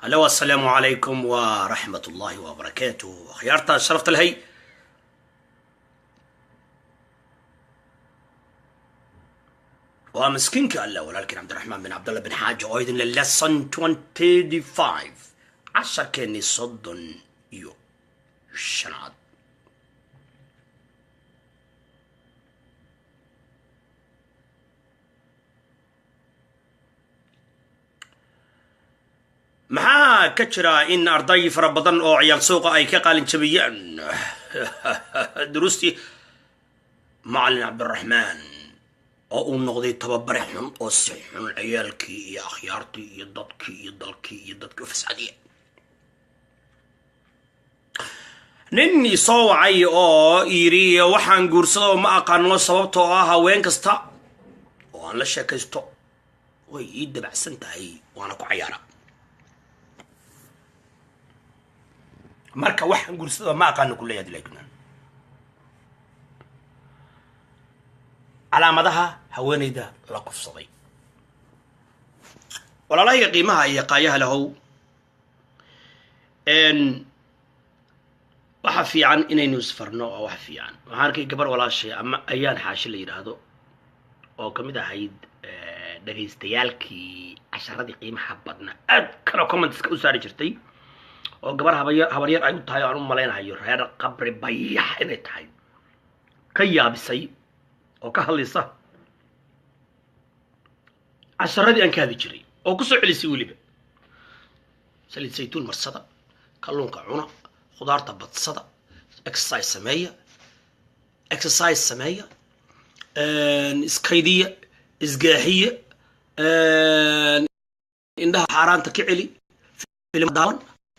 Hello, assalaamu calaykum waraxmat ullaahi wabarakaatuh. Akhyaarta sharafta lahay, waa miskiinka Alla, walaalkiin Cabdiraxmaan bin Cabdallah bin Xaaji oo idin le lesson 25, casharkeennii 35aad. Maxaa ka jira in arday fara badan oo ciyaal suuqa ay ka qaalin jabiyaan duruustii Macalin Cabdiraxmaan, oo uu noqday tababare xun oo si xun ciyaalkii iyo akhyaartii iyo dadkii iyo dalkii iyo dadkii u fascadiya? Nin isoo wacay oo yidhi waxaan guursado ma aqaano, sababtoo ah haween kasta oo aan la sheekaysto way ii dabacsan tahay, waana ku cayaaraa, marka waxaan guursado ma aqaano kuleeyahay. Laakiin calaamadaha haweenayda la kufsaday, walaalahayga qiimaha iyo qaayaha lahow, waxa fiican inaynu isfarno oo wax fiican. Waxaan arkay gabar walaashay ama ayaan xaashi la yidhaahdo oo kamid ahayd dhagaystayaalkii casharadii qiimaha badnaa, aad kale commentska u saari jirtay, oo gabar habaya habaryar ay u tahay oo aan u malaynahayo reer Qabri Bayax inay tahay, ka yaabisay oo ka hadlaysa casharadii aan ka hadli jiray oo kusoo celisay weliba: saliid saytuun marsada, kalluunka cuna, khudaarta badsada, exercise sameeya, exercise sameeya, iskaydiya, isgaaxiya, indhaha xaaraanta ka celi, film daawan,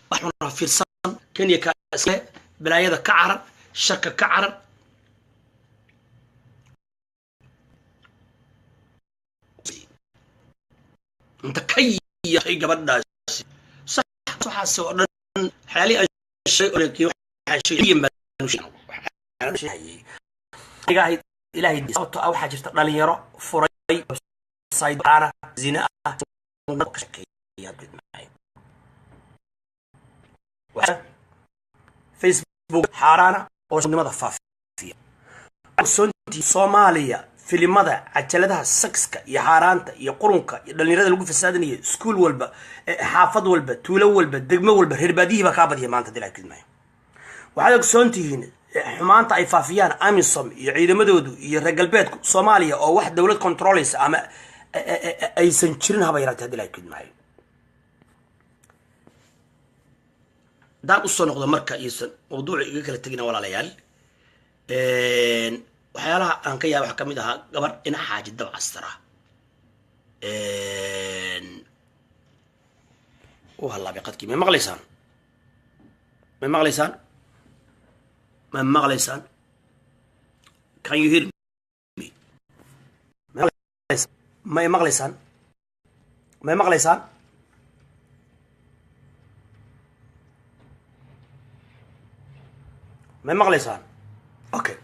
wax xuna fiirsan, kenya ka iskale, balaayada ka carar, sharka ka carar. Inta ka yahay gabadhaasi sax, waxaas oo dhan waxyaalihii aan sheegay, waxaan sheegay Ilaahay, sababtoo ah waxaa jirta dhalinyaro furay website zina ah ka sheekeeya, Facebook xaaraana oo nimada faafiya. Ogsoontii Soomaaliya filimada cajaladaha saxka iyo xaaraanta iyo qurunka iyo dhalinyarada lagu fasaadinayo, iskuul walba, xaafad walba, tuulo walba, degmo walba, reer baadiyihii baa kaa badiya maanta dilaa kidmaayo. Waxaad ogsoon tihiin xumaanta ay faafiyaan AMISOM iyo ciidamadoodu iyo reer galbeedku Soomaaliya, oo wax dowlad controlaysa ama aysan jirin haba yaraatee hadii laa kidmaayo. Haddaan usoo noqdo marka, iyosan mawduuca iga kala tegina, walaalayaal, waxyaalaha aan ka yaaba waxaa kamid ahaa gabar ina Xaaji Dabcastara u hallaabay qadkii. May maqlaysaan? May maqlaysaan? Ma maqlaysaan? Can you hear me? May maqlaysaan? May maqlaysaan? May maqlaysaan? Okay,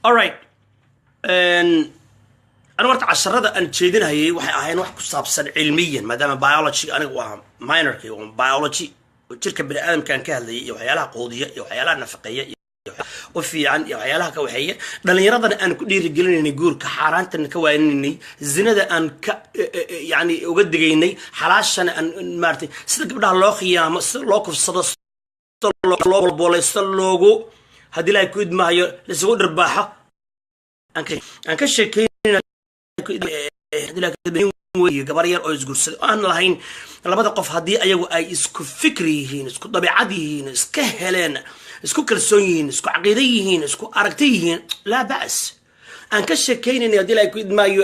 all right. Anigu horta casharada aan jeedinayay waxay ahayn wax ku saabsan cilmiyan, maadaama biology aniga waa minorki, biology oo jirka bini aadamka aan ka hadlayay, iyo waxyaalaha quudiya iyo waxyaalaha nafaqeeya iyo u fiican iyo waxyaalaha ka waxeeya, dhalinyaradana aan ku dhiirigelinaynay guurka, xaaraantana ka waaninaynay, zinada aan ka yani uga digaynay, xalaashana aan maaratay, sida gabdhaha loo khiyaamo, sida loo kufsado, sida loo bolbolay, sida loogu, haddii Ilaahay ku idmaayo, laisugu dhirbaaxo aan ka sheekeynay gabar yar oo isguursaday oo aan lahayn. Labada qof haddii ayagu ay isku fikri yihiin, isku dabeecad yihiin, iska heleen, isku kalsoon yihiin, isku caqiido yihiin, isku aragti yihiin, laa ba's. Aan ka sheekaynayna, haddii Ilahay ku idmaayo,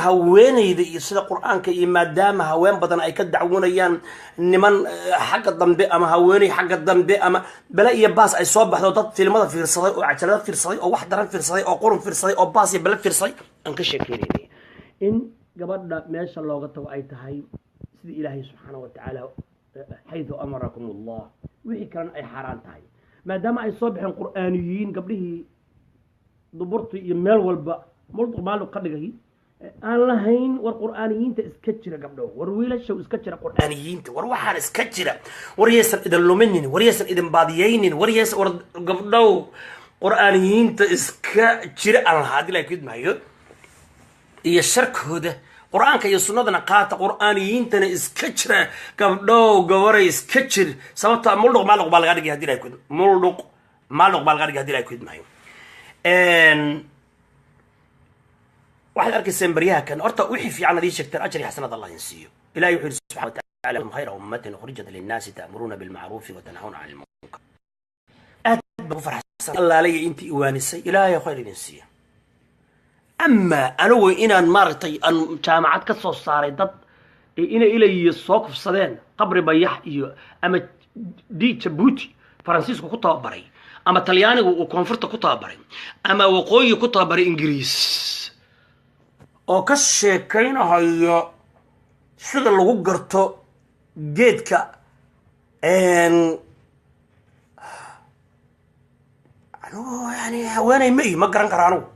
haweenayda iyo sida Qur-aanka iyo maadaama haween badan ay ka dacwonayaan niman xagga dambe ama haweeney xagga dambe ama bale iyo baas ay soo baxdo, dad filimada fiirsaday oo cajalada fiirsaday oo wax daran fiirsaday oo qurun fiirsaday oo baas iyo bale fiirsaday. Aan ka sheekaynayna in gabadha meesha looga tago ay tahay sida Ilaahay subxaana wa tacaala xaytu amarakum Allah, wixii kalena ay xaaraan tahay, maadaama ay soo baxeen Qur'aaniyiin gabdhihii duburtii iyo meel walba mulduq maaluq ka dhigay aan lahayn. War Qur'aaniyiinta iska jira gabdho, war wiilashow iska jira Qur'aaniyiinta, war waxaan iska jira, war yaysan idin luminin, war yaysan idin baadiyaynin, war yaysan, war gabdhow Qur'aaniyiinta iska jira aan lahaa, haddii la kidmaayo iyo sharkooda. Qur-aanka iyo sunnadana qaata, Qur'aaniyiintana iska jira. Gabdhow, gabaray, iska jir, sababta muldhuq maaluq baa laga dhigay hadii la muldhuq maaluq baa laga dhigay hadii la kidmaayo. Waxaad arkayseen baryaha kan. Horta wixii fiican adii sheegteen, ajri xasanad Allah in siiyo. Ilahi wuxuu yidhi subxana wataala: khayra ummatin ukhrijat linnaasi ta'muruuna bilmacruufi wa tanhawna cani lmunkar. Aad baan ku farxsan Allaalaya intii iwaanisay, Ilaahay khayr idin siiya. Amaa anigu inaan maaragtay aan jaamacad ka soo saaray dad inay ilayiyo soo kufsadeen Qabri Bayax iyo ama d Jabuuti Faransiisku ku tababaray ama Talyaanigu uu koonfurta ku tababaray ama waqooyi ku tababaray Ingiriis oo ka sheekaynahayo sida lagu garto geedka, anigu yani haweeney ma ihi, ma garan karo anigu,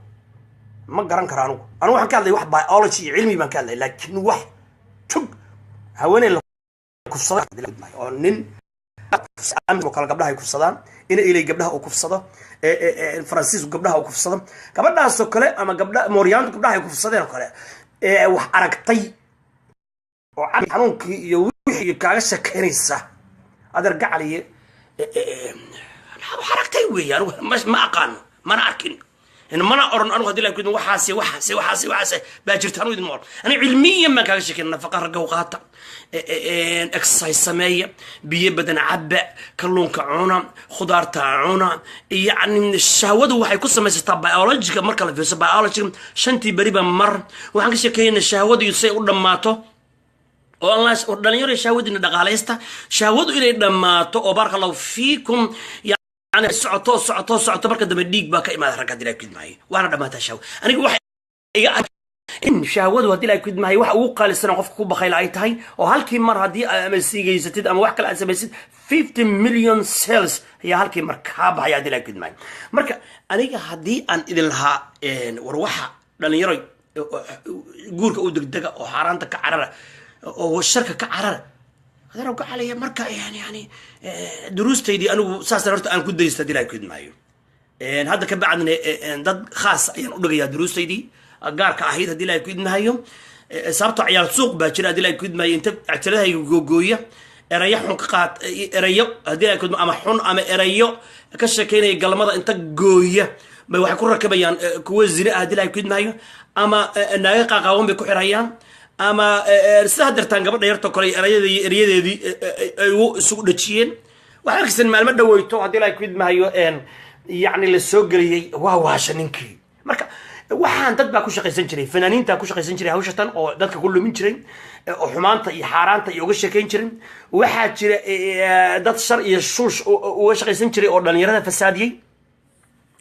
ma garan karo anigu. Anigu waxaan ka hadlay wax biology iyo cilmi baan ka hadlay, laakiin wax tug haweeney la kufsaday oo nin oo kale gabdhaha ay kufsadaan, ina ilay gabdhaha uu kufsado, Faransiisku gabdhaha uu kufsado, gabadhaasoo kale ama gabdha mooryaantu gabdhaha ay kufsadeen oo kale ee wax aragtay oo xanuunkii iyo wixii kaaga shekeynaysa, adeer gacaliye, wax aragtay weeye. Anigu ma aqaano, mana arkin, mana oran anigu hadii la waxaasi waxaasi waxaasi waxaasi baa jirta. Anigu idin ma oran, aniga cilmiyan baan kaaga sheekay. Nafaqa ragga u qaata, exercise sameeya, biyo badan cabba, kalluunka cuna, khudaarta cuna. Yacni shahwadu waxay ku samaysataa biologiga, marka la fiirso biologiga shantii beriba mar. Waxaan ka sheekeynaa shahwadu iyo say u dhammaato oo Allah oo dhalinyaro shahwadiina dhaqaalaysta, shahwadu inay dhammaato oo baaraka Allahu fiikum, yani socoto socoto socoto, marka dambe dhiig baa ka imaada ragga hadii la kidmaayo, waana dhammaataa shahwo. Aniga waxa iga in shahwadu haddii la kidmaayo waxa ugu qaalisan qofka ku bakayla ay tahay, oo halkii mar haddii ama siigaysatid ama wax kale aad samaysid, 50 million cells ayaa halkii mar kaa baxaya haddii la kidmaayo. Marka aniga haddii aan idin lahaa war waxa dhalinyaro guurka u degdega oo xaaraanta ka carara oo sharka ka carara, adeer ka calaya, marka yani duruustaydii anigu saasaan horta aan ku daysta haddii la kidmaayo. Hadda ka bacdina dad khaas ayaan u dhigayaa duruustaydii gaarka ahayd haddii la kidmahayo, sababtoo ciyaal suuq baa jira haddii la kidmahayo, inta cajaladahayga googooya, erayo xun ka qaat, erayo haddii la kidmo ama xun ama erayo ka sheekeynaya galmada inta gooya bay waxay ku rakabayaan kuwa zina ah haddii la kidmahayo, ama naaga qaaqaawan bay ku xirayaan, ama sida hadeertaan gabadha yartoo kale erayadii erayadeedii ay isugu dhajiyeen. Waxaad arkaysan maalmo dhaweyto haddii la kidmahayo, yacni la soo geliyey waa waasha ninkii. Marka waxaan dad baa ku shaqaysan jiray, fanaaniintaa ku shaqaysan jiray hawshatan oo dadka ku lumin jiray oo xumaanta iyo xaaraanta iyo uga sheekayn jiray. Waxaa jira dad shar iyo shuush uga shaqaysan jiray oo dhalinyarada fasaadiyey.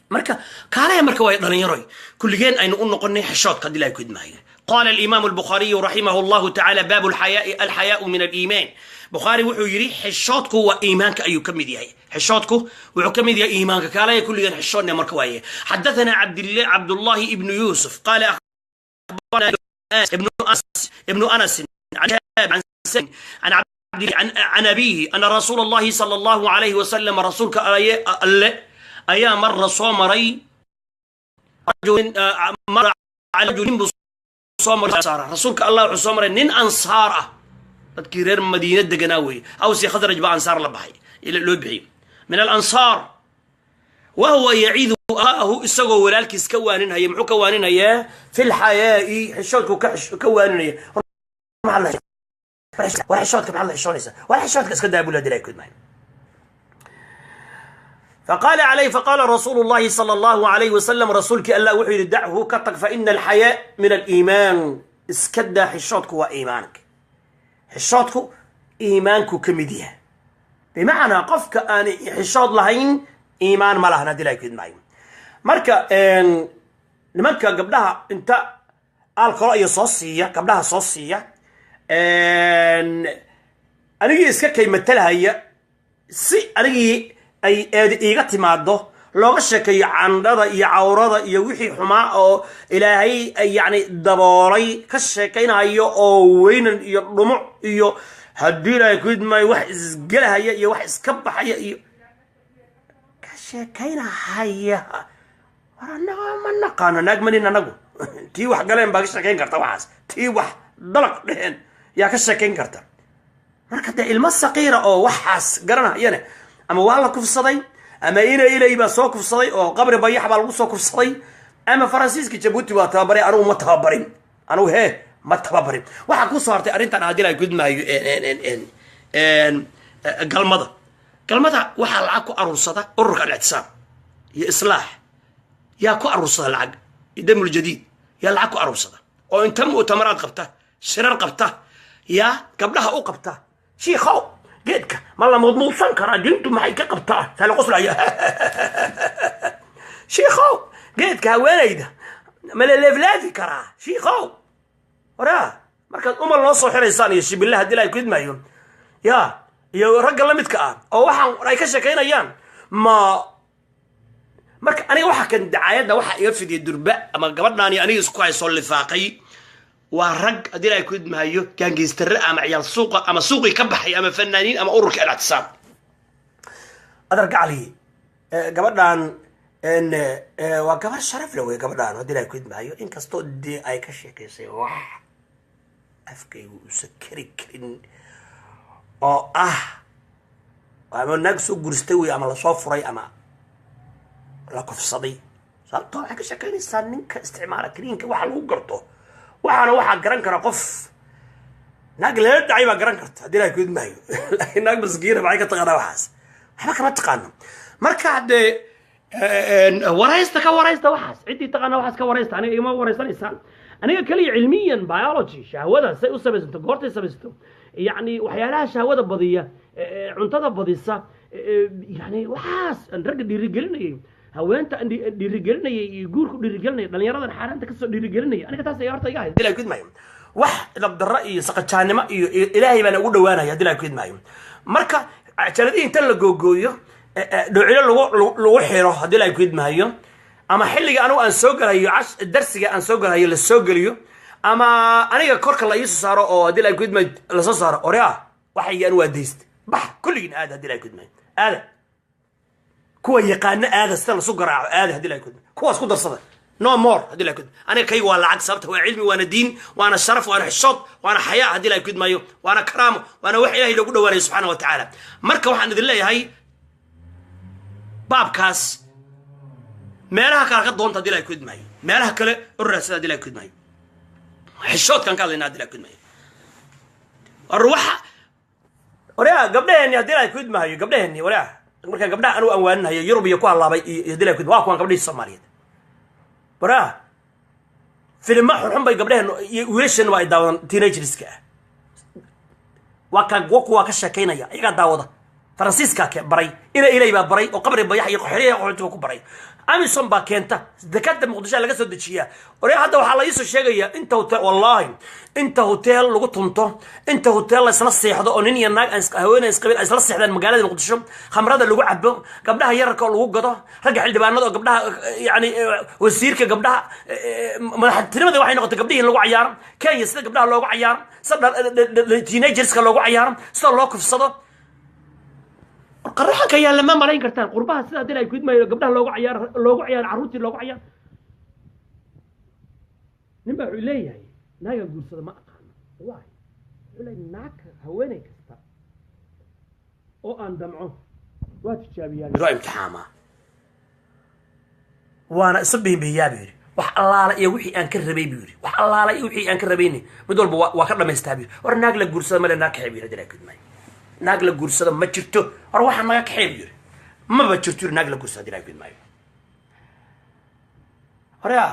Marka kaalaya, marka waa dhalinyaroy kulligeen aynu u noqonay xishoodka haddii ilahay ku idmaayo. قال الإمام البخاري رحمه الله تعالى: باب الحياء، الحياء من الإيمان. بخاري wuxuu yidhi xishoodku waa iimaanka ayuu ka mid yahay, xishoodku wuxuu ka mid yahay iimaanka. Kaalaya kulligeen xishoodne. Marka waaye حدثنا عبد الله ابن يوسف قال أخبرنا ابن أنس عن عن عن عبد عن أبيه أن رسول الله صلى الله عليه وسلم، rasuulka Alle ayaa mara soo maray رجل مر على رجل buu soo maray. Rasuulka Allah wuxuu soo maray nin Ansaar ah, dadkii reer Madiine deganaa weeye, Awsi Khadraj baa Ansaar la baxay loo bixiyey, من الأنصار، وهو يعظ أخاه, isagoo walaalkiis ka waaninhaya. Muxuu ka waaninayaa? في الحياء, xishoodku ka waaninaya. War xishoodka maxaad la xishoonaysaa? War xishoodka iska daa bula dilay kudmay. Faqaala calayh, faqaala rasuulu llahi sala allahu alayhi wasalam, rasuulkii Allah wuxuu yidhi: "Dachu, ka tag, fa ina alxayaa min aliimaan." Iska daa, xishoodku waa iimaanka, xishoodku iimaanku ka mid yahay. Bimacnaa, qofka aan xishood lahayn iimaan ma lahan, haddii ilahay ku idmaayo. Marka nimanka gabdhaha inta alcohol iyo soo siiya, gabdhaha soo siiya, anigii iska kay matalahaya si anigii ay eedi iiga timaado, looga sheekeeyo candhada iyo cawrada iyo wixii xumaa oo Ilaahay yacni daboolay ka sheekaynayo, oo weynan iyo dhumuc iyo, haddii Ilaahay ku idmaayo, wax isgelahaya iyo wax iska baxaya iyo ka sheekaynahaya. War annaga ma naqaano naag manin anagu. Tii wax galeen baa ka sheekayn karta waxaas, tii wax dalaq dheheen yaa ka sheekayn karta. Marka dee ilmo saqiira oo waxaas garanayane, ama waa la kufsaday, ama ina ilay baa soo kufsaday oo Qabri Bayax baa lagu soo kufsaday, ama Faransiiska Jabuuti baa tababaray. Anugu ma tababarin, anugu hee ma tababarin. Waxaa ku soo hartay arrintan, haddii la gudmaayo, galmada. Galmada waxaa lacag ku aruursada ururka Alictisaam iyo Islaax yaa ku aruursada lacag, iyo Damul Jadiid yaa lacag ku aruursada, oo inta mu'tamaraad qabta, shirar qabta, yaa gabdhaha u qabta: "Shiikhow, geedka ma la muudmuudsan karaa? Diintu maxay ka qabtaa?" Saa la qoslaya. "Shiikhow, geedka haweenayda ma la leeflaafi karaa, shiikhow?" Waraa, markaad umal noo soo xiraysaan iyo shibilla, haddii la ku idmaayo, ya iyo ragga la midka ah oo waxaan ay ka sheekaynayaan ma. Marka aniga waxa kan dacaayadda waxa iga fidiyay durba ama gabadhaani aniga isku haysoo lifaaqay waa rag, haddii la ku idmaayo, gaangeystare ama ciyaal suuqa ama suuqii ka baxay ama fanaaniin ama ururka Alictisaam. Adar gacali, gabadhan waa gabar sharaf le wey gabadhan, haddii la ku idmaayo, inkastoo dee ay ka sheekaysay wax afkaygu uusan kari karin oo ah ama naag soo guurstay wey ama lasoo furay ama la kufsaday. Sababtoo waxay ka sheekaynaysaa ninka isticmaala kaniinka waxa lagu garto. Waxaana waxaa garan kara qof naag lala dhacay baa garan karta, haddii ilahay ku idmaayo. Laakiin naag maskiina maxay ka taqaanaa waxaas? Waxba kama taqaano. Marka dee waraysta, ka waraysta waxaas ciddii taqaana, waxaas ka waraysta. Aniga igama waraysanaysaan. Aniga kaliya cilmiyan, biology, shahwada say u samaysanto, goortay samaysato, yacni waxyaalaha shahwada badiya, cuntada badisa, yani waxaas aan ragga dhiirigelinayay, haweenta aan dhiirigelinayay iyo guurku dhiirigelinayay, dhalinyaradan xaaraanta kasoo dhiirigelinayay, aniga taas ayaa horta iga hay, hadii la ku idmaayo. Wax dabdarro iyo saqajaannimo iyo Ilaahay baana ugu dhawaanaya, haddii la ku idmaayo. Marka cajaladihii inta la googooyo, dhoocilo lagu xiro, haddii la ku idmaayo, ama xilliga anigu aan soo gelayo darsiga aan soo gelayo la soo geliyo, ama aniga korka la iisoo saaro oo, haddii la ku idmaayo, lasoo saaro, orea waxayga anu waa dayst. Bax kulligiin, aada, haddii la ku idmaayo, aada kuwa yaqaano, aada sida lasu garaaco, aada, haddii la ku idmaayo, kuwaas ku darsada. No more, haddii la ku idmaayo. Aniga kayga waa lacag, sababta waa cilmi, waana diin, waana sharaf, waana xishood, waana xayaa, haddii la ku idmaayo, waana karaamo, waana wax Ilahay loogu dhawaanayo subxaana wa tacaala. Marka waxaan idin leeyahay, baabkaas meelaha kale ka doonta, haddii la ku idmaayo, meelaha kale u raadsada, haddii la ku idmaayo. Xishoodkaan ka hadlayna, haddii la ku idmaayo. War waxa, waryaa, gabdhaheenni, haddii la ku idmaayo, gabdhaheenni, waryaa, marka gabdhaha anugu aan waaninayo Yurub iyo ku hallaabay iyo haddii la ku, waa kuwan gabdhihii Soomaaliyeed. Waryaa, filima xunxun bay gabdhaheen iyo wiilasheenna waa ay daawadan, teenagerska ah. Waa ka kuwaa ka sheekaynaya, iyagaa daawada. Faransiiskaa ke baray, ina ilay baa baray oo Qabri Bayax iyo xeryaha qaxootiga ku baray. Amison baa keenta, dekada Muqdisho laga soo dejiyaa. Ore, hadda waxaa la iisoo sheegayaa inta hotel, wallahi, inta hotel lagu tunto, inta hotel la isla seexdo oo nin iyo naag aan haweeney isqabin ay isla seexdaan magaalada Muqdisho, khamrada lagu cabo, gabdhaha yararka oo lagu gado, ragga xildhibaanada oo gabdhaha, yani wasiirka gabdhaha, madaxtinimada waxay noqotay gabdhihii in lagu cayaaro. Kenya sida gabdhaha loogu cayaaro, sida teenagerska loogu cayaaro, sida loo kufsado, qaraxanka yaalla ma malayn kartaan. Qurbaha sida, haddii ay ku idmayo, gabdhaha loogu cayaaro, loogu cayaaro, carruurtii loogu cayaaro. Nin baa wuxuu leeyahay: "Naagan guursada ma aqaano." Waay, wuxuu leeyahay, "Naag, haweeney kasta oo aan damco waa tijaabiyaa, waa imtixaamaa, waana isu bihinbihiyaa," buu yidhi. "Wax allaala iyo wixii aan ka rabay," buu yidhi, "wax allaala iyo wixii aan ka rabayni mid walba waa ka dhamaystaa," buu yidhi. "War naag la guursada male, naag kaxee," buu yidhi. Hadii la gudmaayo, naag la guursada ma jirto. War waxaa naga kaxee, buu yidhi. Maba jirto yiri naag la guursa haddii Ilahay ku idmaayo. Horea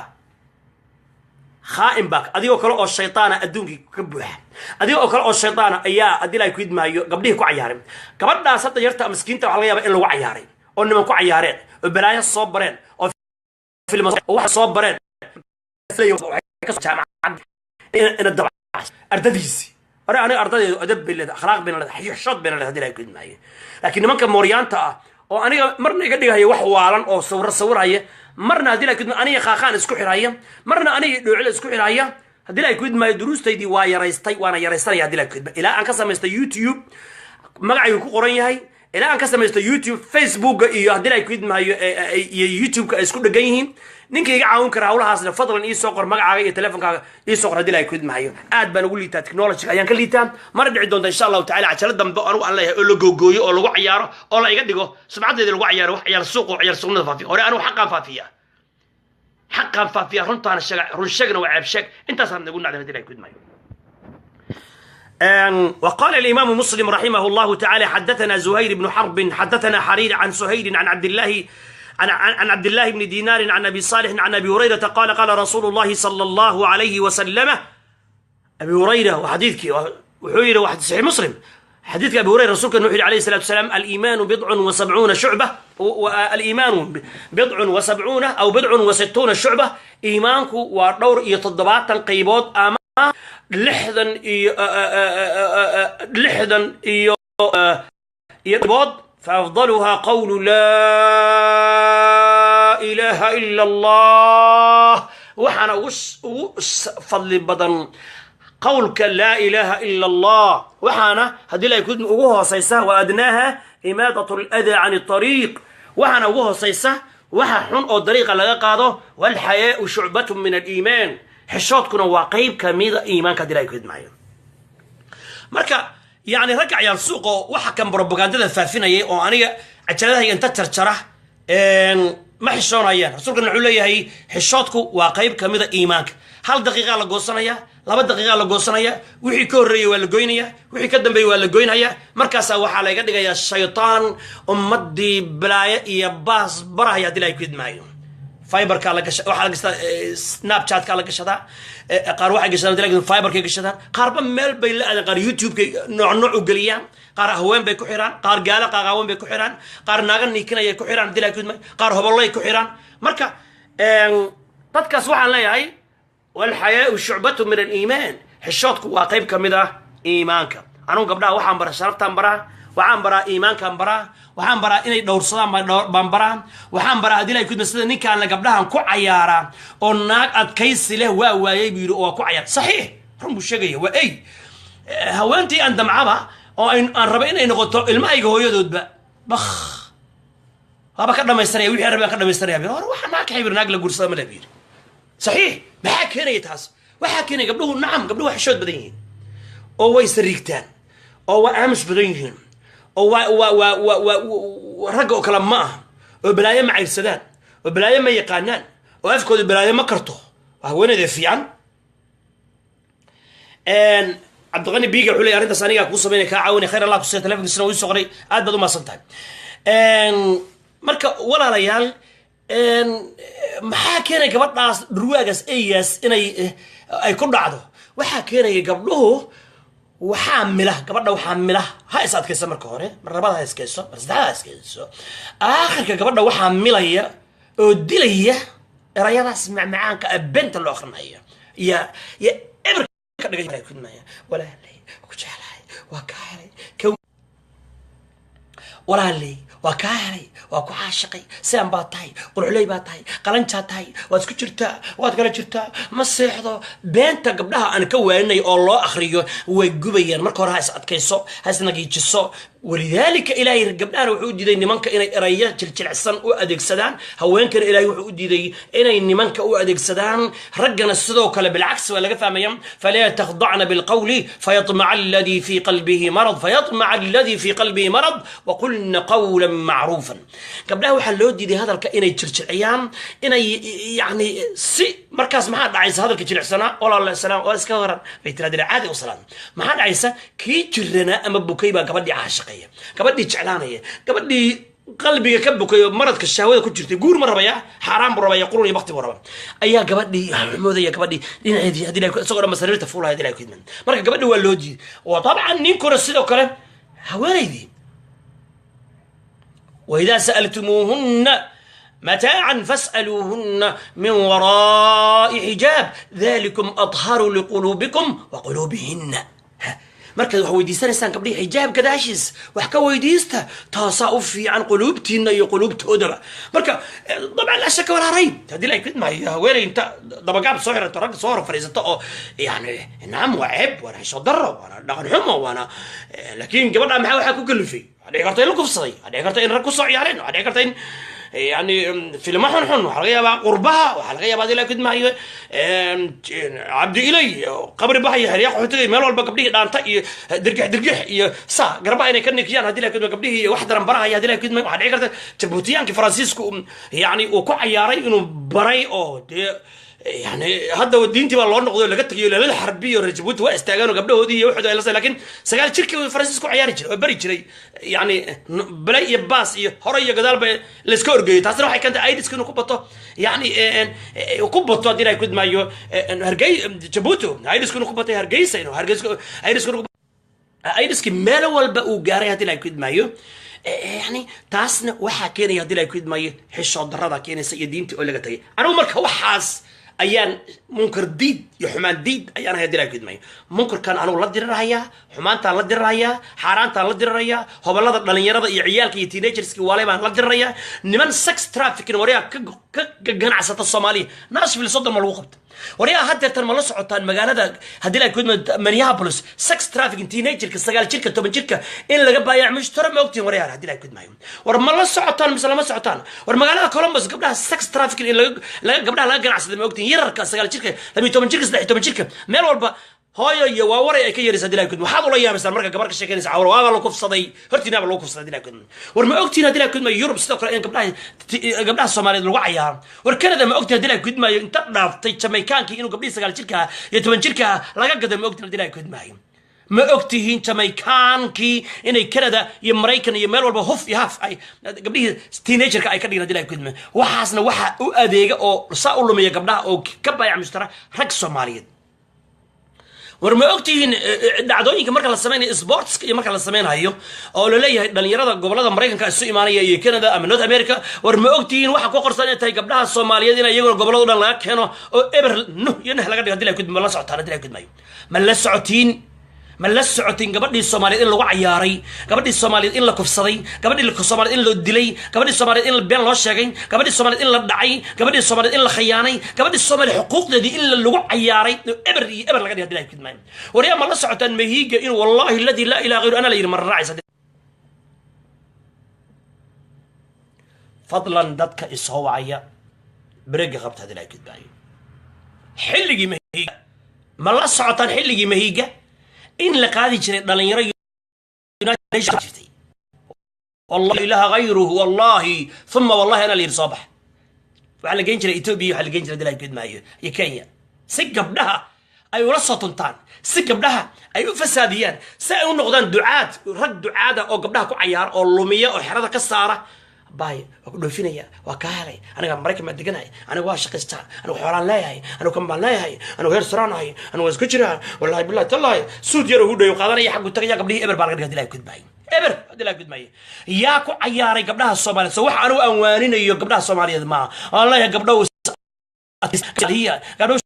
khaa'in baa adigoo kale oo shaytaana adduunkii ka buuxa, adigoo kale oo shaytaana ayaa haddii Ilahay ku idmaayo gabdhihii ku cayaaray. Gabadhaas hadda yarta miskiinta waxaa laga yaabaa in lagu cayaaray oo niman ku cayaareen oo balaayo soo bareen oo film oo wax soo bareen ina daba ardadiisi hore. Aniga ardadeedu adab bay leedahay, akhlaaq bayna leedahay, xishood bayna leedahay haddii Ilahay ku idmaayo. Laakiin nimanka mooryaanta ah oo aniga marna iga dhigaya wax waalan oo sawiro sawiraya, marna haddii Ilahay ku idmaayo aniga qaaqaan isku xiraya, marna aniga dhoocila isku xiraya, haddii Ilahay ku idmaayo duruustaydii waa yaraystay, waana yaraysanaya haddii Ilahay ku idmaayo, ilaa aan ka samaystay YouTube magacaygu ku qoran yahay, ilaa aan ka samaysto YouTube, Facebooka iyo haddii Ilahay ku idmaayo iyo YouTube-ka ay isku dhegan yihiin. Ninka iga caawin kara hawlahaasna, fadlan ii soo qor magacaaga iyo telefonkaaga ii soo qor haddii Ilahay ku idmaayo. Aad baan ugu liitaa, technology ayaan ka liitaa. Mana dhici doonta, insha Allahu tacala, cajalo dambe anigu aan leeyahay oo la googooyo oo lagu cayaaro oo la iga dhigo sumcaddeeda lagu cayaaro wax ciyaar suuq oo ciyaar suuqnada faafiya. Hore anigu xaqaan faafiya, xaqaan faafiya, runtaana sheega, run sheegna waa ceeb sheeg. Intaasaan nagu nacday haddii Ilahay ku idmaayo. وقال الإمام مسلم رحمه الله تعالى: حدثنا زهير بن حرب، حدثنا حرير، عن سهيل، عن عبد الله عن عبد الله بن دينار، عن أبي صالح، عن أبي هريرة قال: قال رسول الله صلى الله عليه وسلم. أبي هريرة وحديثك وحيرة واحد صحيح مسلم، حديث أبي هريرة، رسولك نوحي عليه الصلاة والسلام: الإيمان 70 شعبة، الإيمان 70 أو 66 شعبة. إيمانك ودور يتضباط قيبوت أما 60 iyo qaybood. فأفضلها قول لا إله إلا الله. Waxaana ugu fadli badan qowlka لا إله إلا الله. Waxaana haddii la ugu hoosaysa وأدناها إماطة الأذى عن الطريق. Waxaana ugu hoosaysa waxa xun oo dariiqa laga qaado. والحياء شعبة من الإيمان. Xishoodkuna waa qayb kamida iimaanka haddii la kudmaayo. Marka yani ragga cayaal suuqo waxa kan propagandada faafinayay oo aniga cajaladahayga inta jarjara ma xishoonayaan. Rasuulkana wuxuu leeyahay xishoodku waa qayb kamida iimaanka. Hal daqiiqaa la goosanaya, 2 daqiiqaa la goosanaya, wixii ka horreeyey waa la goynaya, wixii ka dambeeyey waa la goynaya. Markaasaa waxaa layga dhigayaa shaytaan ummadii balaayo iyo baas barahaya haddii la ku idmaayo. Viberkaa la gasha, waxaa la gashtaa Snapchatkaa la gashadaa, qaar waxay gashadaan Viberkay gashadaan, qaarba meel bay la aadaan, qaar YouTube-kay nooc nooc u geliyaan, qaar haween bay ku xiraan, qaar gaalo qaaqaawan bay ku xiraan, qaar naaga niikinayay ku xiraan haddii la ku idmaayo, qaar hobollay ku xiraan. Marka dadkaas waxaan leeyahay: والحياء شعبة من الإيمان. Xishoodku waa qayb ka mid ah iimaanka. Anugu gabdhaha waxaan baraa sharaftaan baraa, waxaan baraa iimaankaan baraa, waxaan baraa inay dhowrsadaan baan baraa, waxaan baraa haddii la kudma sida ninkaan la gabdhahan ku cayaaraa oo naag adkaysi leh waa waayay buu yidhi oo waa ku cayaar. Saxiix, run buu sheegaya. Waa ey haweentii aan damcaba oo aan raba inay noqoto ilmahayga hooyadoodba bak waaba ka dhamaystanaya, wixii rabay baan ka dhamaystanaya. Hor waxa naag kaxay naag la guursada ma le buu yidhi. Saxiix. Maxaa keenaya taas? Waxaa keenaya gabdhuhu, nacam, gabdhuhu waa xishood badan yihiin oo way sariigtaan oo waa aamus badan yihiin oo waa ragga oo kale ma aha oo balaayo ma cayrsadaan oo balaayo ma yaqaanaan oo afkooda balaayo ma karto. Waa haweeneyda fiican. Cabdiqani Biiga wuxuu leeyahay arrintaas anigaa kuu samaynaya, kaa caawinaya. Khayr Allah kusiiya. Telefonkiisana wuu ii soo qoray. Aad baad u mahadsan tahay. Marka walaalayaal, maxaa keenaya gabadhaas dhurwaagaas eygaas inay ay ku dhacdo? Waxaa keenaya gabdhuhu waxaa mila gabadha, waxaa mila ha is adkayso marka hore, mar labaad ha iskayso, mar saddexaad ha iskayso, aakhirka gabadha waxaa milaya oo dilaya erayadaas macmacaanka ah, benta loo akrinaya iyo eber ka dhigay kudmaya. Walaalay, ku jeclahay, waa kaa helay, walaaley, waa kaa helay, waa ku caashiqay, sidan baa tahay, quruxley baa tahay, qalanjaa tahay, waad isku jirtaa, waad kala jirtaa, ma seexdo. Beenta gabdhaha aan ka waaninay oo loo akriyo way gubayaan. Marka hore ha is adkayso, ha isnagiijiso. ولذلك ilaahay gabdhahana wuxuu u diiday nimanka inay eraya jiljilcsan u adeegsadaan, haweenkana ilaahay wuxuu u diiday inay nimanka u adeegsadaan, raggana sidoo kale bilcagsi waa laga fahmaya: فلا تخضعن بالقول فيطمع الذي في قلبه مرض، فيطمع الذي في قلبه مرض، وقلن قولا معروفا. Gabdhaha waxaa loo diiday hadalka inay jirjirciyaan, inay yani si markaas maxaa dhacaysa? Hadalka jilicsanaa, walaal salaam, waa iska waran bay tirahdeen, caadi u salaam. Maxaa dhacaysa? Kii jiranaa ama bukay baa gabadhii caashaqaya, gabadhii jeclaanaya, gabadhii Qalbiga ka bukay oo maradka shahwada ku jirtay, guur ma rabaya, xaaraan buu rabaya, qurun iyo bakti buu rabaa. Ayaa gabadhii moodaya gabadhii dhinaceedii haddii ilahay isagoo dhan masariirta fuulaya, haddii ilahay ku idman. Marka gabadhi waa loo diiday. Waa dabcan ninkuna sidoo kale haweenaydii. وإذا سألتموهن متاعا فاسألوهن من وراء حجاب ذلكم أطهر لقلوبكم وقلوبهن. Markaad wax weydiisanaysaan gabdhihii, xijaab gadaashiis wax ka weydiista, taasaa u fiican quluubtiina iyo quluubtoodaba. Marka dabcan لا شك ولا ريب, haddii la kidmayo, haweeney inta dabagaab soo xirato ragga soo hor fadhiisato oo yani nacam, waa ceeb, waana xisho darro, waana dhaqan xumo, waana laakiin gabadha maxaa waxaa ku kalifay? Waxaa dhici karta in la kufsaday, waxaa dhici karta in rag kusoo ciyaareen, waxaa dhici karta in yani filmo xun xun, waxaa laga yaabaa qurbaha, waxaa laga yaabaa hadii la kidmaayo Cabdi Ilay, Qabri Baha iyo xeryaa qaxootiga, meel walba gabdhihii dhaanta iyo dirgix dirgix iyo sa garbaha inay ka nikiyaan, hadii la kidmayo, gabdhihii wax daran barahaya, hadii la kidmayo. Waxaa dhici karta Jabuutiyaankii Faransiisku yani uu ku cayaaray inuu baray oo dee yani hadda diintii baa loo noqday oo laga tegayo lalada xarbiyo. Reer Jabuuti waa istaagaan oo gabdhahoodii iyo waxooda ay la, laakiin 9 jirkii Faransiis ku ciyaari jiray oo bari jiray, yani balay iyo baas iyo hore iyo gadaal ba layska orgeeyo. Taasina waxay keentay AIDS-ka inuu ku bato, yani ku bato, haddii ilahay kudmaayo, Hargey, Jabuuti AIDS-ku inuu ku batay, Hargeysa inuu Hargeysa AIDS-ku inuu AIDS-ki meel walba uu gaaray, haddii ilahay kudmaayo. Yani taasna waxaa keenaya, haddii ilahay kudmaayo, xishood darrada keenaysa iyo diintii oo laga tagay. Anigu marka waxaas ayaan munkar diid iyo xumaan diid ayaan ahay, haddii ilahay kudmaayo. Munkarkan anugu la dirirhayaa, xumaantaan la dirirhayaa, xaaraantaan la dirirhayaa, hobolada dhalinyarada iyo ciyaalka iyo teenagers-ki waalay baan la dirirhayaa. Niman sex trafficking, waryaa, ka ganacsata Soomaaliya, Nashville 30 ma lagu qabta, waryaa. Haddeertan ma la socotaan magaalada, haddii ilahay kudmaayo, Minneapolis sex trafficking, teenager-ka 9 jirka, 10 jirka in laga baayac mushtaro, ma ogtihin, waryaa, haddii ilahay kudmaayo? War ma la socotaan mise lama socotaan? War magaalada Columbus gabdhaha sex trafficking in laga gabdhaha laga ganacsada, ma ogtihin? Yararka 9 jirka, 12 jirka, 13 jirka, meel walba hooyo iyo waa waray ay ka yaraysa, hadii ilahay kudmo. Waxaad ula yaabaysaan marka gabar ka sheekeynaysa cawro, waaba la kufsaday, hortiinaaba lagu kufsaday, hadii ilahay kudmo. War ma ogtihin, hadii ilahay kudmayo, Yurub sidoo kale in gabdhaha Soomaaliyeed lagu cayaaro? War Canada ma ogtihin, hadii ilahay kudmaayo, inta dhaaftay Jamaykaankii inuu gabdhihii 9 jirka iyo 10 jirka laga gado, ma ogtihin, hadii ilahay kudmaayo? Ma ogtihiin Jamaykaankii inay Canada iyo Maraykan iyo meel walba huf iyo haf ay gabdhihii teenager-ka ay ka dhigin, hadii ilahay kudmaayo? Waxaasna waxaa u adeega oo saa u lumiya gabdhaha oo ka baayac mushtara rag Soomaaliyeed. War ma ogtihiin dhacdooyinka marka la samaynayo sports-ka iyo marka la samaynayo oo laleeyahay dhalinyarada gobolada Maraykanka isu imaanaya iyo Canada ama North America? War ma ogtihiin waxa ku qorsan inay tahay gabdhaha Soomaaliyeed in iyaguna gobolada o dhan laga keeno oo eber nuh iyo nah laga dhigo, hadii la kudmo? Ma la socotaan, hadii la kudmayo? Ma la socotiin? Ma la socotin gabadhii Soomaaliyeed in lagu cayaaray, gabadhii Soomaaliyeed in la kufsaday, gabadhii Soomaaliyeed in la dilay, gabadhii Soomaaliyeed in been loo sheegay, gabadhii Soomaaliyeed in la dhacay, gabadhii Soomaaliyeed in la khayaanay, gabadhii Soomaaliya xuquuqdeedii in lagu cayaaray oo eber iyo eber laga dhigay, hadii la kidmaayo? Waryaa, ma la socotaan Mahiiga inuu wallahi aladi laa ilaha غيره ana la yidhi ma raacaysa? Fadlan dadka isoo wacaya break-ga qabta, hadii la kidmaayo. Xilligii Mahiiga ma la socotaan? Xilligii Mahiiga in la qaadi jiray dhalinyaro jirtay, wallahi ilaha غayruhu, wallahi uma wallahi, ana la yidhi soo bax. Waxaa la geyn jiray Ethiopia, waxaa la geyn jiray dalaa gudmaayo iyo Kenya, si gabdhaha ay ula soo tuntaan, si gabdhaha ay u fasaadiyaan, si ay u noqdaan ducaad, rag ducaada oo gabdhaha ku cayaara oo lumiya oo xerada ka saara. Baay waa ku dhoofinaya, waa kaa helay, aniga Maraykan baan deganaya, aniga waa shaqaystaa, aniga xoolaan leeyahay, aniga kan baan leeyahay, aniga heer saraan ahay, aniga waa isku jiraa, wallahi billahi tallahi. Suud yar oo hudhayo qaadanaya, xaggu tagaya, gabdhihii eber baa laga dhiga, dilaa gudbaay, eber dilaa gudmaya. Yaa ku cayaaray gabdhaha Soomaaliyeed? So waxa anigu aan waaninayo gabdhaha Soomaaliyeed maaha. Aan leeyahay gabdhow, gabdhow,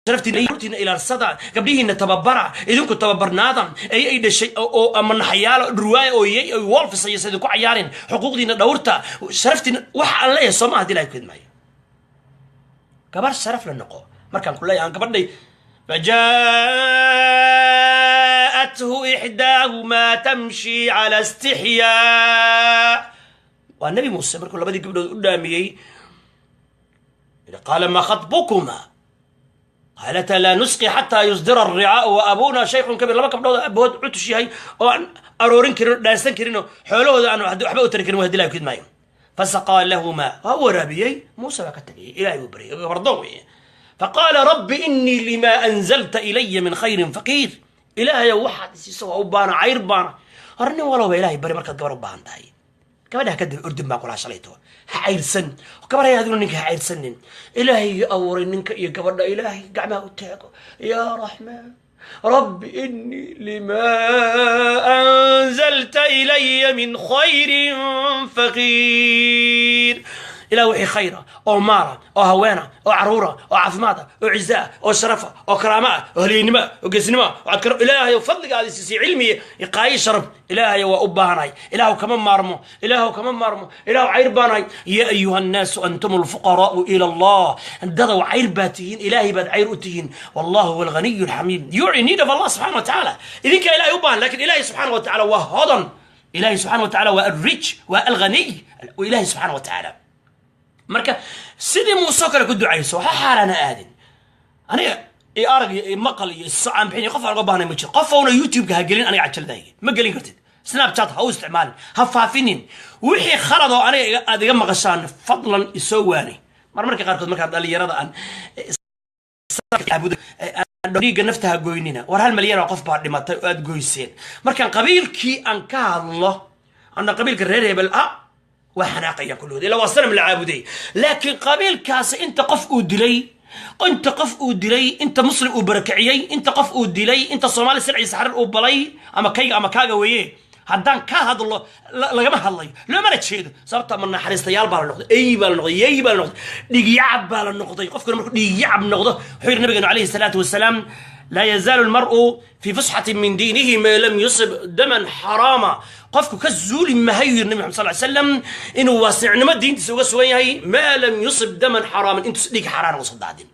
sharaftiina ilaalsada, gabdhihiina tababara, idinku tababarnaada ay dhashay oo ama naxayaalo dhurwaaya oo yay oy wolfisaya sa idinku cayaarin. Xuquuqdiina dhowrta, sharaftiina. Waxa aan leeyahay soo maaha, hadii ilahay kudmaayo, gabar sharaf la noqo. Markaan ku leeyahay aan gabadhay فجاءته إحداهما تمشي على استحياء, waa Nabi Muuse markuu labadii gabdhood u dhaamiyey. قال ما خطبكما قالتا لا نسقي حتى يصدر الرعاء وأبونا شيخ كبير. Laba gabdhood abood cutush yahay oo aan aroorin karin oo dhaansan karin oo xoolahooda aan waxba u tari karin, waa dilaa kidmaayo. فسقى لهما, waa waraabiyey. Muuse baa ka tagayay, Ilaahay buu baryay, gabardoon weeye. فقال رب إني لما أنزلت إلي من خير فقير. Ilaahayow, waxaad isiiso waa u baana, cayr baana. Hor nin walowba Ilaahay bari markaad gabar u baahan tahay. Gabadha kadib ordin baan kulaa shalayto. Ha cayrsan gabarhay, adiguna ninka ha cayrsanin. Ilaahay abuuray ninka iyo gabadha, Ilaahay gacmaha u taago. Yaa Raxmaan, rabbi inii limaa anzalta ilaya min khayrin faqiir. Ilah, wixii khayra oo maala oo haweena oo caruura oo caafimaada oo ciza ah oo sharafa oo karaama ah oo halyeynimo ah oo geesnimo ah oo cadkaro, Ilaahay fadligaadi siisay cilmiya iqaayi sharaf, Ilaahay waa u baahanahay. Ilaahu kama maarmo, Ilaahu kama maarmo. Ilaahu cayr baanahay. Ya ayuha annaasu antum alfuqaraau ila Allah. Dadow, cayr baa tihiin, Ilaahay baad cayr u tihiin. Wallahu huwa alghaniyu alxamiid. You're in need of Allah subxana wa tacaala. Idinkaa Ilahay u baahan, lakin Ilahay subxaana wa tacaala waa hodan. Ilahay subxana wa tacaala waa alrich, waa alghaniy Ilahay subxaana wa tacaala. Marka sidii Muuse kale ku ducayso, waxa xaaraana aadin. Aniga iyo arag iyo maqal iyo socaan bixin, qof aan uga baahnay ma jiro. Qof ouna YouTube-ka ha gelin aniga cajaladayga ma gelin kartid. Snapchat ha u isticmaalin, ha faafinin. Wixii khalad oo aniga aad iga maqashaan, fadlan isoo waani. Mar marka qaarkood markaan dhalinyarada aan dhiigga nafta ha goynina, war 1 malyan oo qof baa dhimatay oo aad goyseen. Markaan qabiilkii aan ka hadlo, ana qabiilka reer hebel ah, waa xanaaqayaan kulligood, ilaa waa sanam la caabuday. Laakiin qabiilkaasi inta qof uu dilay, inta qof uu dilay, inta muslim uu barakiciyey, inta qof uu dilay, inta Soomaali silciisa xarir uu balay, ama kayga ama kaaga weeye, haddaan ka hadlo lagama hadlayo, loomana jeedo. Sababta ma naxariistayaal baa la noqday, ey baa la noqday, yey baa la noqday, dhiigyacab baa la noqday. Qofkuna markuu dhiigyacab noqdo, wuxuu yidhi nabigeenu calayhi salaatu wasalaam: laa yazaalu almar'u fi fusxatin min diinihi maa lam yusib daman xaraama. Qofku ka zuuli mahayu, yiri Nabi Maxamed sal slam, inuu waasicnimo diintiisa uga sugan yahay maa lam yusib daman xaraaman, intuus dhiig xaraana usan daadin.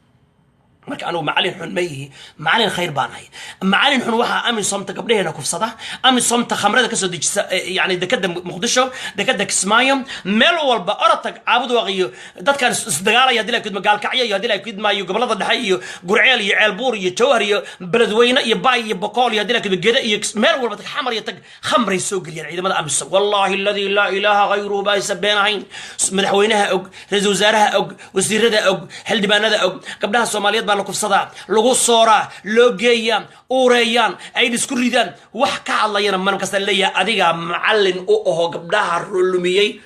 Marka anugu macalin xun ma ihi, macalin khayr baan ahay. Macalin xun waxaa Amisomta gabdhaheena kufsada, Amisomta khamrada kasoo dejisa, yani dekada Muqdisho, dekada Kismaayo, meel walba orotag, Caabudwaaq iyo dadkan isdagaalaya, hadii la kudma Gaalkacyo iyo hadii la kudmaayo gobolada dhexe iyo Gurceel iyo Ceelbuur iyo Jawhar iyo Beledweyne iyo Baay iyo Bokool iyo hadii la kudma Gede iyo meel walba tag, Xamar iyo tag, khamray soo geliyaan ciidamada Amisom. Wallahi alladii laa ilaaha hayruhu baa aysan been ahayn. Madaxweynaha og, ra-iisul wasaaraha og, wasiirada og, xildhibaanada og. Gabdhaha Soomaaliyeed baa la kufsadaa, lagu sooraa, loo geeyaa, uureeyaan, ay isku ridaan. Wax ka hadlayana man kasta leeyahay adigaa macallin u aho gabdhaha lumiyey.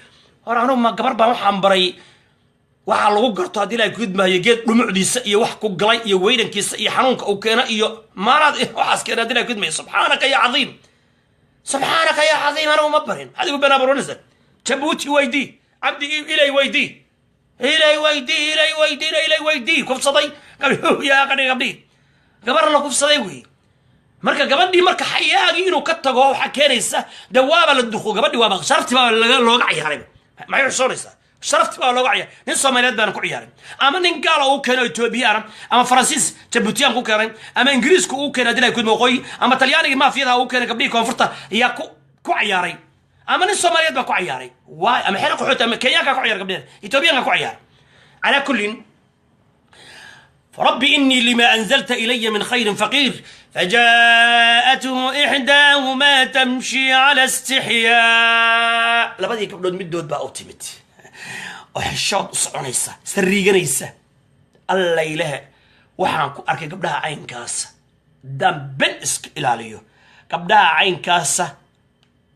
Hore anugu ma gabar baan waxaan baray waxaa lagu garto haddii ilahay kudmaayo geed dhumucdiisa iyo wax ku galay iyo weydankiisa iyo xanuunka uu keeno iyo maanaad waxaas keena haddii ilahay kudmayo. Subxaanaka ya cadiim, subxaanaka ya cadiim. Anigu ma barin. Maxaad igu been abuuranaysa? Jabuuti weydii, Cabdi Ilay weydii, Ilay weydii, Ilay weydii, Ilay weydii. Kufsaday yaa qadhi gabdhii, gabar la kufsaday wey. Marka gabadhii marka xayaagii inuu ka tago waxaa keenaysa dee waaba la duqo gabadhii, waaba sharafti baa looga ciyaaray. Maxay xushoonaysaa? Sharafti baa looga ciyaaray. Nin Soomaaliyeed baana ku ciyaaray, ama nin gaala uu keeno Etoobiyana, ama Faransiis Jabuutiyaan ku keenay, ama Ingiriisku uu keenay hadii la kudmo waqooyi, ama Talyaanigii maafiyadaha uu keenay gabdhihii koonfurta ayaa ku ciyaaray, ama nin Soomaaliyeed baa ku ciyaaray waay, ama xero qaxooti, ama Kenyaanka ku ciyaaray gabdheeda, Etoobiyaanka ku ciyaaray. Calaa kullin, رب إني لما أنزلت إلي من خير فقير. فجاءته إحداهما تمشي على استحياء. Labadii gabdhood midood baa u timid oo xishood u soconaysa, sariiganaysa. Allaylehe, waxaan ku arkay gabdhaha caynkaasa, haddaan ben iska ilaaliyo, gabdhaha caynkaasa,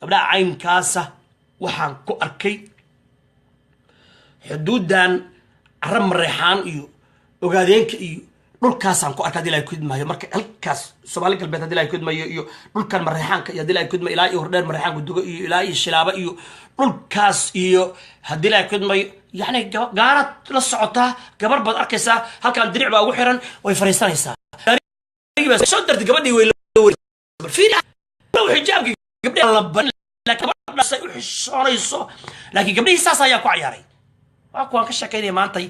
gabdhaha caynkaasa waxaan ku arkay xuduuddan cara Mareexaan iyo Ogaadeenka iyo dhulkaasaan ku arkay hadii Ilahay kudmaayo. Marka halkaas Soomaali Galbeed hadii Ilahay kudmayo iyo dhulkan Mareexaanka iyo hadii Ilahay kudmayo ilaa iyo Hordheer Mareexaanku dugo iyo ilaa iyo Shilaaba iyo dhulkaas iyo hadii Ilahay kudmayo, yacni gaaraad la socotaa, gabar baad arkaysaa, halkan diric baa ugu xiran, way fariisanaysaa, soo dartay gabadhii way xijaabkii gabdhaha la barin, laakiin gabadhaas ay u xishoonayso. Laakiin gabdhihii saas ayaa ku ciyaaray. Waa kuwaan ka sheekaynaya maantay,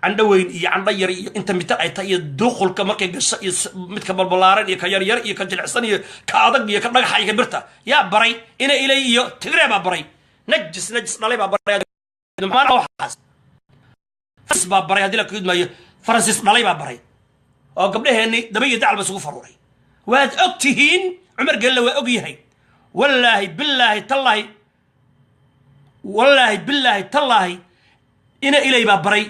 candho weyn iyo candho yar iyo inta mitar ay tahay iyo duqulka markay gasho iyo midka balbalaaran iyo ka yaryar iyo ka jilicsan iyo ka adag iyo ka dhagaxa iyo ka birta. Yaa baray? Ina Ilay iyo Tigree baa baray. Najis najis dhalay baa baray. Waxaas baa baray haddii la kudmaayo, Faransiis dhalay baa baray oo gabdhaheenni daba iyo dacalba isugu faruuray. Waad og tihiin, Cumar Gelle waa og yahay. Wallaahi billaahi tallaahi, wallaahi billaahi tallaahi, ina Ilay baa baray.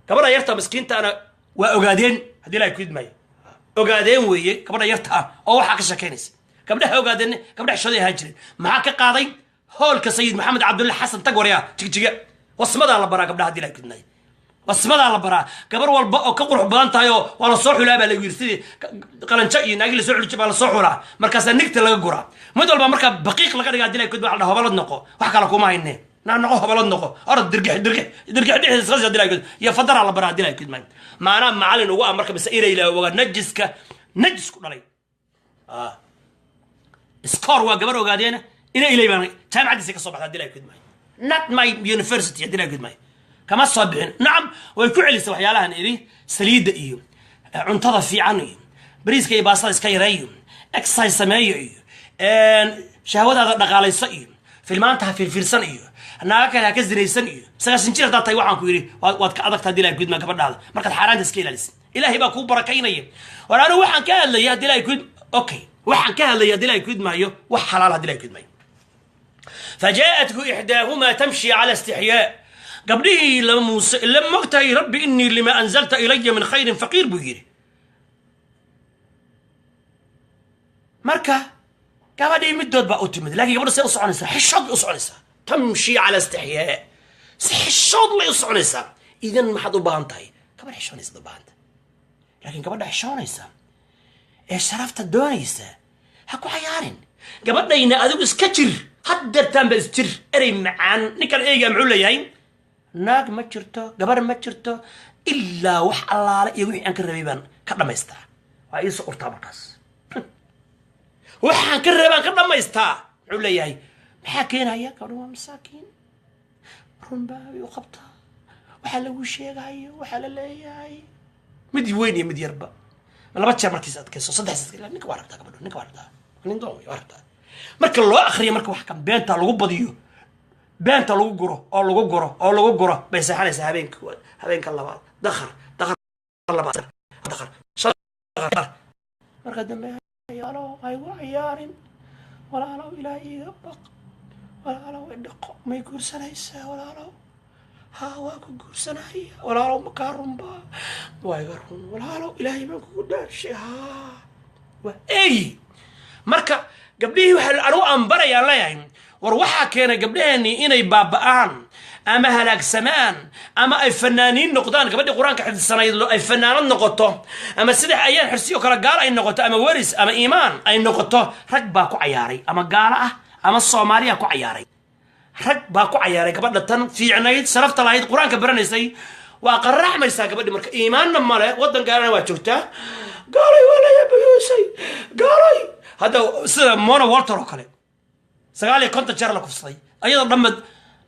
Gabadha yarta miskiintaana waa Ogaadeen haddii Ilahay kudmaayo, Ogaadeen weeye gabadha yarta ah oo waxaa ka sheekaynaysa. Gabdhaha Ogaadeen gabdhaha xishooday ahaan jireen. Maxaa ka qaaday? Hoolka Sayid Maxamed Cabdulla Xasan tag, waryaa, Jigjiga. Wasmadaa la baraa gabdhaha, hadii la kudnay wasmadaa la baraa. Gabar walba oo ka qurux badan tahay oo waa la soo xulaa baa lagu yidhi, sidii qalanjo iyo naagi lasoo xuli baa lasoo xulaa, markaasaa nigta laga guraa mid walba. Markaa baqiiq laga dhigaa dilay kudba la dhaha, hobalad noqo, wax kale kuma hayne, naa noqo, hobalad noqo, orod dirgix dirgix dirgix dhexdiisa iska sii dilay kud iyo fadaraa la baraa dilay kudma maanaa macalin ugu ah. Marka mise inay la ogaa najiska najis ku dhalay score waa gabar ogaadeena ina ilay baan jaamacaddiisa ka soo baxda dilay kudmay, not my university dilay kudmay kama soo bixin. Nacam, way ku celisay waxyaalahan idhi, saliidda iyo cuntada fiican iyo bariiska iyo baastada iska yareeyo, exercise sameeyo iyo shahwadaada dhaqaalayso iyo filmaanta ha fiirfiirsan iyo naaga kale ha ka zinaysan iyo 90 jir haddaad tahay. Waxaan ku yidhi waad ka adagtaa dilaa gudma gabadhaada markaad xaaraanta iska ilaalisa, Ilaahay baa kuu barakaynaya. War anigu waxaan ka hadlaya haddii Ilahay kud, okay, waxaan ka hadlaya haddii Ilahay kudmaayo wax xalaal haddii Ilahay kudmaayo. فجاءته إحداهما تمشي على استحياء. Gabdhihii lama Muuse ila mogtahay, رب إني لما أنزلت إلي من خير فقير buu yidhi. Marka gabadhii midood baa u timid, laakiin gabadha say u soconaysaa? Xishood bay u soconaysaa. تمشي على استحياء, si xishood lay u soconaysaa. Idan maxaad u baahan tahay? Gabadh xishoonaysa u baahan tahay. Laakiin gabadha xishoonaysa ee sharafta doonaysa ha ku cayaarin. Gabadhayna adigu iska jir, haddeertaan ba isjir, erey macaan. Ninkan eygaa muxuu leeyahay? Naag ma jirto, gabar ma jirto, ilaa wax allaale iyo wixii aan ka rabay baan ka dhammaystaa. Waa iisoo urtaa markaas, waxaan ka rabaan ka dhammaystaa muxuu leeyahay? Maxaa keenaya? Gabadhan waa masaakiin, runbaa bay u qabtaa waxaa lagu sheegayo, waxaa la leeyahay mid weyn iyo mid yarba. Laba jeer markiis adkayso, saddex, ninka waa rabtaa gabadho, ninka waa rabtaa, nin doon wey, waa rabtaa. Marka loo akriyo, marka wax kan beenta lagu badiyo, beenta lagu guro oo lagu guro oo lagu guro, bay seexanaysaa habeenka koowaad, habeenka labaad, dakhar dakhar labaad, dakhar shan dakhar. Marka dambe, walaalow ha igu ciyaarin, walaalow Ilaah iiga baq, walaalow idhaqo, may guursanaysaa? Walaalow, haa, waa ku guursanaya. Walaalow, ma kaa runbaa? Waa iga run. Walaalow, Ilaahay baan kugu dhaarshay. Haa, waa ey. Marka gabdhihii waxaa anigu aan barayaan leeyahay, war waxaa keenay gabdhaheenii inay baaba'aan ama halaagsamaan ama ay fanaaniin noqdaan, gabadhii Qur-aanka xifdisanayd ay fanaanad noqoto, ama sida Ayaan Xirsi oo kale gaal ay noqoto, ama Weris ama Iimaan ay noqoto, rag baa ku cayaaray, ama gaalo ah ama Soomaaliya ku cayaaray. Rag baa ku cayaaray. Gabadha tan fiicnayd, sharafta lahayd, Qur-aanka baranaysay, waa qaraxmaysaa gabadhi. Marka iimaanna male, waddan gaalana waa joogtaa. Gaalay waa la yaabayuusay, gaalay hadda sida Mona Walter oo kale 59 jeer la kufsaday, ayadoo dhanba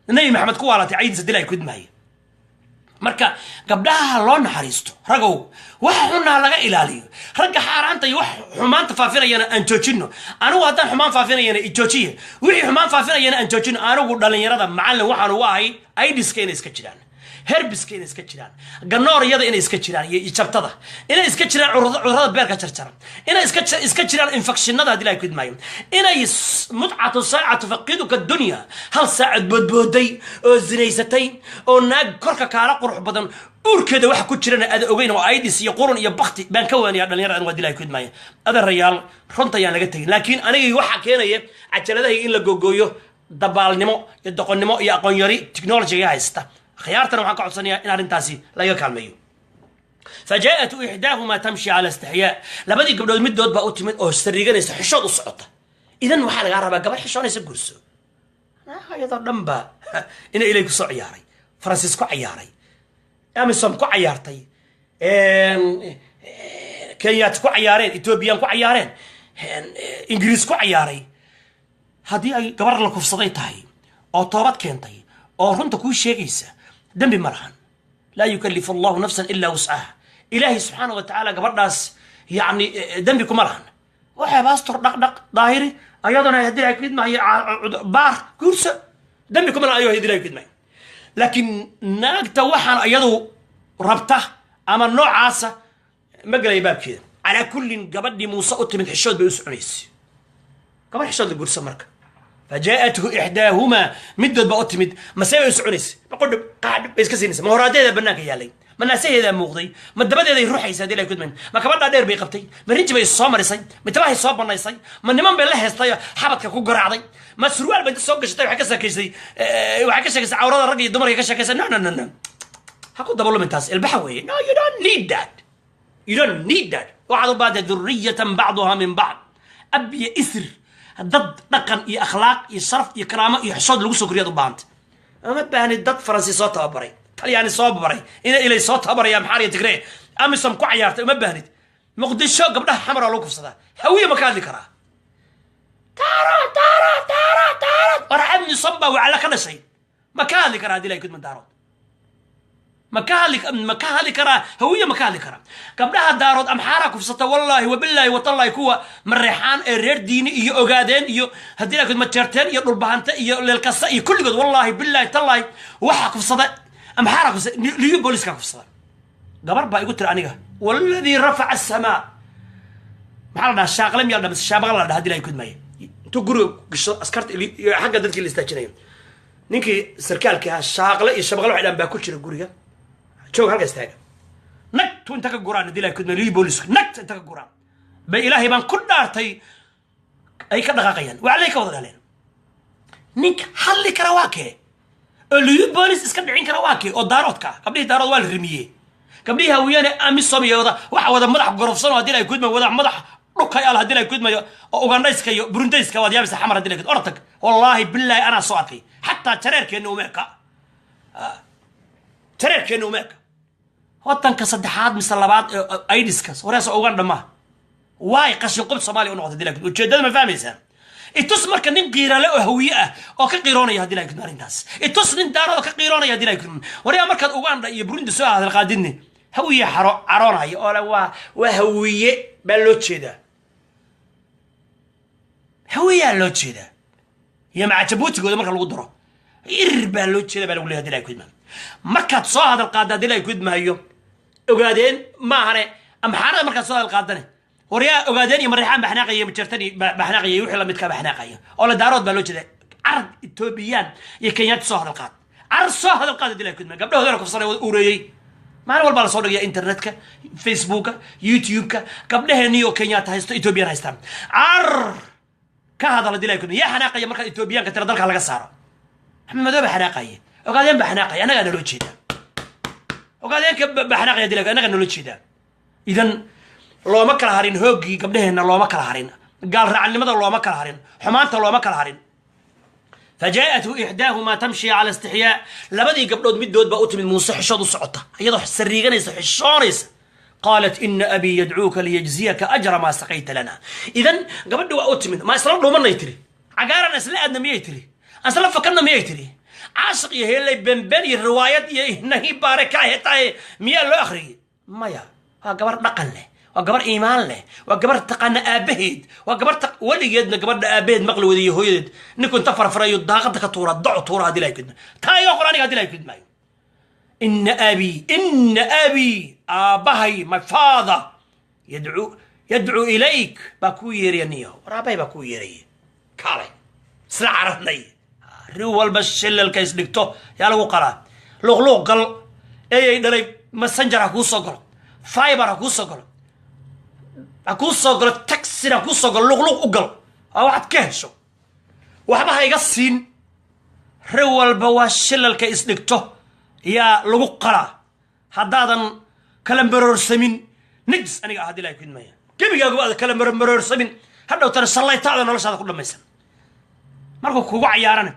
Nebi Maxamed ku waalatay caydiisa dil ay kudmaaye. Marka gabdhaha ha loo naxariisto, ragow, waxa xunna ha laga ilaaliyo. Ragga xaaraanta iyo wax xumaanta faafinayana aan joojino. Anigu haddaan xumaan faafinayana ijoojiya, wixii xumaan faafinayana aan joojino. Anigu dhalinyarada macallin waxaan ugu ahay aidiska inay iska jiraan, herbiska inay iska jiraan, ganooriyada inay iska jiraan iyo jabtada inay iska jiraan, cudurrada beerka jarjara inay iska jiraan, infectionada haddii Ilahay kudmaayo, inay متعة ساعة تفقدك الدنيا. Hal saacad boodbooday oo zinaysatay oo naag korka kaala qurux badan, uurkeeda waxa ku jirana aada ogeyn oo aidis iyo qurun iyo bakti baan ka waaniyaa dhalinyarada waa Ilahay kudmaayo. Adeerayaal, runta ayaan laga tegin. Laakiin anigii waxaa keenaya cajaladahay in la googooyo dabaalnimo iyo doqonnimo iyo aqoon yari technologyga haysta. Akhyaartana waxaan ka codsanayaa in arrintaasi laga kaalmeeyo. فجاءته إحداهما تمشي على استحياء. Labadii gabdhood midood baa u timid oo sariiganaysa, xishood u socota. Idan waxaa lagaa rabaa gabadh xishoonaysa gurso. Iyadoo dhan ba ina ilay kusoo ciyaaray, Faransiis ku ciyaaray, Amisom ku cayaartay, Kenyaat ku cayaareen, Ethoobiyan ku cayaareen, Ingiriis ku cayaaray. Haddii ay gabar la kufsaday tahay oo toobad keentay oo runta kuu sheegaysa, dembi ma lahan. لا يكلف الله نفسا إلا وسعها. Ilaahay subxaana wa tacaala gabadhaas yacni dembi kuma lahan. Waxay baastor dhaqdhaq daahiri ayaduna haddii Ilahay kidmaayo baar guurso, dembi kuma lahan ayuu haddii Ilahay kidmaayo. Laakiin naagta waxaan iyadu rabta ama noocaasa ma gelaya baabkeeda. Calaa kullin, gabadhii Muuse u timid xishood bay u soconaysay. Gabadh xishood la guurso. Marka فجاءته إحداهما, midood baa u timid. Masee bay u soconaysay? Ma qudhub qaadhub bay iska siinaysa? Ma horaadeeda bannaanka yaalay? Ma naasaheedaa muuqday? Ma dabadeeday ruuxaysa hadii la kudman? Ma kabadhaa dheer bay qabtay? Ma rinji bay soo marisay? Ma tabahay soo banaysay? Ma niman bay la heestay oo xabadka ku garaacday? Ma surwaal bay inta soo gashatay waxay ka sheekaysay, waxay ka sheekaysay cawrada ragga iyo dumarka ka sheekaysay? No, no, no, no, ha ku dabalumin taas, ilbaxa weeye. No, you don't need that, you don't need that. Waxaad u baahantay ذرية بعضها من بعض, ab iyo isir, dad dhaqan iyo akhlaaq iyo sharaf iyo karaamo iyo xishood lagu soo koriyaad u baahantay. Ama baahni dad Faransi soo tababaray, Talyaani soo baray, ina ilay soo tababaraya, Maxaar iyo Tigree AMISOM ku cayaartay, uma baahnid. Muqdisho gabdhaha Xamar waa lagu kufsadaa. Hawiye ma ka hadli karaa? Taara taara taara taara, war AMISOM baa wacla ka dhashay. Ma ka hadli karaa hadii la kudman Daarood? Ma ka hadli karaa Hawiye? Ma ka hadli karaa gabdhaha Daarood Amxaaraa kufsata? Wallaahi wabilaahi watallaahi, kuwa Mareexaan ee reer Diini iyo Ogaadeen iyo haddii la kudma Jeerteen iyo Dhulbahante iyo Leelkasa iyo kulligood, wallaahi bilaahi tallaahi, waxa kufsada Amxaaraa kufsada, Liyu booliska kufsada. Gabar baa igu tiri aniga, والذي رفع السماء, maxaa la dhahaa, shaaqle miyaa la dhaha mise shaabaqa la dhaha? Hadii la kudmaya intuu guriga gasho askarta iyo xagga dadkii la istaajinayo, ninkii sarkaalka ahaa shaaqle iyo shabaqle waxay dhahan baa ku jira guriga joog, halka istaaga. Nagtu inta ka guraan hadii la kudmaya Liyu boolisku nagta inta ka guraan bay, Ilaahay baan ku dhaartay, ay ka dhaqaaqayaan, waclay ka wada dhaleen. Ninka hadli kara waa kee oo Liyu boolis iska dhicin kara? Waa kee oo Daaroodka ah? Gabdhihii Daarood waa la rimiyey. Gabdhihii Hawiyane AMISOM iyo wada waxa wada madax gorofsan oo haddii la kudmayo wada madax dhukay al haddii la kudmayo oo Ugandhayska iyo Burundayska waad yaabaysa. Xamar haddii la kudmayo ortag, wallaahi bilaahi anaa soo arkay. Xataa jareerkeenna uma eka, jareerkeenna uma eka. Wadanka saddexaad mise labaad ee aidiska wareesa Uganda maaha. Waay qashin qub Soomaaliya u noqotay haddii la kudmayo. Ujeeddada ma fahmaysaa? Itus marka nin qiirale oo Hawiye ah oo ka qiiroonaya haddii la kudmayo arrintaas. Itus nin Daarood oo ka qiiroonaya haddii la kudmayo. Waryaa, markaad Uganda iyo Burundi soo hadal qaadidni, Hawiye xaro caroonaya oo le waa Hawiye baa loo jeedaa, Hawiyaa loo jeedaa, iyo maca Jabuutigooda marka lagu daro Irir baa loo jeeda baa lagu leeyahay haddii la kudmayo. Markaad soo hadal qaadda haddii la kudmayo Ogaadeen maahane, Amxaarada markaad soo hadal qaadane, waryaa, Ogaadeen iyo Mareexaan baa xanaaqaya, Majartan baa xanaaqaya iyo wixii lamidkaa baa xanaaqaya oo la Daarood baa loo jeeda. Carab Etoobiyaan iyo Kenyaati soo hadal qaad, carab soo hadal qaad haddii la kudmayo, gabdhahoodana kufsanay wada ureeyey. Maalin walbaa lasoo dhigaya internetka, Facebooka, YouTube-ka, gabdhaheennii oo Kenyaata haysto, Etoobiyaan haystaan. Car ka hadal haddii la kudmayo. Yaa xanaaqaya markaad Etoobiyaanka tira dalka laga saaro? Axmed Madoobe xanaaqaya, Ogaadeen baa xanaaqaya, annagaa naloo jeedaa. Ogaadeenka baa xanaaqaya haddii la annagaa naloo jeedaa. Idan looma kala harin hooggii gabdhaheenna, looma kala harin gaal raacnimada, looma kala harin xumaanta, looma kala harin. فجاءته إحداهما تمشي على استحياء, labadii gabdhood midood baa u timid Muuse xishood u socota, iyadoo sariiganaysa, xishoonaysa. قالت إن أبي يدعوك ليجزيك أجر ما سقيت لنا. Idan gabadhi waa u timid. Ma isla dhuumanay tiri? Cagaaran isla aadna miyay tiri? Isla fakarna miyay tiri? Caashiq iyo heelay benben iyo riwaayad iyo nahi baare ka hetaye miyaa loo akhriyey? Maya, waa gabar dhaqan leh, waa gabar iimaan leh, waa gabar taqaana aabaheed, waa gabar weligeedna gabadha aabaheed maqli wada iyo hooyadeed. Ninku inta farfarayo daaqada ka tuura, daco tuura haddii la kudma. Taa iga qor aniga haddii la kudmaayo. إن أبي, إن أبي, aabbahay, my father, يدعو إليك, baa kuu yeeraya. Niyo, war aabbahay baa kuu yeeraya, kaalay isla cararnay. Ri walba shilalka isdhigto yaa lagu qalaa. Luqluuq gal, eyay dhalay. Messenger ha kuu soo galo, Viber ha kuu soo galo, ha kuu soo galo, taxina ha kuu soo galo. Luqluuq u gal waa waxaad ka hesho, waxba ha iga siin. Ri walba waa shilalka isdhigto yaa lagu qalaa. Haddaadan kala maroorsamin, najis aniga ah haddii ilahay kudmaya, gebigaaguba aada kala maroorsamin, hadhowtana shallaytaada noloshaada ku dhammaysan. Markuu kugu cayaarane,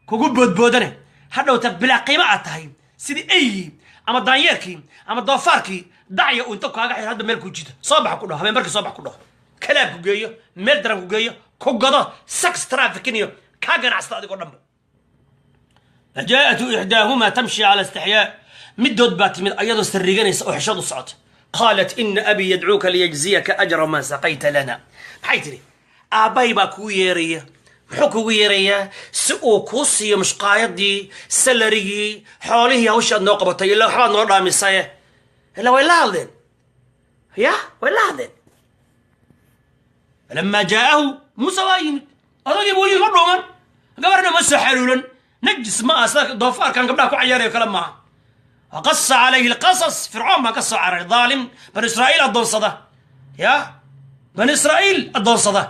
kugu boodboodane, hadhowta bilaa qiimo aad tahay, sidii eygii ama daanyeerkii ama doofaarkii dacya uu inta kaaga xir hadba meel ku jito, soo baxa ku dhaho, habeen markii soo bax ku dhaho, kalaab ku geeyo, meel daran ku geeyo, ku gado, sex trafficking iyo kaa ganacsada adigoo dhanba. فجاءته إحداهما تمشي على استحياء, midood baa timid ayadoo sariiganaysa oo xishad u socota. قالت إن أبي يدعوك ليجزيك أجر ما سقيت لنا. Maxay tidhi? Aabbay baa kuu yeeraya. Muxuu kugu yeerayaa? Si uu kuu siiyo mushqaayadii, salarigii, xoolihii hawsha aad noo qabatay, ilaa waxbaad noo dhaamisaye. Ilaa way la hadleen, ya way la hadleen. فلما جاءه موسى, waa yimid odagii buu yimid. Ma dhuuman, gabarna ma soo xaluulan, najis ma aha, sida doofaarkan gabdhaha ku cayaarayo kale maaha. Waqasa calayhi alqasas. Fircoon baan ka soo cararay, dhaalim Banu Israa'iil addoonsada, ya Banu Israa'iil addoonsada.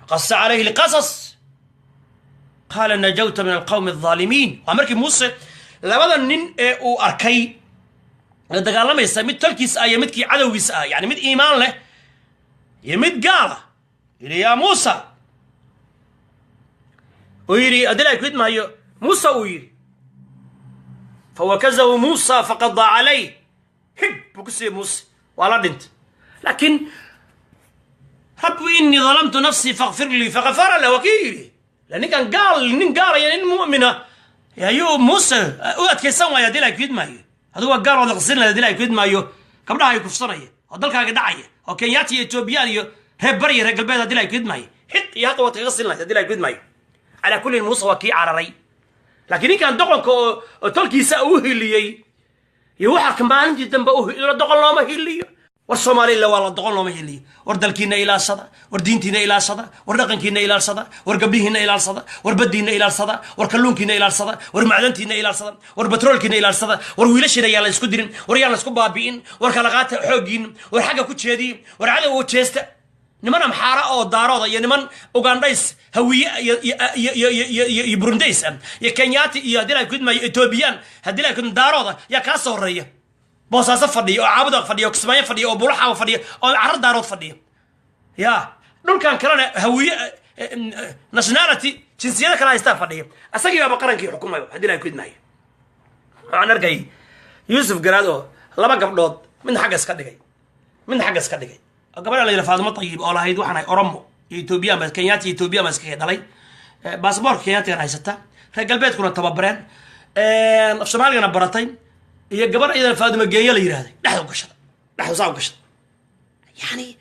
Qasa calayhi alqasas, qaala najawta min alqawmi aldaalimiin. Waa markii Muuse labada nin ee uu arkay ee dagaalamaysa, mid tolkiis ah iyo midkii cadowgiisa ah, yani mid iimaan leh iyo mid gaala, yidhi yaa Muusa, uu yidhi haddii la ku idmaayo, Muuse uu yidhi fawakazahu Muusa faqadaa calayh. Hig buu ku siiyey Muuse, waa la dhintay. Laakiin rabbi inii dalamtu nafsii fakfir lii, fakafara lah. Waa kii yidhi la ninkan gaal, nin gaalaya nin mu'mina ayuu Muuse u adkaysan waaya. Haddii la ku idmaayo, adigu waa gaal, waad laqsin lahayd. Haddii la ku idmaayo, gabdhaha ay kufsanaya oo dalkaaga dhacaya oo Kenyaati iyo Etoobiyaan iyo reer bariya, reer galbeed, haddii la ku idmaayo, xiq iyo haqa waad kaga sin lahayd. Haddii la ku idmaayo, calaa kullin, Muuse waa kii cararay. Laakiin ninkan doqonka oo tolkiisa u hiliyey iyo waxaa maalintii dambe la doqon looma hiliyo. War Soomaalila waa la doqon looma hiliyo. War dalkiina ilaashada, war diintiina ilaashada, war dhaqankiina ilaalsada, war gabdhihiina ilaalsada, war baddiina ilaalsada, war kalluunkiina ilaalsada, war macdantiina ilaalsada, war batroolkiina ilaalsada. War wiilashiina yaan la isku dirin, war yaan la isku baabi'in, war kala qaata xooggiin, war xagga ku jeediye, war cadow jeesta. Niman Amxaara oo Daarooda iyo niman Ugandhays, Hawiye iyo Burundays ah iyo Kenyaati iyo haddii la kudmaayo Etoobiyaan, haddii la kudma Daarooda yaa kaa soo horeeya, Boosaaso fadhiya oo Caabuda fadhiya oo Kismaayo fadhiya oo Bulaxaawa fadhiya oo carro Daarood fadhiya. Ya dhulkan kalena Hawiye nationality jinsiyada kala haystaa fadhiya. Asagii baaba qarankii xukumayo. Haddii la kudmaayo, waxaan arkay Yuusuf Garaad oo laba gabdhood midna xagga iska dhigay, midna xagga iska dhigay. Gabadha la yidha Faadimo Tayib oo lahayd waxaan ahay Oromo iyo Etoobiyaan ba, Kenyaati iyo Etoobiyaan baa iskaga dhalay, baasaboorka Kenyaatigan haysata, reer galbeedkuna tababareen, af Soomaaligana baratay, iyo gabar iyadana Faadimo Geenya la yidhahday, dhexda u gashada, dhexda saa u gashada, yani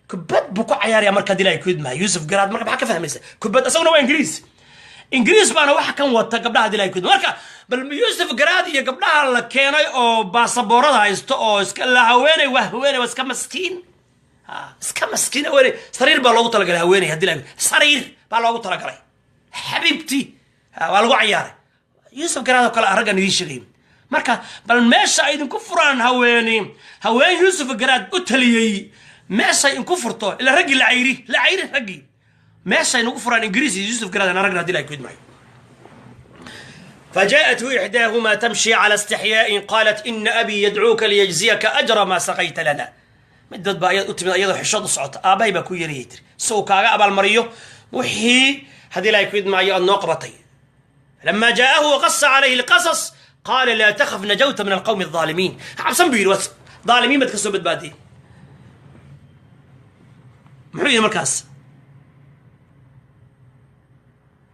kubad buu ku cayaaraya. Marka hadii la ku idmahay Yuusuf Garaad, marka maxaa ka fahmaysa? Kubad. Isaguna waa Ingiriis, Ingiriis baana waxa kan wata gabdhaha hadii la ku idma. Marka bal Yuusuf Garaad iyo gabdhaha la keenay oo baasaboorada haysto oo iska la haweeney, waa haweeney, waa iska maskiin, iska maskiin haweeney. Sariir baa loogu talagalay haweeney, haddii la sariir baa loogu talagalay, xabiibti waa lagu cayaaray. Yuusuf Garaad oo kale raggan idiin sheegay. Marka bal meesha ay idinku furaan haweeni, haween Yuusuf Garaad u taliyey meeshay inku furto, ila raggii la cayri, la cayri raggii, meeshay nagu furaan Ingiriis iyo Yuusuf Garaad aan aragna haddii la ku idmaayo. فجاءته إحداهما تمشي على استحياء قالت إن أبي يدعوك ليجزيك أجر ما سقيت لنا. Middood baa ayad u timid iyadoo xishood u socota. Aabbahay baa ku yeerayay, tiri, si uu kaaga abaalmariyo wixii haddii ilaahay ku idmaayo aad noo qabatay. لما جاءه وقص عليه القصص قال لا تخف نجوت من القوم الظالمين. Cabsan buu yidhi, dhaalimiin baad ka soo badbaadiyey. Muxuu yidhi markaas?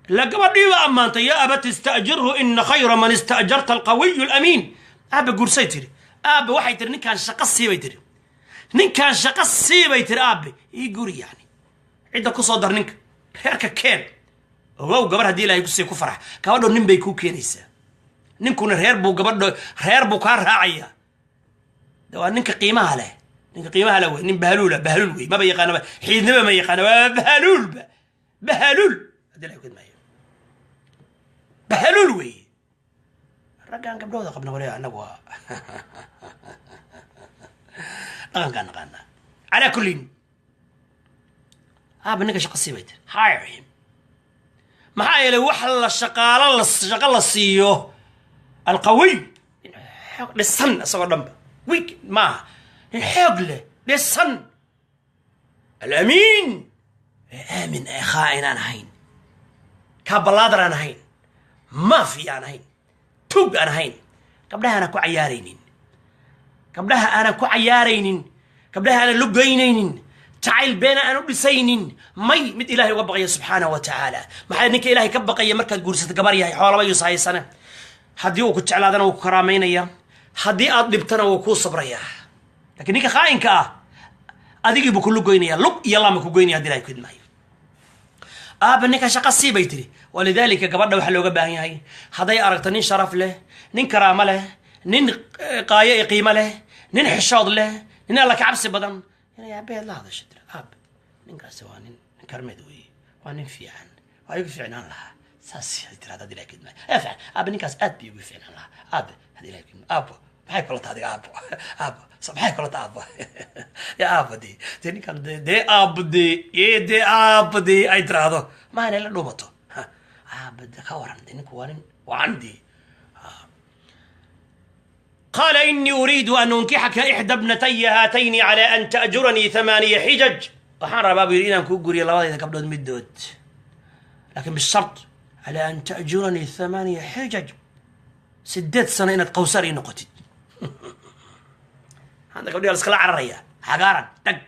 La gabadhii baa ammaantay: يا أبت استأجره إن خير من استأجرت القوي الأمين. Aabba guursay tiri. Aabba waxay tiri ninkaan shaqo sii bay tiri, ninkaan shaqo sii bay tiri. Aabbe ii guri, yani cidda ku soo dar, ninka reerka keen. Ogow, gabar haddii Ilaahay kusii ku farax, gabadho nin bay kuu keenaysaa, ninkuna reer buu, gabadho reer buu kaa raacayaa. De waa ninka qiimaha leh, ninka qiimaha leh wey. Nin bahaluula, bahaluul wey, maba yaqaanaba xiidnima, ma yaqaana, waa bahaluulba, bahaluul haddii Ilahay ku idmaayo, bahaluul wey. Raggaan gabdhooda qabna wali annagu waa dhaqankaan naqaanaa. Calaa kullin, aaba ninka shaqa sii bay tiri, hire him. Maxaa yeelay wax la shaqaalo la shaqo la siiyo alqawiy, nin xoog dhisan, isagoo dhanba weak maaha, nin xoog leh, dhisan, alamiin ee aamin ee khaa'in aan ahayn, kaabalaadar aan ahayn, maafiya aan ahayn, tug aan ahayn, gabdhaha aanan ku cayaaraynin, gabdhaha aanan ku cayaaraynin, gabdhaha aanan lugaynaynin, jacayl beena aan u dhisaynin, may mid Ilaahay uga baqaya subxaanahu wa tacaala. Maxaa ninka Ilaahay ka baqaya markaad guursato gabar yahay, xoolaba yuusa haysane, haddii uu ku jeclaadana wuu ku karaamaynaya, haddii aad dhibtana wuu kuu sabrayaa. Lakiin ninka khaa'inka ah adigii buu ku lugoynaya, lug iyo laama ku goynaya hadii Ilahay ku idmaayo. Aaba ninka shaqa sii bay tiri. Walidaalika gabadha waxaa looga baahan yahay hadday aragto nin sharaf leh, nin karaamo leh, nin qaayo iyo qiimo leh, nin xishood leh, nin Alla ka cabsi badan, inay aabaheed la hadasho, tiri: aabe, ninkaasi waa nin nin karmeed weeye, waa nin fiican, waa igu fiicnaan lahaa. Saas ay tirahda hadii ilahay kidmaayo. Ee fiican aabe, ninkaas aad bay ugu fiicnaan lahaa aabe hadii ilahay kidmaayo. Aabo, maxay kula tahay adiga aabo? Aabo, maxay kula tahay aabo? Ya aabo, dee ninkan dee aabo, dee ee dee aabo, dee ay tiraahdo ma inay la dhuumato. Aabo, de ka waran, dee ninku waa nin wacan dee. قال إني أريد أن أنكحك إحدى ابنتي هاتين على أن تأجرني 8 حجج. Waxaan rabaa buu yidhi inaan kuu guriyo labadayda gabdhood middood, laakiin بالشرط على أن تأجرني 8 حجج, 8 sano inaad qawsar ii noqotid. Hadda gabdhihi la iskala cararaya xagaaran dhag.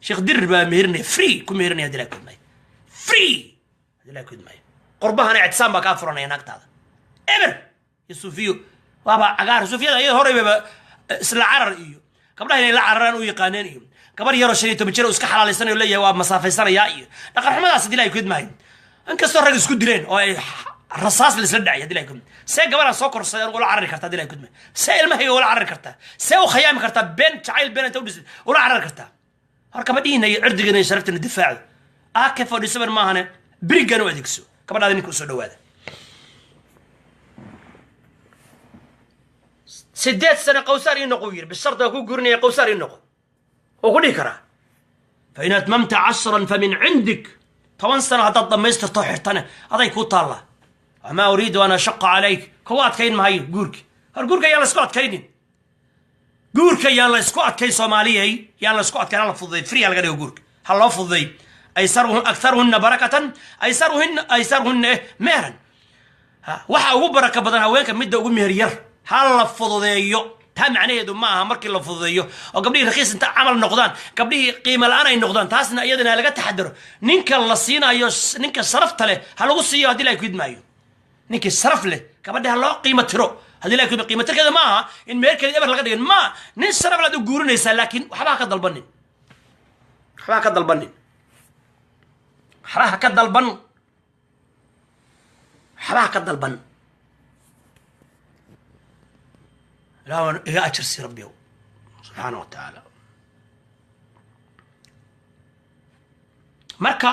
Sheekh Dirir baa meherinaya, free ku meherinaya hadii laa kudmaayo, free hadii laa kudmaayo. Qurbahana Ictisaam baa kaa furanaya naagtaada eber iyo suufiyo waaba cagaar. Suufiyada iyada horeybaba isla carar iyo gabdhaha inay la cararaan u yaqaaneen, iyo gabar yaroo 15 jir oo iska xalaalaysanayo leeyahay waa masaafaysanayaa, iyo dhaqan xumadaas hadii laa kudmaayo. Inkastoo rag isku dileen oo ay rasaas la isla dhacay hadii laa kudmaayo. See gabadhaan soo korsaday anigu ula carari karta hadii laa kudmaayo? See ilmahayga ula carari kartaa? See u khayaami kartaa? Been jacayl been inta u dhisid ula carari kartaa? Hor gabadhiina iyo cirdigiina iyo sharaftiina difaacdo. AK-47 maahane, berigan u adeegso gabadhaada ninka usoo dhawaada. 8 sano qawsaar ii noqo yiri, bishardi waa ku gurinaya, qawsaar ii noqo wuu ku dhihi karaa. فإن أتممت 10 فمن عندك. 10 sano haddaad dhammaystirto xirtane aday kuu taallaa. وما أريد أن أشق عليك, kuwa adkayn mahayo guurka. Hor guurka yaan la isku adkaynin, guurka yaan la isku adkayn. Soomaaliyay, yaan la isku adkayn. Hala fududay, free ha laga dhigo guurka, ha loo fududay. أيسرهن أكثرهن بركة أيسرهن أيسرهن مهرا. Waxa ugu baraka badan haweenka midda ugu meher yar. Ha la fududeeyo. Taa macnaheedu ma aha markii la fududeeyo oo gabdhihii rakiis inta camal noqdaan, gabdhihii qiimo la-aan ay noqdaan. Taasna iyadana laga taxadaro. Ninka la siinayo, ninka sharafta leh ha lagu siiyo haddii la kudmaayo. Ninkii sharaf leh gabadha ha loo qiimo tiro haddii la kudmaayo. Qiimo tirkeeda ma aha in meherkeeda eber laga dhigin. Ma nin sharaf laad u guurinaysaa, laakiin waxba ha ka dalbanin, waxba ha ka dalbanin, waxba ha ka dalban, waxba ha ka dalban. Ilaah iga ajar sii rabbiyow subxaana wa tacaala. Marka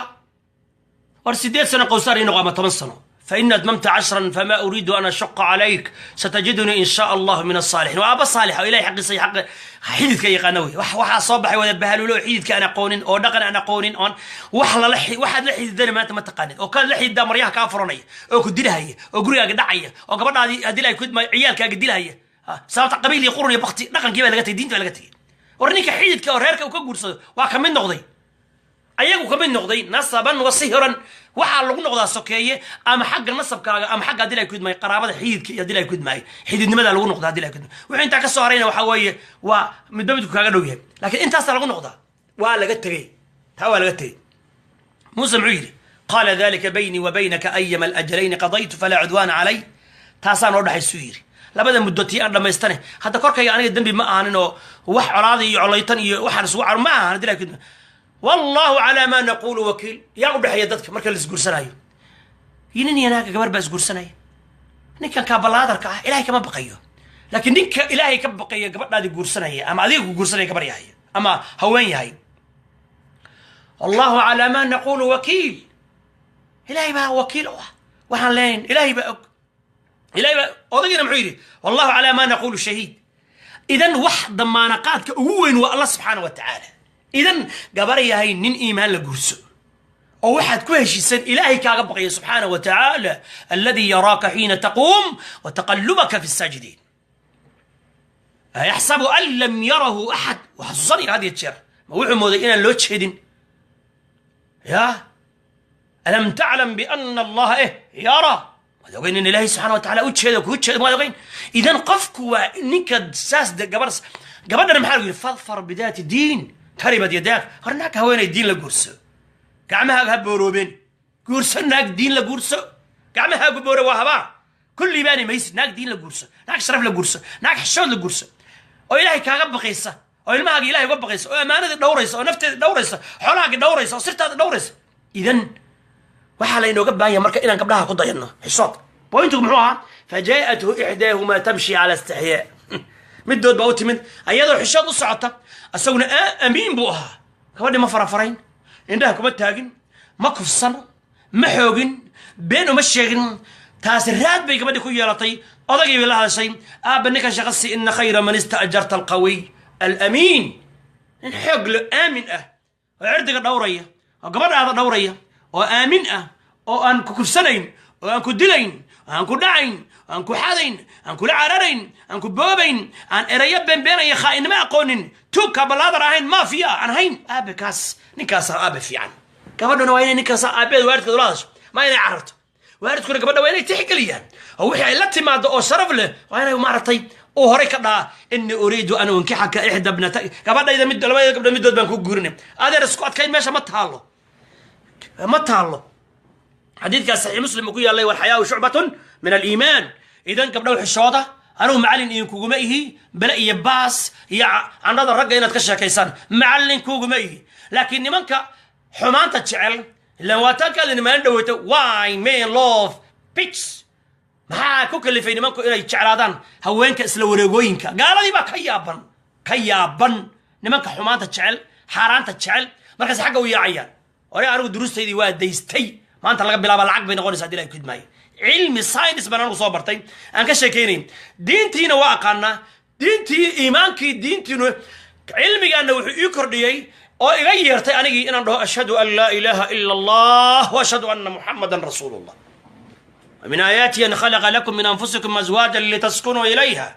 war 8 sano qowsaar ii noqo ama 10 sano. فإن أتممت 10 فما أريد أن أشق عليك، ستجدني إن شاء الله من الصالحين. Waa aaba saalix oo ilahay xaqiisa iyo xaqa xididka yaqaana wey. Wax waxaa soo baxay wada bahalulo oo xididka aan aqoonin oo dhaqan aan aqoonin oon wax lala waxaad la xididana maanta ma taqaanin, oo kaad la xididaa maryaha kaa furanaya oo ku dilahaya oo gurigaaga dhacaya oo gabadhaadii haddii la kudmaayo ciyaalkaaga dilahaya. Sababta qabiil iyo qurun iyo bakti, dhaqankii baa laga tegay, diinta baa laga tegay. War ninka xididka oo reerka uu ka guursado waa ka mid noqday, ayagu ka mid noqday نسبا وصهرا. Waxaa lagu noqdaa sokeeye ama xagga nasabkaaga ama xagga haddii la kudmaayo qaraabada xididka iyo haddii la kudmaayo xididnimada lagu noqdaa haddii la kudmaayo. Wuxuu intaa ka soo harayna waxaa weeye waa midba midku kaaga dhow yahay, laakiin intaasaa lagu noqdaa. Waa laga tegey taa, waa laga tegey. Muuse muxuu yidhi? قال ذلك بيني وبينك، أيما الأجلين قضيت فلا عدوان علي. Taasaa noo dhaxaysuu yidhi. Labada muddo tii aan dhammaystane hadda korkayga aniga dembi ma ahanin oo wax colaada iyo colaytan iyo waxaan isugu caro ma ahan haddii la kudmaayo. والله على ما نقول وكيل. Yaa u dhexeeya dadka marka la isguursanayo? Nin iyo naaga, gabar baa isguursanaya. Ninkan kaabalaadarka ah ilahay kama baqayo, laakiin ninka ilaahay ka baqaya gabadhaadii guursanaya ama adiga ku guursanaya gabar yahay ama haween yahay, الله على ما نقول وكيل. Ilaahay baa wakiil u ah waxaan leenayn, ilaahay baa og, ilahay baa. Odaygiina muxuu yidhi? والله على ما نقول شهيد. Idan wax damaanaqaadka ugu weyn waa Allah subxaana wa tacaala. Idan gabar yahay, nin iimaan la guurso oo waxaad ku heshiisan ilaahay kaaga baqaya subxaana wa tacaala, الذي يراك حين تقوم وتقلبك في الساجدين، أيحسب أن لم يره أحد. Waxasuusanaya had iyo jeer, ma wuxuu mooday inaan loo jeedin? Ya ألم تعلم بأن الله يرى. Maad ogeyn in ilaahay subxana wa tacala u jeedo, kuu jeedo? Maad ogeyn? Idan qofku waa ninka saas gabar gabadhana maxaa lagu yidhi? فاظفر بذات الدين تربت يداك. Hor naag haweenay diin la guurso, gacmahaaga ha booroobeen. Guurso naag diin la guurso, gacmahaagu boore waa habaa kulli baani maysid. Naag diin la guurso, naag sharaf la guurso, naag xishood la guurso oo ilaahay kaaga baqaysa oo ilmahaaga ilahay uga baqaysa oo ammaanadii dhowraysa oo nafteeda dhowraysa, xoolahaaga dhowraysa oo sirtaada dhowraysa. Idan waxaa laynooga baahan yahay marka inaan gabdhaha ku dayanno xishood. Pointigu muxuu ahaa? فجاءته إحداهما تمشي على استحياء. Midood baa u timid ayadoo xishood u socota, isaguna amiin buu ahaa. Gabadhii ma farafarayn, indhaha kuma taagin, ma kufsan. Ma xoogin, been uma sheegin. Taasi raad bay gabadhii ku yeelatay. Odagii bay la hadashay: "Aabba, ninka shaqo si. إن خير من استأجرت القوي الأمين." Nin xoog lo, aamin ah, oo cirdiga dhowraya, oo gabadhaada dhowraya, oo aamin ah, oo aan ku kufsanayn, oo aan ku dilayn, oo aan ku dhacayn, oo aan ku xadayn, aan kula cararayn, aan ku boobayn, aan erayo beenbeenaya, khaa'inimo aqoonin, tuugka ballaadar ahayn, maafiya aan ahayn. Aabe, kaas ninkaasaa aabe fiican. Gabadhuna waa inay ninkaasa aabeed waalidkeed ula hadasho, ma inay cararto. Waalidkuna gabadha waa inay tixgeliyaan, oo wixii ay la timaado oo sharaf leh waa inay maaragtay uu horay ka dhahaa: "إني أريد أن أنكحك إحدى ابنتي." Gabadhayda mid, labada gabdho midood baan ku guurinay. Adeer, isku adkayn meesha ma taalo, ma taalo. Xadiidkaas Saxiix Muslim uu ku yaallay: "والحياء شعبة من الإيمان." Idan gabdhow, xishooda. Anugu macallin idinkuguma ihi bele iyo baas iyo candhada ragga inaad ka sheekaysaan, macallin kuguma ihi. Laakiin nimanka xumaanta jecel, ilaan waa taan kaadina maalin dhaweyta, "Why men love bitch?" Maxaa ku kalifay nimanku inay jeclaadaan haweenka isla wareegooyinka? Gaaladii baa ka yaaban, ka yaaban nimanka xumaanta jecel, xaaraanta jecel. Markaas xagga u yaacayaan. Ore, anigu duruustaydii waa daystay. Maanta laga bilaaba lacag bay noqonaysa hadii Ilahay kudmaayo. Cilmi science baan anigu soo bartay, aan ka sheekeynay. Diintiina waa aqaanaa, diintii, iimaankii, diintiinu, cilmigaana wuxuu ii kordhiyey oo iga yeertay anigii inaan dhaho: "أشهد أن لا إله إلا الله وأشهد أن محمدا رسول الله." ومن آياته أن خلق لكم من أنفسكم أزواجا لتسكنوا إليها.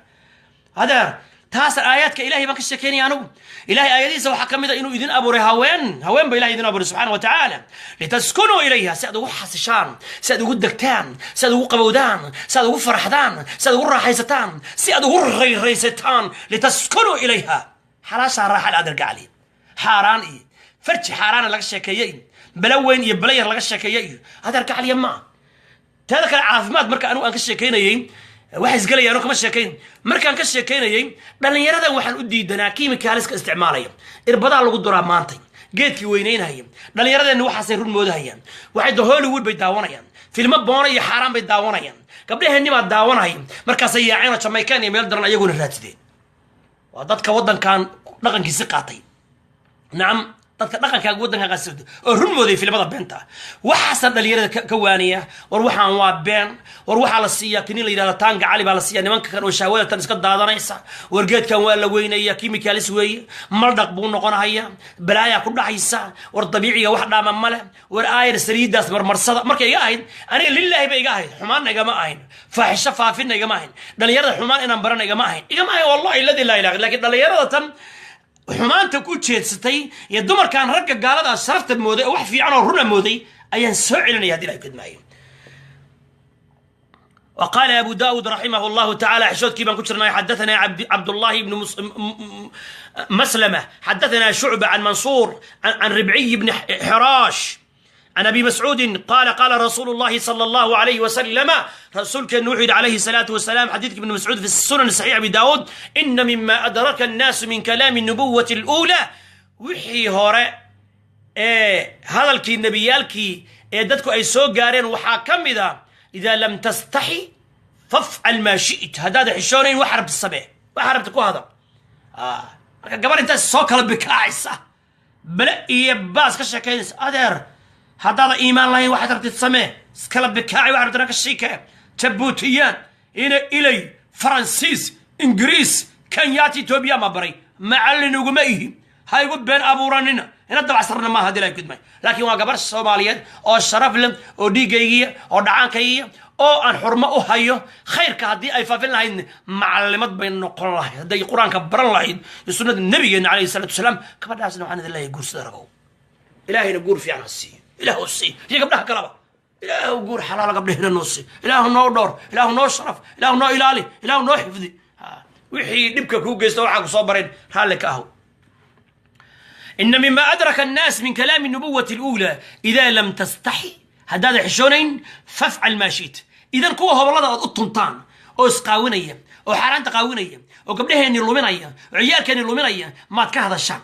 Adeer, taas aayaadka Ilahay baan ka sheekeynaya anigu. Ilahay aayadihiisa waxaa ka mid a inuu idin abuuray haween. Haween ba Ilahay idin abuuray subxana wa tacaala. "لتسكنوا إليها", si aad ugu xasishaan, si aad ugu degtaan, si aad ugu qabowdaan, si aad ugu farxdaan, si aad ugu raaxaysataan, si aad ugu rayraysataan. "لتسكنوا إليها." Xalaashaa raaxa la, adeer gacali. Xaaraan iyo farji xaaraana laga sheekeeye iyo bala weyn iyo bala yar laga sheekeeye iyo, adeer gacaliya, maa. Teeda kale, caafimaad marka anigu aan ka sheekeynayey, waxa isgelayaan kama sheekayn. Markaan ka sheekaynayay dhallinyaradan, waxaan u diidanaa chemicalska isticmaalaya, irbadaa lagu duraa maantay, geedkii weynaynaya. Dhallinyaradeenna waxaasay run moodahayaan. Waxay da Hollywood bay daawanayaan, filmo boona iyo xaaraan bay daawanayaan. Gabdhaheenni baa daawanaya, markaasay yaaceen oo Jamaican iyo meel daran ayaguna raadsideen. Waa dadka waddankan dhaqankiisi qaatay. Nacam, dadka dhaqankaaga waddankan qaatay oo run mooday filimada beenta ah, waxaasaan dhalinyarada ka waaniya. War, waxaan waa been. War, waxaa la siiyaa kinin la yidhahda taanga cali baa la siiya nimanka kan oo shahwada tan iska daadanaysa. War, geedkan waa la weynaya, chemicals weeye, maldhaq buu noqonahaya, balaayaa ku dhacaysa. War, dabiiciga wax dhaama male. War, aayar saliidaas marmarsada. Markay iga ahayd aniga, lilaahi bay iga ahayd, xumaanna igama ahayn, faaxisho faafinna igama ahayn, dhalinyarada xumaan inaan barana igama ahayn, igama ahayn, والله الذي لا إله. Lakin dhalinyarada tan xumaanta ku jeedsatay iyo dumarkan ragga gaalada sharafta mooday oo wax fiican oo runa mooday ayaan soo celinaya hadii Ilahay kudmaayo. وقال أبو داود رحمه الله تعالى, xishoodkii baan ku jirnay: حدثنا عبد الله بن مسلمة حدثنا شعبة عن منصور عن ربعي بن حراش عن أبي مسعود قال: قال رسول الله صلى الله عليه وسلم. رسولك نوحي عليه الصلاة والسلام, حديث ابن مسعود في السنن الصحيح أبي داود: "إن مما أدرك الناس من كلام النبوة الأولى", wixii hore ee hadalkii nebiyaalkii ee dadku ay soo gaareen waxaa ka mid a: "إذا لم تستح فافعل ما شئت." Haddaada xishoonayn, wax rabta samee, waxa rabta ku hadal. Marka gabar intaas soo kala bikaacaysa, bale iyo baas ka sheekaynaysa, adeer, haddaada iimaan lahayn, waxaad rabtid samee, iskala bikaaci, waxaad rabtana ka shiikee. Jabuutiyaan ina ilay, Faransiis, Ingiriis, Kenyaati, Etoobiya ma baray, macallin uguma ihi. Ha igu been abuuranina. Ina dabacsarna maaha hadii la gudmay, laakiin waa gabar Soomaaliyeed oo sharaf leh, oo dhiiggaygiya, oo dhacaankaygiya, oo aan xurmo u hayo. Khayrka haddii ay faafin lahayd, macalimad bay noqon lahayd, hadday Qur-aanka baran lahayd iyo sunnada nabigeena calayhi salaatu wasalaam. Gabadhaasna waxaan idin leeyahay: guursada ragow. Ilaahayna guur fiican ha siiyo, Ilaah u siiyo, iyo gabdhaha kaleba. Ilaahu guur xalaala gabdhahina noo sii. Ilaahu noo dhowr, Ilaahu noo sharaf, Ilaahu noo ilaali, Ilaahu noo xifdi. Wixii dhibka kuu geysta, waxaa ku soo bareen, raalli ka ahow. إن مما أدرك الناس من كلام النبوة الأولى: "إذا لم تستحي", haddaada xishoonayn, "فافعل ما شئت." Idan kuwa hobolada ood u tuntaan oo isqaawinaya, oo xaaraanta qaawinaya, oo gabdhaheenni luminaya, oo ciyaalkeenni luminaya, maad ka hadashaan?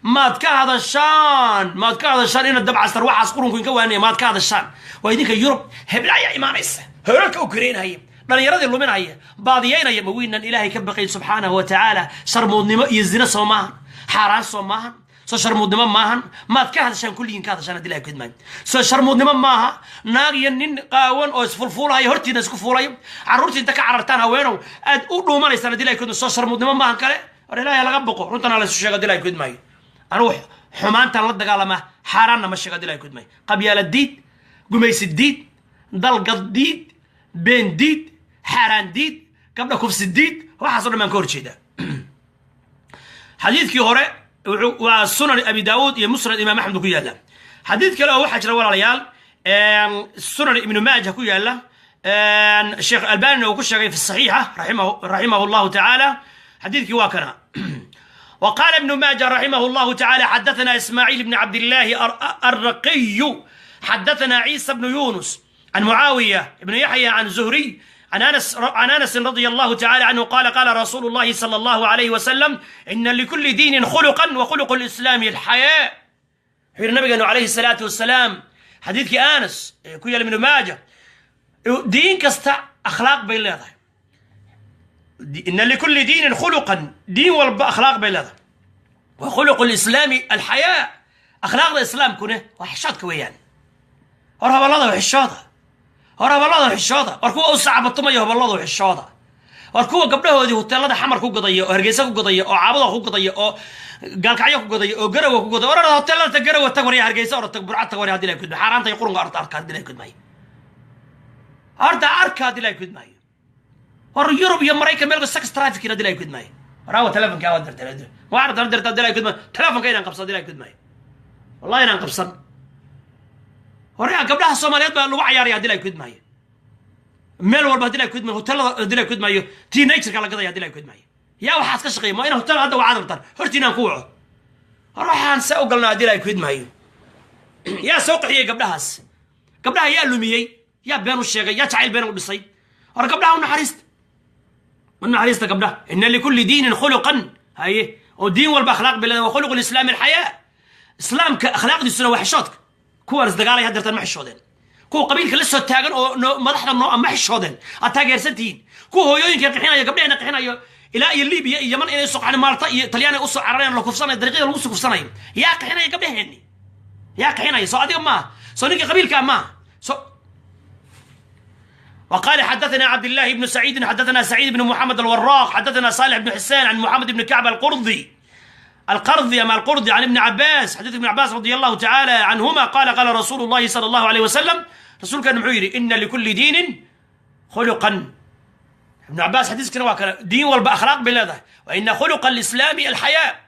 Maad ka hadashaan? Maad ka hadashaan? Ina dabcastar waxaas qurunku inka waanaya, maad ka hadashaan? Waa idinka Yurub hebla ayaa imaanaysa, holalka u kareynaya, dhallinyaradii luminaya, baadiyaynaya. Ma wiinan Ilaahay ka baqayn subxaanahu wa tacaala? Sharmuudnimo iyo zina soo maahan? Xaaraan soo maahan? Soo sharmuudnimo maahan? Maad ka hadashaan kulligiin, ka hadashaan haddii Ilahay kudmaayo. Soo sharmuudnimo maaha naag iyo nin qaawan oo isfulfuulahayo, hortiina isku fuulayo, carruurtii inta ka carartaan, haweenow, aad u dhuumanaysaan haddii Ilahay kudmaayo? Soo sharmuudnimo maahan kale? War Ilaahay laga boqo, runtana la isu sheego haddii Ilahay kudmaayo. Anugu xumaantaan la dagaalamaa, xaaraanna ma sheego haddii Ilahay kudmaayo. Qabyaala diid, gumaysi diid, dalgad diid, been diid, xaaraan diid, gabdha kufsi diid, waxaaso dhan baan ka hor jeedaa. Xadiidkii hore waa Sunan Abi Daawuud iyo Musnad Imaam Axmed ku yaalla. Xadiid kale oo waxaa jira, walaalayaal, Sunan Ibnu Maaja ku yaalla, Sheekh Albanina uu ku sheegay fi saxiixa raximahu Allahu tacaala. Xadiidkii waa kana: وقال ابن ماجه رحمه الله تعالى: حدثنا إسماعيل بن عبد الله الرقي، حدثنا عيسى بن يونس، عن معاوية بن يحيى، عن زهري، عن أنس رضي الله تعالى عنه قال: قال رسول الله صلى الله عليه وسلم: إن لكل دين خلقا وخلق الإسلام الحياء. حير النبي عليه الصلاة والسلام، حديث أنس ku yaal Ibnu Maaja، diin kasta akhlaaq bay leedahay. إن لكل دين خلقا، diin walba akhlaaq bay leedahay، وخلق الإسلام الحياء، akhlaaqda islaamkuna waa xishoodka weeyaan. Hor haballada xishooda, hor haballada xishooda, war kuwa u sacbatumaya haballadu xishooda, war kuwa gabdhahoodii hoteelada Xamar ku gadaya oo Hargeysa ku gadaya oo Caabada ku gadaya oo Gaalkacyo ku gadaya oo Garawa ku gadaya, war hoteelada tag, Garawa tag, warya Hargeysa orod tag, Burca tag, warya hadii la kudmay, xaaraanta iyo qurunka orta arka hadii la kudmay, horta arka hadii la kudmaayo. War Yurub iyo Maraykan meel sex trafficking hadii la kudmaayo. Waraawa telefonka waa dirta, waa arta dirta hadii la kudmaayo. Telefonka inaan qabsan hadii la kudmaayo, wallahi inaan qabsan. Waryaa gabdhaha Soomaaliyeed baa lagu cayaaraya hadii la kudmaayo, meel walba hadii la kudmaayo, hotelada hadii la kudmaayo, teenagerka la gadaya hadii la kudmaayo. Yaa waxaas ka shaqeeya? Ma in hotel hadda waxaad rabtaan hortiinaan ku waco? Hor waxaan see u galnaa haddii la kudmaayo? Yaa soo qaxiyey gabdhahaas? Gabdhaha yaa lumiyey? Yaa been u sheegay? Yaa jacayl been u dhisay? Hor gabdhaha u naxariista, u naxariista gabdhaha. إن لكل دين خلقا، haye, oo diin walba akhlaaq bay leedahay، وخلق الإسلام الحياء، islaamka akhlaaqdiisuna waa xishoodka. Kuwaan isdagaalay haddeertan ma xishoodeen? Kuwa qabiilka la soo taagan oo madaxda noo ma xishoodeen? Aad taageersan tihiin kuwa hooyooyinka qixinayo, gabdhahena qixinayo, ilaa iyo Libiya iyo Yaman inay usoo qaxeen, Maalta iyo Talyaani usoo carareen, la kufsanayo, dariiqyada lagu soo kufsanayo. Yaa qixinaya gabdhaheenni? Yaa qixinaya? Soo adiga maaha? Soo ninka qabiilkaa maaha? So وقال: حدثنا عبد الله بن سعيد، حدثنا سعيد بن محمد الوراق، حدثنا صالح بن حسان، عن محمد بن كعب القرضي القرضي أما القرضي، عن ابن عباس، حديث ابن عباس رضي الله تعالى عنهما قال: قال رسول الله صلى الله عليه وسلم، رسول كان محيري: إن لكل دين خلقا. ابن عباس حديث كان diin walba akhlaaq bay leedahay، وإن خلق الإسلام الحياء،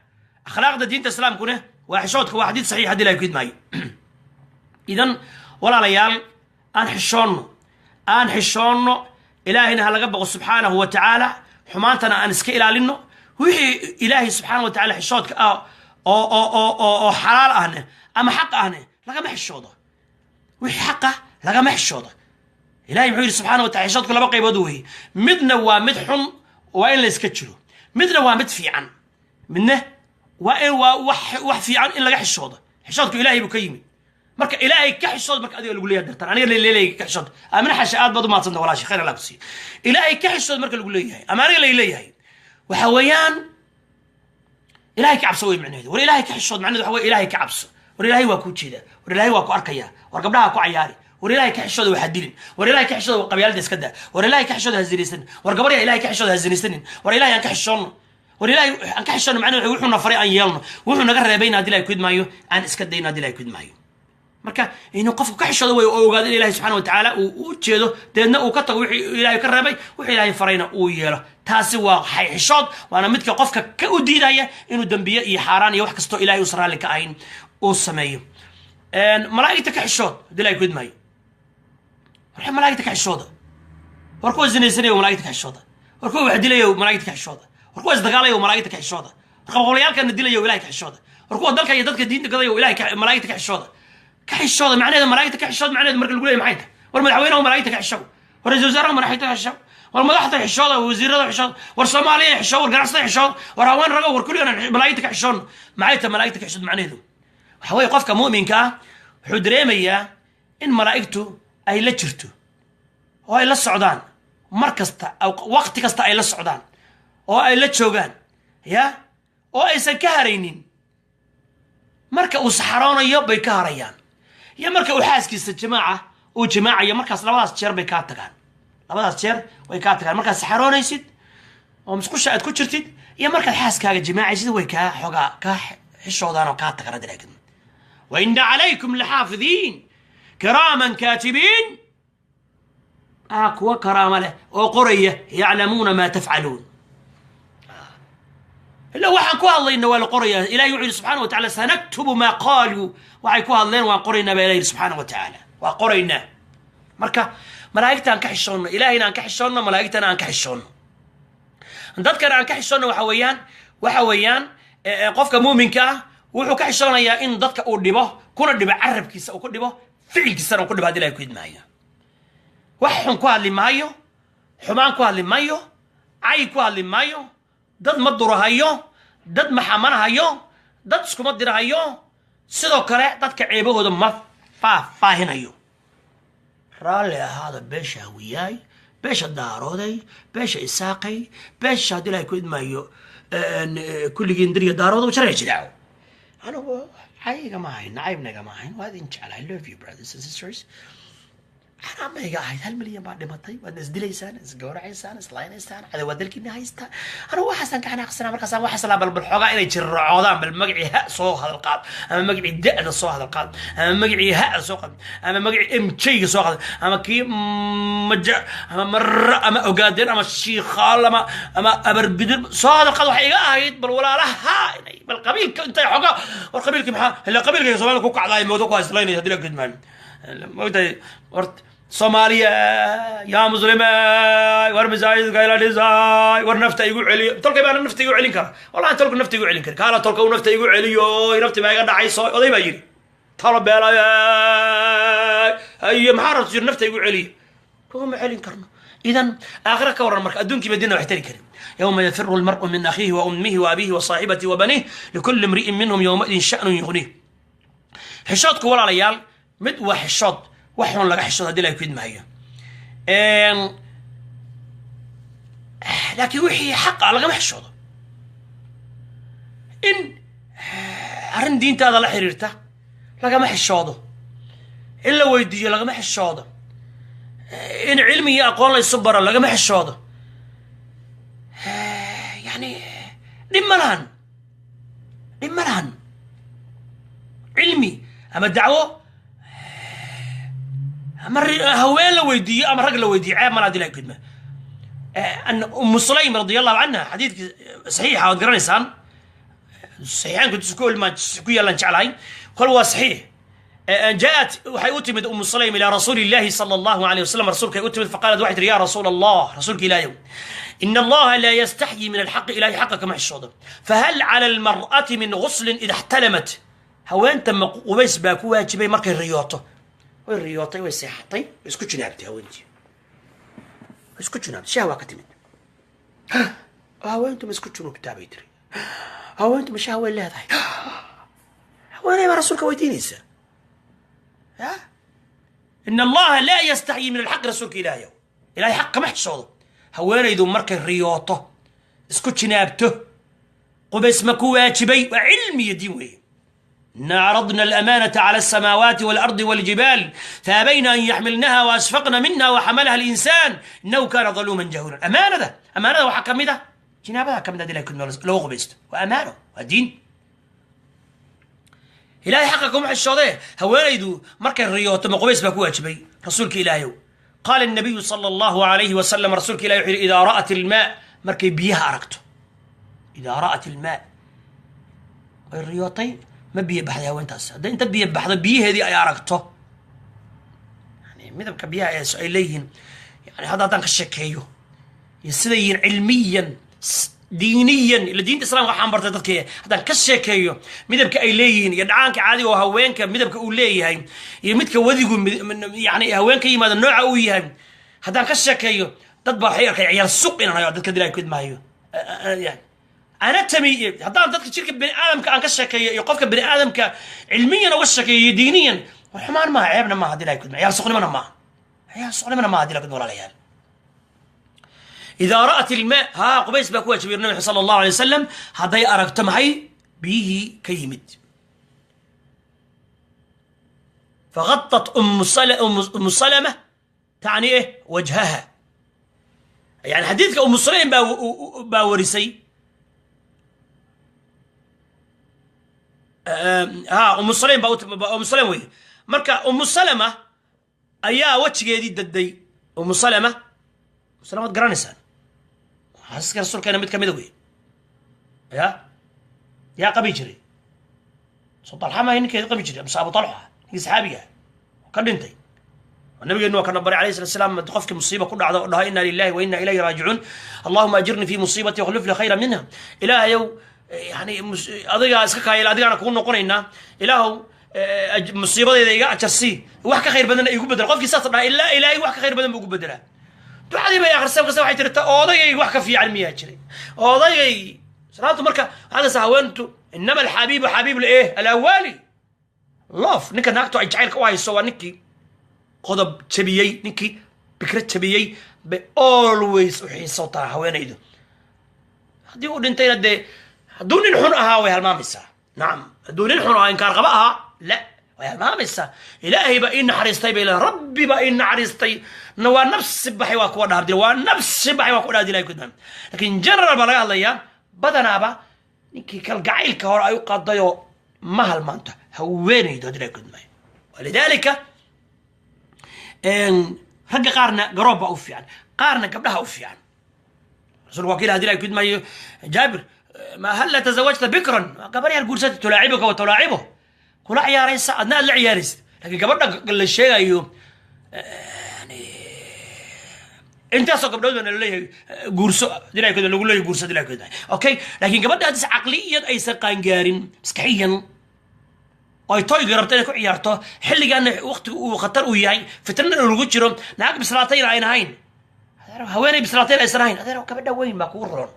akhlaaqda diinta islaamkuna waa xishoodka. Waa xadiid saxiix haddii la kudmaayo. Idan walaalayaal, aan xishoonno, aan xishoonno, Ilaahayna ha laga baqo subxaanahu wa tacaala, xumaantana aan iska ilaalinno. Wixii Ilaahay subxaana wa tacala xishoodka ah oo xalaal ahne ama xaq ahne lagama xishoodo. Wixii xaqa lagama xishoodo. Ilahay muxuu yidhi subxana wa tacala? Xishoodku laba qaybood weeye: midna waa mid xun, waa in la iska jiro; midna waa mid fiican. Midna waa in waa wax fiican in laga xishoodo. Xishoodku Ilahay buu ka yimid. Marka Ilaahay ka xishood marka adiga lagu leeyahay dartan, aniga laleeyahay ka xishood. Aamina Xasha, aad baad u mahadsanta walaashi, khayr Allah ku siiyo. Ilaahay ka xishood marka lagu leeyahay ama aniga lay leeyahay, waxa weeyaan Ilahay ka cabso wey macnaheedu. War Ilaahay ka xishood macnaheedu waxa wey Ilaahay ka cabso. War Ilaahay waa kuu jeedaa, war Ilaahay waa ku arkaya, war gabdhaha ku cayaari. War Ilaahay ka xishooda, waxaa dilin. War Ilaahay ka xishooda, qabyaalada iska daa. War Ilaahay ka xishooda, ha zinaysanin. War gabarya, Ilahay ka xishooda, ha zinaysanin. War Ilahay aan ka xishoonno, war Ilahay aan ka xishoonno. Macnaheedu wuxuuna faray aan yeelno, wuxuu naga reebayna haddii Ilahay kudmaayo aan iska dayno haddii Ilahay kudmaayo. Marka inuu qofku ka xishoodo way oo ogaado in Ilahay subxana wa tacaala uu u jeedo, deedna uu ka tago wixii Ilahay ka reebay, wixii Ilahay farayna uu yeelo, taasi waa xishood, waana midka qofka ka u diidaya inuu dembiye iyo xaaraan iyo wax kastoo Ilahay uusan raalli ka ahayn uu sameeyo. Malaa'igta ka xishood haddii Ilahay kudmaayo. War malaa'igta ka xishooda. War kuwa zinaysanaya, malaa'igta ka xishooda. War kuwa wax dilaya, malaa'igta ka xishooda. War kuwa isdagaalaya, malaa'igta ka xishooda. War qabqablayaalkana dilaya, Ilahay ka xishooda. War kuwa dalka iyo dadka diinta gadaya, Ilahay malaa'igta ka xishooda. Ka xishooda macnaheeda, malaa'igta ka xishood macnaheedu marka lagu leeyahay maxay tahay? War madaxweynaha malaa'igta ka xishow, war ra'iisul wasaaraha malaa'igta ka xishow, war madaxda xishooda, wasiirada xishooda, war Soomaaliya xishow, war ganacsatada xishooda, war haween rago, war kulligan malaa'igta ka xishoon. Maxay tahay malaa'igta ka xishood macnaheedu? Waxa weeye qofka mu'minka ah wuxuu dareemayaa in malaa'igtu ay la jirto oo ay la socdaan mar kasta, waqti kasta ay la socdaan oo ay la joogaan, ya oo aysan ka haraynin. Marka uu saxaroonayo bay ka harayaan, iyo marka uu xaaskiisa jimaaca uu jimaacayo. Markaas labadaas jeer bay kaa tagaan, labadaas jeer way kaa tagaan. Markaad saxaroonaysid oo musqusha aad ku jirtid iyo markaad xaaskaaga jimaacaysid, way kaa xoogaa kaa xishoodaan oo kaa tagaan. Hadda laakiin وإن عليكم لحافظين كراما كاتبين, kuwa karaama leh oo qoraya, يعلمون ما تفعلون. Ila waxaan ku hadlayna waa la qorayaa. Ilahi wuxuu yidhi subxaana wa tacala: سنكتب ما قالوا. Waxay ku hadleen waan qoraynaa baa ilahi yidhi subxaana wa tacaala. Waa qoraynaa. Marka malaa'igta aan ka xishoonno, ilahayna aan ka xishoonno, malaa'igtana aan ka xishoonno, dadkana aan ka xishoonno. Waxa weeyaan qofka muuminka ah wuxuu ka xishoonayaa in dadka uu dhibo, kuna dhibo carabkiisa uu ku dhibo, ficilkiisana uu ku dhibo. Hadii ilahay ku idmaayo, wax xun ku hadli maayo, xumaan ku hadli maayo, cay ku hadli maayo, dad ma durahayo, dad ma xamanahayo, dad iskuma dirahayo. Sidoo kale dadka ceebahooda ma faahfaahinayo. Raalli ahaada beesha Hawiyaay, beesha Daarooday, beesha Isaaqay, beesha haddii ilahay ku idmaayo, kulligiin Diriya, Daarooda, Jaraya, Jidaaco. Anigu caygama ahayn, nacaybnagama ahayn, waa idin jeclahay. Love you, brothers and sisters. Xaraam iga ahayd. 1 milyan baa dhimatay, waadna isdilaysaan, isgowracaysaan, islaynaysaan, cadawaa dalkiina haysta. Anigu waxaasaan ka xanaaqsanaa. Markaasaan waxaas laa bal xoogaa inay jirracoodaan, bal magacii ha soo hadal qaad, ama magacii da'da soo hadal qaad, ama magacii ha soo qaad, ama magacii MJ-ga soo qaad, ama kii maja ama marra ama Ogaadeen ama Shiikhaal ama Abargidir soo hadal qaad. Waxay iga ahayd bal walaalaha inay bal qabiilka intay xoogaa. War qabiilkii maxaa ila qabiilkayga Soomaalida ku kacdaay moodo ku haslaynaya hadii la gudmaan mogtahay. Horta Soomaaliya yaa muslime, war masaajidka ila dhisay, war nafta igu celiyo. Tolkay baana nafta igu celin kara? Wallahi tolku nafta igu celin kara. Kaala tolka uu nafta igu celiyo, nafti baa iga dhacayso. Oday baa yidhi: "Talo beelay haye, maxaa rabta?" Jir nafta igu celiyo, kuma celin karno. Idan aakhira ka warran. Marka adduunkii madina wax tari karin. يوم يفر المرء من أخيه وأمه وأبيه وصاحبته وبنيه لكل امرئ منهم يومئذ شأن يغنيه. Xishoodku, walaalayaal, mid waa xishood wax xun laga xishood haddii la ku idmaayo, laakiin wixii xaqa lagama xishoodo. In arrin diintaada la xiriirta lagama xishoodo, in la weydiiyo lagama xishoodo, in cilmi iyo aqoon la isu baro lagama xishoodo. Yani dhib ma lahan, dhib ma lahan cilmi ama dacwo ama haween la weydiiyo ama rag la weydiiyo, ceeb ma laha hadii la kudma. أن أم سليم رضي الله عنها, xadiidkii saxiixa waad garanaysaan, saxiixaanka ku ku yaalan jeclahay, kol waa saxiix. جاءت waxay u timid أم سليم إلى رسول الله صلى الله عليه وسلم, rasuulkay u timid. فقالت waxay tiri: يا رسول الله, rasuulka ilaahow, إن الله لا يستحيي من الحق, ilahay xaqa kama xishoodo, فهل على المرأة من غسل إذا احتلمت? Haweenta ma qubays baa ku waajibay markay riyooto? Way riyootay, way seexatay, way isku jinaabtay. Haweentii way isku junaabtay, shahwaa ka timid. Haweentu ma isku junuubtaa bay tiri. Haweentu ma shahway leedahay? Haweeney baa rasuulka weydiinaysa. Ya إن الله لا يستحيي من الحق, rasuulka ilaahayow, ilahay xaq kama xishoodo, haweenaydu markay riyooto, isku jinaabto, qubays ma ku waajibay? Waa cilmi iyo diin weeye. إنا عرضنا الأمانة على السماوات والأرض والجبال فأبين أن يحملنها وأشفقن منها وحملها الإنسان إنه كان ظلوما جهولا. أمانة ده, أمانة ده waxaa kamid ah jinaabada kamid ah ilahay kudma loo qubaysto. Waa amaano, waa diin. Ilahay xaqa kuma xishoodee, haweenaydu markay riyooto ma qubays baa ku waajibay, rasuulka ilaahayow? قال النبي صلى الله عليه وسلم, rasuulka ilahi wuxuu yidhi: إذا رأت الماء, markay biyaha aragto. إذا رأت الماء, way riyootay, ma biyo baxday haweentaas? Hadday inta biyo baxdo biyaheedii ay aragto, yani midabka biyaha ee ay leeyihiin, yani hadda haddaan ka sheekeeyo iyo siday yihiin cilmiyan, diiniyan, ila diinta islaamka waxaan bartay dadka, haddaan ka sheekeeyo midabka ay leeyihiin iyo dhacaanka caadiga oo haweenka midabka uu leeyahay iyo midka wadigu yani haween ka yimaado nooca uu yahay haddaan ka sheekeeyo, dad baa waxay arkay ciyaal suq inaan hayo. Dadka dilaa kudmaayo yani anatomy, haddaan dadka jirka bini aadamka aan ka sheekeeyo iyo qofka bini aadamka cilmiyan uga sheekeeyo iyo diiniyan, war xumaan maaha, ceebna maaha hadii ilahay kudma, ciyaal suqnimona maaha, ciyaal suqnimona maaha hadii ilahay kudma. Walaalayaal, إذا رأت الماء, haa, qubays baa ku waajibay nabi صلى الله عليه وسلم hadday aragto maxay biyihii ka yimid. Faghatat Umu Salama tacni eh wajhaha. Yani xadiidka Umu Sulaym baa warisay. Ha, Umu Sulaym baa, Umu Sulaym wey. Marka Umu Salama ayaa wejigeedii daday. Umu Salama, Umu Salama waad garanaysaan, xaasaska rasuulkeena mid kamida wey. Ya yaa qabi jiray? Soo Talxa maahay ninkeeda qabi jiray, mise Abu Talxa, ninkii saxaabiga ah ka dhintay? Nabigeenu waa kana baray alayhi salatu salaam, qofkii musiiba ku dhacda oo dhaha: "Inna lillahi wa inna ilayhi raajicuun, allahuma ajirni fi musiibati wakhlif li khayra minha." Ilaahayow, yani adigaa iska kaayel, adigaana kugu noqonaynaa, ilaahow musiibadayda iga ajarsii, wax ka khayr badanna igu bedel. Qofkii saas dhaha, ilaa Ilaahay wax ka khayr badan buu ugu bedelaa. Ducadii bay akhrisay kasta, waxay tirta: "Odaygaygi wax ka fiican miyaa jiray?" Odaygaygi salaatu. Marka waxaad haysaa haweentu, inama alxabiibu xabiib eh alawali love. Ninka naagtu ay jacaylka u hayso waa ninkii qodob jabiyey, ninkii bikra jabiyey bay always u xiisootaa haweenaydu. Haddii uu dhintayna dee, hadduu nin xun ahaa way halmaamaysaa. Nacam, hadduu nin xun ahaa, inkaar qaba ahaa, la way halmaamaysaa. "Ilaahay baa ii naxariistay," bay leedahay. "Rabbi baa ii naxariistay." Na waa nafsi baxay, waa kuwa dhahabdil, waa nafsi baxay, waa kuwa dhahabdil Ilahay kudmaan. Laakiin general baa laga hadlayaa. Badanaaba ninkii kalgacaylka hore ay u qadayoo ma halmaanto haweenaydu, haddii Ilahay kudmaayo. Walidaalika ragga qaarna garoob baa u fiican, qaarna gabdhaha u fiican. Rasuulku waa kii lahaa, Ilahay kudmaayo, Jaabir: "Ma halla tazawajta bikran?" Gabar yar guursata, tulaacibuka wa tulaacibuh, kula ciyaaraysa, adna aad la ciyaaraysid. Laakiin gabadha la sheegayo, intaasoo gabdhood baa nalaleeyahay guurso, ilahay kooda lagu leeyahay guurso, ilahay kooda. Okay, laakiin gabadha haddis caqliyan aysan qaangaarin, maskaxiyan oo ay toyga rabto inay ku ciyaarto, xilligaana waqtigu uu khatar uu yahay, fitnana lagu jiro, naag bislaatayna ayn ahayn, haweeney bislaatayna aysan ahayn, adeer, gabadha weyn baa kugu roon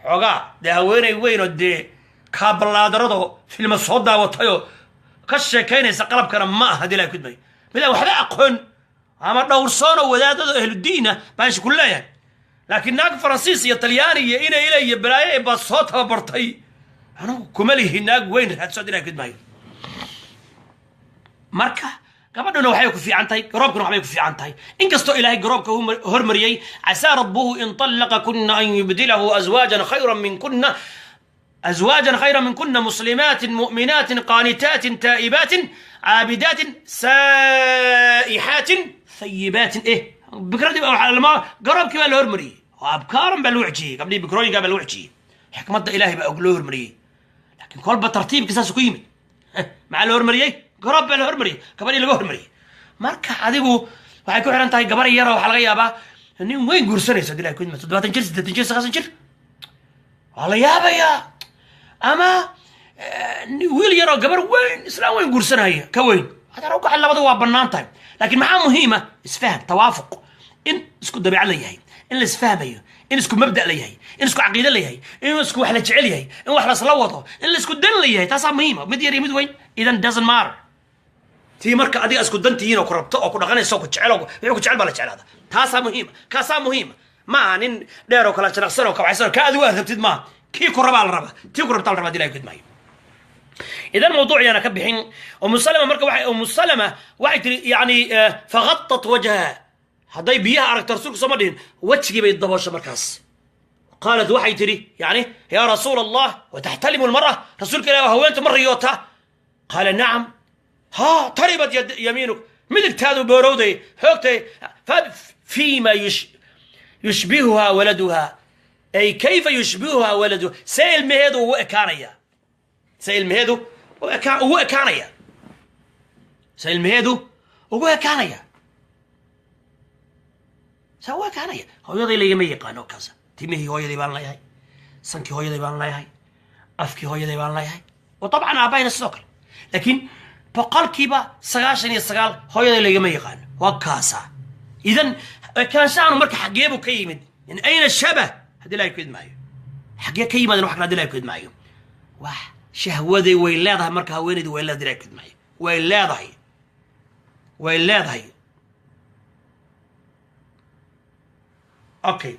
xoogaa. Dee haweeney weyn oo dee kaaballaadarado filma soo daawatayoo ka sheekaynaysa qalabkana ma aha, hadii ilahay kudmay. Mid aan waxba aqoon ama dhowrsoon oo wadaadada ahludiina baansha ku leeyahay. Laakiin naag Faransiis iyo Talyaani iyo ina ila iyo balaayo baa soo tababartay, anugu kuma lihi naag weyn raadso, hadii ilahay kudmaayo. Marka gabadhuna waxay ku fiican tahay, garoobkuna waxbay ku fiican tahay, inkastoo Ilaahay garoobka hormariyey: "Casaa rabbuhu in طallaqa kuna an yubdilahu azwaajan khayra minkuna, أزواجا خيرا منكن، مسلمات مؤمنات قانتات تائبات عابدات سائحات ثيبات." إيه بكرة لما garoobkii baa la hormariyey oo abkaaran baa lagu xijiyey, gabdhihii bikrooyinkaa baa lagu xijiyey. Xikmadda Ilaahay baa og loo hormariyey, laakiin kolba tartiibka saas ku yimid. Maxaa la hormariyey? Garoob baa la hormariyey, gabadhii laga hormariyey. Marka adigu waxay ku xiran tahay, gabar yara waxaa laga yaabaa nin weyn guursanayso, hadii Ilahay ku yimid, 70 jir, 80 jir, 90 jir, waa la yaabayaa. Ama wiil yaroo gabar weyn, islaam weyn guursanaya, ka weyn. Adeer ugaxay, labada waa bannaan tahay. Laakiin maxaa muhiima? Isfaham, tawaafuq, in isku dabeecad la yahay, in la isfahmayo, in isku mabda la yahay, in isku caqiide la yahay, in isku wax la jecel yahay, in wax lasla wado, in la isku dan la yahay. Taasaa muhiima. Mid yar iyo mid weyn idan doesn't matter. Tii marka adiga isku dantihiin oo ku rabto oo ku dhaqanayso oo ku jecel oo wixii ku jecel baa la jeclaada. Taasaa muhiima, kaasaa muhiima. Ma aha nin dheer oo kala janaqsan oo kabacsan oo ka adigu aad rabtid maaha. Kii ku rabaa la rabaa, tii ku rabtaa la rabaa, Ilahay kudmaayo. Idan mawduuciyaana ka bixin. Umu Salama marka waxay, Umu Salama waxay tiri, yani, faghatat wajhaha. Hadday biyaha aragto rasuulku sooma dhihin, wejigii bay daboosho. Markaas qaalat, waxay tidhi, yani: "Yaa rasuul Allah, wataxtalimu almar'a?" Rasuulka Ilah, haweentu ma riyoota? Qaala: "Nacam, ha, taribat yamiinuk, midigtaadu boorowday, hoogtay. Fiima yushbihuha waladuha?" Ay kayfa yushbihuha waladuha? See ilmaheedu ugu ekaanaya? See ilmaheedu ugu ekaanaya? See ilmaheedu ugu ekaanaya? See ugu ekaanaya? Hooyaday laygama yaqaano kaasa. Timihii hooyaday baan leeyahay, sankii hooyaday baan leeyahay, afkii hooyaday baan leeyahay, wa dabcan aabahayna sidoo kale. Laakiin 99% hooyaday laygama yaqaano, waa kaasa. Idan ekaanshaanu marka xaggee buu ka yimid? Min ayna shabah, haddii Ilahay ku idmaayo? Xaggee ka yimaadeen wax kale, hadii Ilahay ku idmaayo? Wax shahwaday way leedahay. Marka haweenaydu way leedahay, Ilahay ku idmaayo, way leedahay, way leedahay. Okay.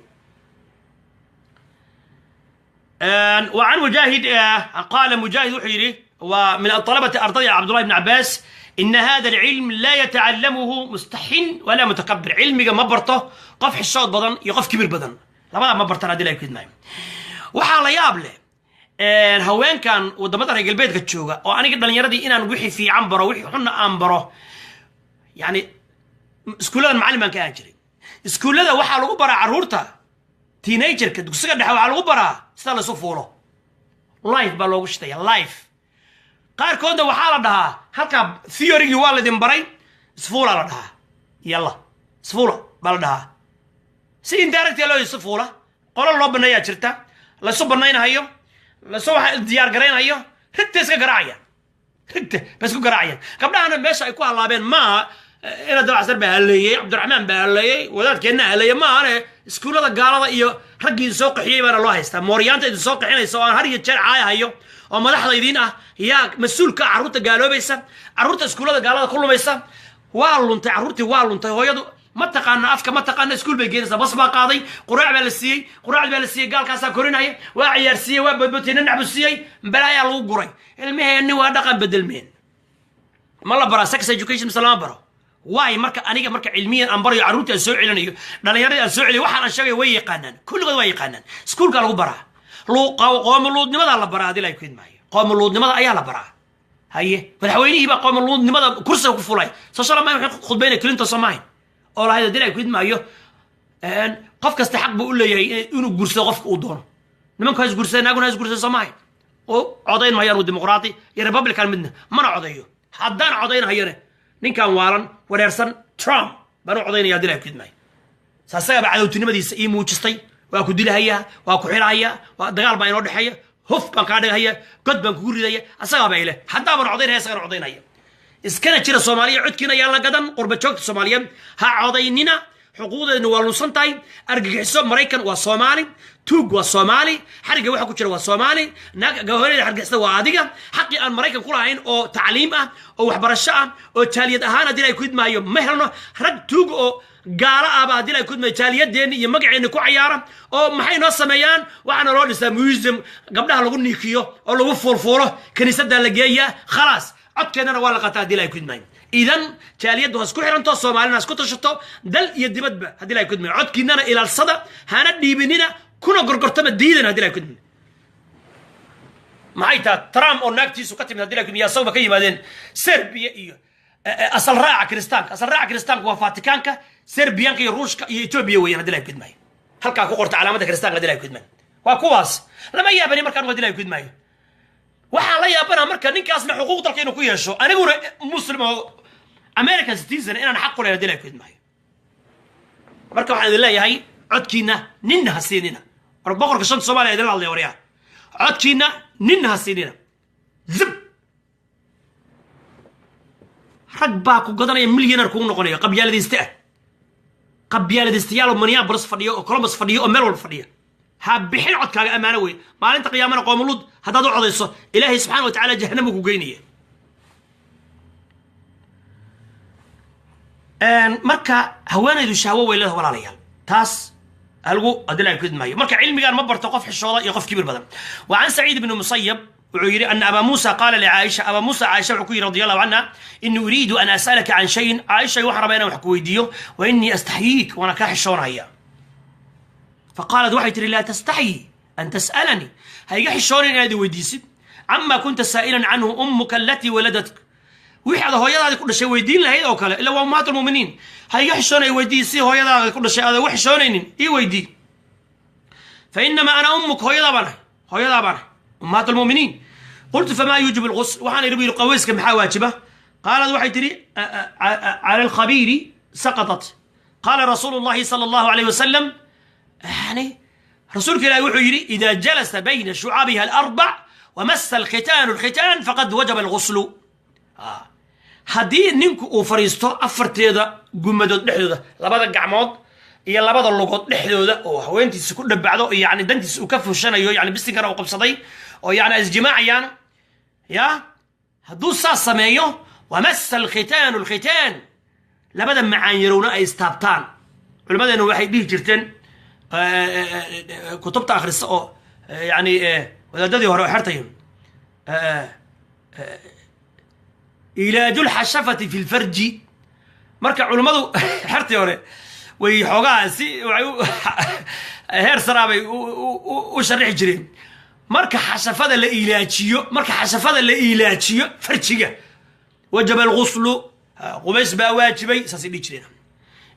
وعن مجاهد قال، مجاهد wuxuu yidhi, waa min طلبة ardayda Cabdullahi بن Cabaas: إن هذا العلم لا يتعلمه مستح ولا متكبر. Cilmiga ma barto qof xishood badan iyo qof kibir badan, labadaa ma bartaan, haddii la kidmaayo. Waxaa la yaab leh haweenkan wadamada reer galbeedka jooga oo aniga dhalinyaradii inaan wixii fiican baro, wixii xunna aan baro. Yani iskuulladan macallin baan ka ahaan jiray. Iskuullada waxaa lagu baraa carruurta teenagerka, dugsiga dhexe waxaa lagu baraa sida laysu fuulo. Live baa loogu shitaya, live. Qaarkoodna waxaa la dhahaa, halkaa theorygii waa laydin baray, isfuula la dhahaa, yalla isfuula baa la dhahaa. Si indirectly loo isu fuula, qolo loo baneeyaa jirta, laysu banaynhayo, laysu waxa diyaar garaynhayo, rigta iska garaacaya, rigta bay isku garaacayaan. Gabdhahana meesha ay ku hallaabeen maaha ina Dabacasar baa haleeyey, Cabdiraxmaan baa haleeyey, wadaadkeenna haleeyey maahane. Iskuullada gaalada iyo raggii idin soo qaxiyey baana loo haystaa. Mooryaanta idin soo qaxinaysa oo aan har iyo jeer caayahayo oo madaxda idiin ah yaa mas-uulka ah carruurta gaaloobaysa, carruurta iskuullada gaalada ku lumaysa. Waa luntay carruurtii, waa luntay. Hooyadu ma taqaana afka, ma taqaana iskuul bay geenaysaa. Bas baa qaaday, quraac baa la siiyey, quraacd baa la siiyey, gaalkaasaa korinaya, waa ciyaarsiiyey, waa bodbotay, nanac buu siiyey, balaayaa lagu guray. Ilmaheenni waa dhaqan bedelmeen. Ma la baraa sex education mise lama baro? Waay, marka aniga marka cilmiyan aan barayo, carruurtii aan soo celinayo, dhalinyaradii aan soo celinayo, waxaan aan sheegayo way yaqaanaan, kulligood waa yaqaanaan. Iskuulkaa lagu baraa, qoomuluudnimadaa la baraa, hadii la maayo qoomuluudnimada ayaa la baraa. Haye, madaxweynihii baa qoomuluudnimada kursiga ku fulay. Soo shala ma waxay khudbaynay Clinton soomahayn oo lahayd, hadii la maayo, qof kasta xaq buu u leeyahay inuu guursado qofka uu doono, nimanku ha isguursadeen, naaguna ha isguursadeen, soomahayn? Oo codayn maayo anu Dimuqraati iyo Republican midna mana codeeyo. Haddaan codaynhayone, ninkan waalan wareersan Trump baan u codaynaya, hadii la maayo. Saasagaaba cadowtinimadiisa ii muujistay. Waa ku dilahayaa, waa ku xirahayaa, waa dagaal baa inoo dhexeeya, huf baan kaa dhigahaya, god baan kugu ridaya, asagaaba ile. Haddaaban codaynaya, isagana codaynaya. Iskana jira Soomaaliya, codkiina yaan la gadan. Qurba joogta Soomaaliyeed, ha codaynina, xuquuqdeedna waa lunsan tahay. Argagixiso Maraykan waa Soomaali, tuug waa Soomaali, xariga waxa ku jira waa Soomaali, naag hooyada argagixisada waa adiga. Xaqii aan Maraykan ku lahayn oo tacliim ah oo waxbarasho ah oo jaaliyad ahaan, haddii ay ku idmaayo, ma helno. Rag tuug oo gaalo ahba, haddii ay ku idmaayo, jaaliyadeenni iyo magaceenni ku cayaara. Oo maxay noo sameeyaan? Waxaana loo dhisaa museum gabdhaha lagu niikiyo oo lagu fuulfuulo, kiniisaddaa la geeyaa, khalaas, codkeennana waa la qataa, haddii la ay ku idmaayo. Idan jaaliyaddu ha isku xiranto, Soomaalina ha isku tashato, dal iyo dibadba, haddii la ay ku idmaayo. Codkiinana ilaalsada, hana dhiibinina, kuna gorgortama, diidan, haddii la ay ku idmaayo. Maxay taha Trump oo naagtiisu ka timid, haddii la ay asagba ka yimaadeen Serbiya iyo asal raaca kiristaanka? Asal raaca kiristaanka waa Fatikaanka, Serbiyanka iyo Ruushka iyo Etoobiya weeyaan, haddii la ay ku idmaayo. Halkaa ku qorta calaamadda kiristaanka, haddii la ay ku idmaayo, waa kuwaas. Lama yaabani markaan, haddii la ay ku idmaayo. Waxaan la yaabanaa marka ninkaasna xuquuq dalka inuu ku yeesho, aniguna Muslim oo American citizen inaan xaq ku lehay, haddii la ku idmaayo. Marka waxaan idin leeyahay, codkiina ninna ha siinina. War boqorka shanta Soomaaliya idinla hadlaya, waryaa, codkiina ninna ha siinina. Zib rag baa ku gadanaya, millionaire kugu noqonaya, qabyaaladayste ah, qabyaaladaystayaal oo Minneapolis fadhiyo oo Columbus fadhiyo oo meel walba fadhiya. Ha bixin codkaaga, ammaano wey. Maalinta qiyaamana qoomuluud haddaad u codayso, Ilaahay subxaana wa tacaala jahannama ku geynaya. Marka haweenaydu shahwo way leedahay, walaalayaal, taas halgu adila ku idmaayo. Marka cilmigan ma barto qof xishooda iyo qof kibir badan. Wa can Saciid ibni Musayab wuxuu yidhi أن أبا موسى قال لعائشة, أبا موسى caaisha wuxuu ku yidhi رضي الله عنها: إني أريد أن أسألك عن شيء, caaisha waxaan rabaa inaan wax ku weydiiyo, وإني أستحييك, waana kaa xishoonaya. فقالت waxay tihi: لا تستحيي أن تسألني, ha iga xishoonin inaad i weydiisid. عما كنت سائلا عنه أمك التي ولدتك, wixii aad hooyadaadi ku dhashay weydiin lahayd oo kale, ila waa أمهات المؤمنين. Ha iga xishoonay, weydii si hooyadaada ku dhashay aada uga xishoonaynin, ii weydii. فإنما أنا أمك, hooyadaa baan ahay, hooyadaa baan ahay, أمهات المؤمنين. قلت فما يوجب الغسل, waxaan idhi bu yidhi, qaweyska maxaa waajiba? قالت waxay tihi: على الخبير سقطت. قال رسول الله صلى الله عليه وسلم, yani rasuulka Ilahi wuxuu yidhi: إذا جلس بين شعبها الأربع ومس الختان الختان فقد وجب الغسل. Haddii ninku uu fadhiisto afarteeda gumadood dhexdooda, labada gacmood iyo labada lugood dhexdooda, oo haweentiisa ku dhabacdo, yani dantiisa uu ka fushanayo, yani bisinkana uu qabsaday, oo yani ay isjimaacayaan, ya hadduu saas sameeyo, ومس الختان الختان, labada macaan yarowna ay istaabtaan. Culimmadeenu waxay dhihi jirteen, kutubta akhrisa oo yani wadaadadii hore oo xertayo, إيلاج الحشفة في الفرج. Marka culummadu xertii hore way xoogaa si waxay heer saraa bay u sharixi jireen. Marka xashafada la iilaajiyo, marka xashafada la iilaajiyo farjiga, وجب الغسل, qubays baa waajibay, saasay dhihi jireen.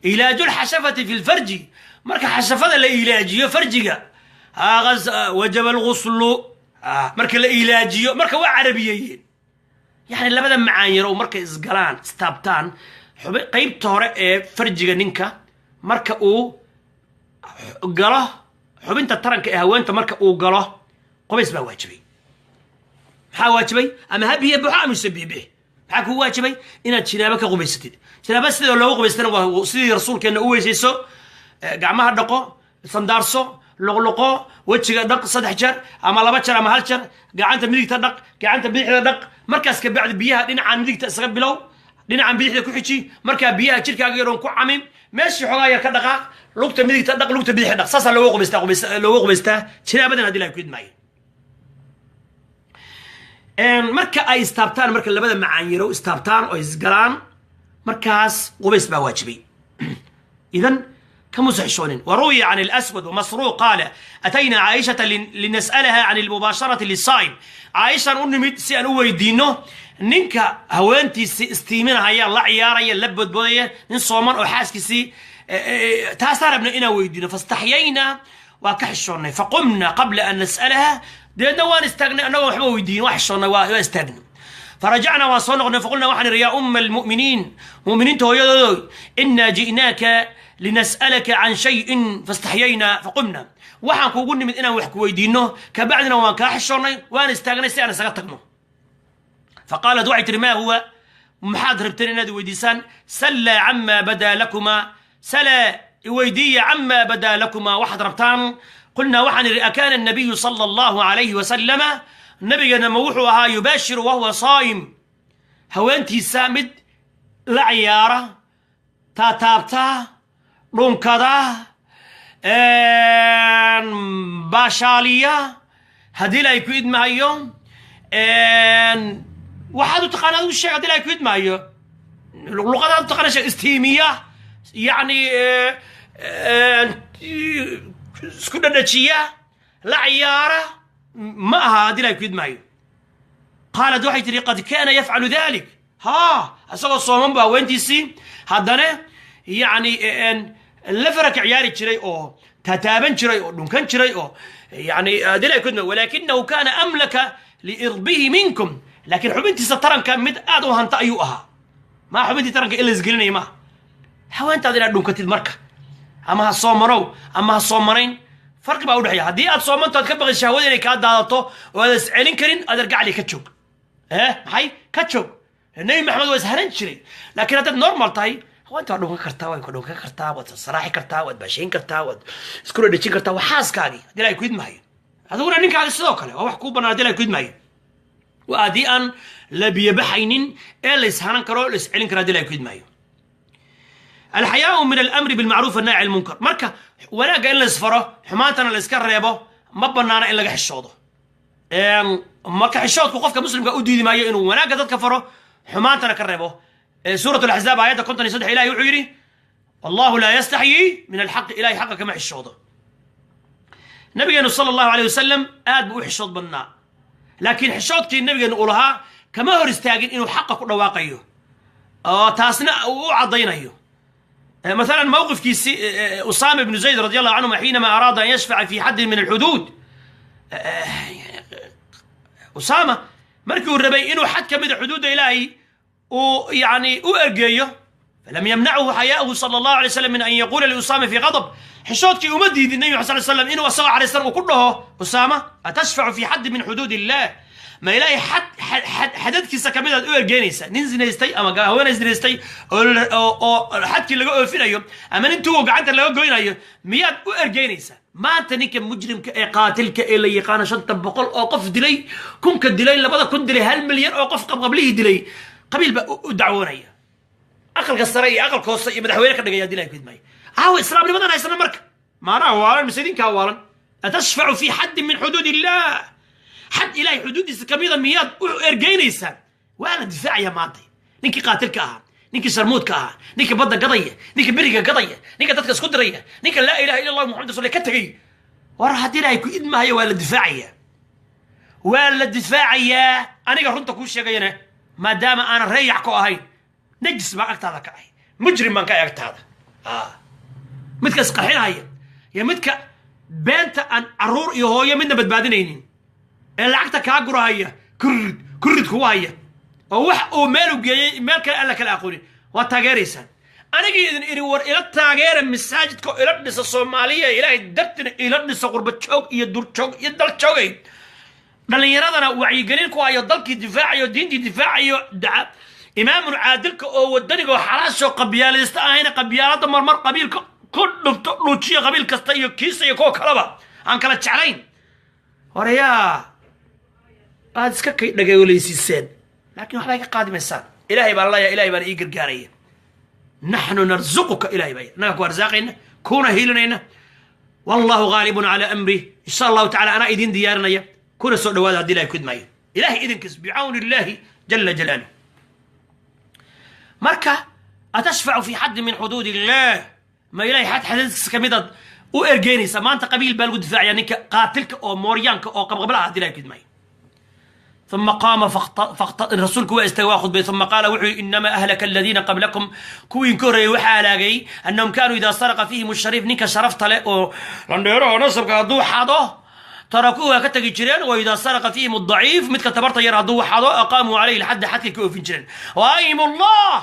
إيلاج الحشفة في الفرج, marka xashafada la iilaajiyo farjiga, وجب الغسل, marka la iilaajiyo. Marka waa carabiyeeyeen, yani labada macaanyaro markay isgalaan, istaabtaan, qaybta hore ee farjiga ninka marka uu galo xubinta taranka ee haweenta, marka uu galo, qubays baa waajibay. Maxaa waajibay? Ama ha biyo buxo ama use biyo bixi. Maxaa kuu waajibay? Inaad jinaabo ka qubaysatid. Jinaabo sidoo loogu qubaystana waa sidii rasuulkeenna u weysayso: gacmaha dhaqo, sandaarso, luqluqo, wejiga dhaq saddex jeer ama laba jeer ama hal jeer, gacanta midigta dhaq, gacanta bidixda dhaq. Markaas ka bacdi biyaha dhinacaan midigta isaga bilow, dhinacan bidixda ku xiji. Markaa biyaha jirkaaga yaroon ku camin, meeshii xoogaa yar ka dhaqaaq, lugta midigta dhaq, lugta bidixda dhaq. Saasaa looga qubaystaa, looga qubaystaa jinaabadan, haddii Ilahay ku idmaayo. Marka ay istaabtaan, marka labada macaanyaro istaabtaan oo isgalaan, markaas qubays baa waajibay. Idan kamuusa xishoonin. وروي عن الأسود ومسروق قال: أتينا عائشة لنسألها عن المباشرة للصائم. Caaishaan u nimid si aan u weydiino ninka haweentiisii istiiminahaya, la ciyaaraya, la bodbodaya, nin sooman oo xaaskiisii, taasaan rabna inaan weydiino. فاستحيينا, waa ka xishoonnay. فقمنا قبل أن نسألها, dabeedna waan istaagnay annagoo waxba weydiin. Waa xishoonnay, waa istaagnay. فرجعنا, waan soo noqnay. فقلنا, waxaan idhi: يا أم المؤمنين, mu'miniinta hooyadoodo, إنا جئناك لنسألك عن شيء فاستحيينا فقمنا. Waxaan kuugu nimid inaan wax ku weydiino, kabacdina waan kaa xishoonnay, waan istaagnay si aan isaga tagno. فقالت, waxay tihi: ما هو? Maxaad rabteen inaad weydiisaan? سلا عما بدا لكما, سلا, iweydiiya, عما بدا لكما, waxaad rabtaan. قلنا, waxaan idhi: أكان النبي صلى الله عليه وسلم, nabigana ma wuxuu ahaa, يباشر وهو صائم, haweentiisa mid la ciyaara, taataabta, dhunkada, baashaaliya, haddii Ilaahay ku idmaayo, waxaad u taqaana adigu sheeg, haddii Ilaahay ku idmaayo, luqadaad u taqaana sheeg, istiimiya, yacni isku dhadhajiya, la ciyaara, ma aha, haddii Ilaahay ku idmaayo? قالت, waxay tihi: قد كان يفعل ذلك. Haa, isagoo sooman bu haweentiisii haddana yacni la faraka ciyaari jiray oo tataaban jiray oo dhunkan jiray oo yani haddii Ilahay ku idmaayo. ولكنه كان أملك لإربه منكم, laakiin xubintiisa taranka mid aad u hanta ayuu ahaa. Maa xubintii taranka in la isgelinaya maaha. Haweentaada inaad dhunkatid marka, ama ha soomanow ama ha soomanayn, farqi baa udhexeeya. Haddii aad soomanto aad ka baqid shahwada inay kaa daadato oo aad is celin karin, adeer gacli, ka joog. Maxay ka joog? Nebi Maxamed waa isharan jiray. Laakiin haddaad normal tahay, haweenta waad dhunkan kartaa, waad dhunkan kartaa, waad saraaxi kartaa, waad baashayn kartaa, waad isku dhadhejin kartaa. Waa xaaskaagii, haddii Ilahay ku idmaayo. Adiguna ninkaaga sidoo kale waa wax kuu banaan, haddii Ilahay ku idmaayo. Waa haddii aan la biyobaxaynin ee la ishanan karo, la iscelin karo, haddii Ilahay ku idmaayo. الحياء من الأمر بالمعروف والنهي عن المنكر. Marka wanaagga in la isfaro, xumaantana la iska reebo, ma banaana in laga xishoodo. Marka xishoodku qofka muslimka u diidi maayo inuu wanaagga dadka faro, xumaantana ka reebo. Suurat Alaxzaab, aayadda 53, Ilahi wuxuu yidhi: والله لا يستحيي من الحق. Ilahay xaqa kama xishoodo. Nabigeenu صلى الله عليه وسلم aad buu u xishood badnaa, laakiin xishoodkii nabigeenu uu lahaa kama hor istaagin inuu xaqa ku dhawaaqayo oo taasna uu u caddaynayo. مثلا mowqifkiisi Usaama ibnu Zayd رضي الله عنهما حينما أراد أن يشفع في حد من الحدود. Usaama markii uu rabay inuu xad ka mida xuduudda Ilaahay uu yani u ergeeyo, فلم يمنعه حياؤه صلى الله عليه وسلم من أن يقول لأسامة في غضب, xishoodkii uma diidin nabi maxamed sal slam inuu asagoo caraysan uu ku dhaho Usaama: أتشفع في حد من حدود الله? Ma Ilaahay xad xadadkiisa kamid aad u ergeynaysa? Nin zinaystay ama haweenay zinaystay oo xadkii laga oofinayo, ama nin tugo gacanta laga goynayo, miyaad u ergeynaysaa? Maanta ninka mujrimka ee qaatilka ee la yaqaano, 500 oo qof dilay, kunka dilay, 2000 dilay, 1 milyan oo qof qabqablihii dilay, qabiil baa u dacwoonaya, aqalka sare iyo aqalka hoose iyo madaxweyne ka dhigaya, dilay ku idmaayo. Aawa islaamnimadan haysana? Marka maanaha waalan mise idinkaa waalan? أتشفع في حد من حدود الله? Xad Ilahay xuduuddiisa kamida miyaad u ergeynaysaan? Waa la difaacaya maanta. Ninkii qaatilka ahaa, ninkii sarmuudka ahaa, ninka badda gadaya, ninka beriga gadaya, ninka dadka isku diraya, ninka laa ilaha illa Allah Muxamad rasul ka tegay, war haddii Ilaahay ku idmahayo, waa la difaacayaa, waa la difaacayaa. Aniga runta kuu sheegayana, maadaama aanan reeyac ku ahayn, najis baan agtaada ka ahay, mujrim baan ka ahay agtaada. Midka isqarxinhaya iyo midka beenta aan caruur iyo hooyo midna badbaadinaynin ee lacagta kaa gurahaya, kurid kurid kugu haya, oo wax uu meel u geeyey meel kale aan la kala aqoonin, waa taageeraysaan. Anigii idin iri, war ila taageera masaajidka oo ila dhisa, Soomaaliya, Ilaahay dartina ila dhisa, qurba joog iyo durjoog iyo dal joogay, dhallinyaradana wacyigelin ku hayo, dalkii difaacayo, diintii difaacayo, imaamun caadilka oo wadaniga oo xalaashoo qabyaalaysta ahayna, qabyaalada marmar qabiilka ku dhufto, dhuujiyo qabiil kasta iyo kiisa iyo kuwa kaleba aan kala jeclayn. Horeyaa aad iska kay dhageoleysiiseen, laakiin waxbay ka qaadi maysaan. Ilaahay baan leeyahay, Ilahay baan ii gargaaraya. Naxnu narzuquka, Ilahay baa naga ku arsaaqayna, kuna hiilinayna. Wallahu gaalibun calaa amrih. Insha Allahu tacala anaa idiin diyaarinaya, kuna soo dhawaada haddii Ilahay kudmaayo, Ilahay idinkiis, bicawni Illahi jala jalaaluh. Marka atashfacu fi xaddi min xuduud illah? Ma Ilahay xad xadiidkiisa ka midaad u ergeynaysa? Maanta qabiil baa lagu difaacaya ninka qaatilka oo mooryaanka oo qabqablaha, haddii Ilahay kudmaayo. ثم قام rasuulku waa istagay, waa khudbay. ثم قال, wuxuu yidhi: إنما أهلك الذين قبلكم, kuwii ka horreeyey waxaa halaagay, أنهم كانوا إذا سرق فيهم الشريف, ninka sharafta leh oo landheeraha nasabka hadduu xado, تركوه, waa ka tegi jireen. وإذا سرق فيهم الضعيف, midka tabarta yar hadduu xado, أقاموا عليه الحد, xadkay ka oofin jireen. وأيم الله,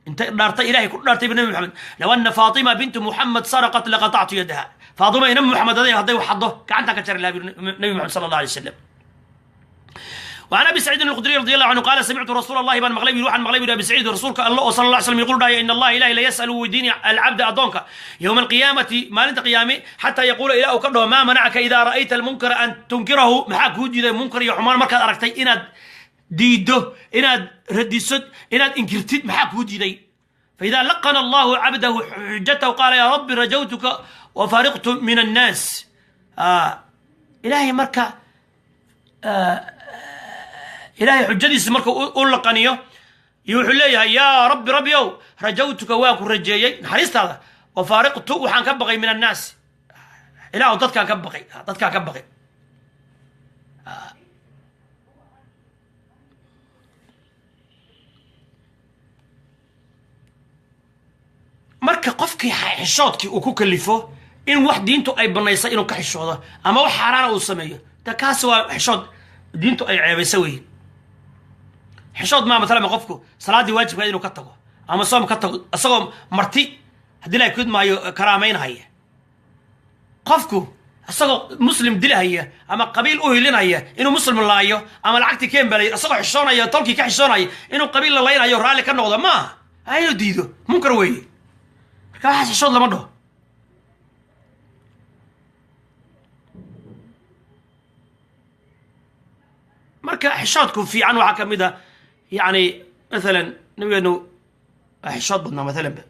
inta dhaartay, Ilahay ku dhaartay Nabi Maxamed, لو أن فاطمة بنت محمد سرقت لقطعت يدها. Faatima ina Muxamed hadday xaddo, gacantaan ka jari lahaa, Nabi Maxamed sala Allah alay wasalam. وعن ابي سعيد الخدري رضي الله عنه قال: سمعت رسول الله بان مقلي, waxaan maqlay Abi Saciid, rasuulka Allah oo sala Allah sallam يقول dhaya: إن الله, Ilahi, ليسأل, weydiini, العبد, adoonka, يوم القيامة, maalinta qiyaame, حتى يقول, ilaa uu ka dhaho: ما منعك إذا رأيت المنكر أن تنكره? Maxaa kuu diiday munkar iyo xumaan markaad aragtay inaad diiddo, inaad radiso, inaad inkirtid? Maxaa kuu diiday? فإذا لقن الله عبده حجته قال: يا رب رجوتك وفررت من الناس. Ilaahay marka Ilaahay xujadiisa marka u laqaniyo iyo wuxuu leeyahay: yaa rabbi, rabbi ow, رجوتك, waan ku rajeeyey naxariistaada, وفررت, waxaan ka baqay, من الناس, Ilaah, dadkaan ka baqay, dadkaan ka baqay. Marka qofkii xishoodkii uu ku kalifo in wax diintu ay banaysay inuu ka xishoodo ama wax xaaraana uu sameeyo, de kaasi waa xishood diintu ay ceebaysa weeye. Xishood maa matalama qofku salaaddii waajibka inuu ka tago ama soom ka tago, isagoo marti, haddii la kudmaayo, karaamaynhaya. Qofku isagoo muslim dilahaya ama qabiil u hilinaya inuu muslim laayo ama lacagtii keenbalay, isagoo xishoonaya, tolkii ka xishoonaya, inuu qabiil la laynayo raalli ka noqdo maaha, ha inuu diido, munkar weeye. Marka waxaas xishood lama dhaho. Marka xishoodku fiican waxaa ka mid a, yani, maalan nabigeenu waa xishood badnaa. Maalan ba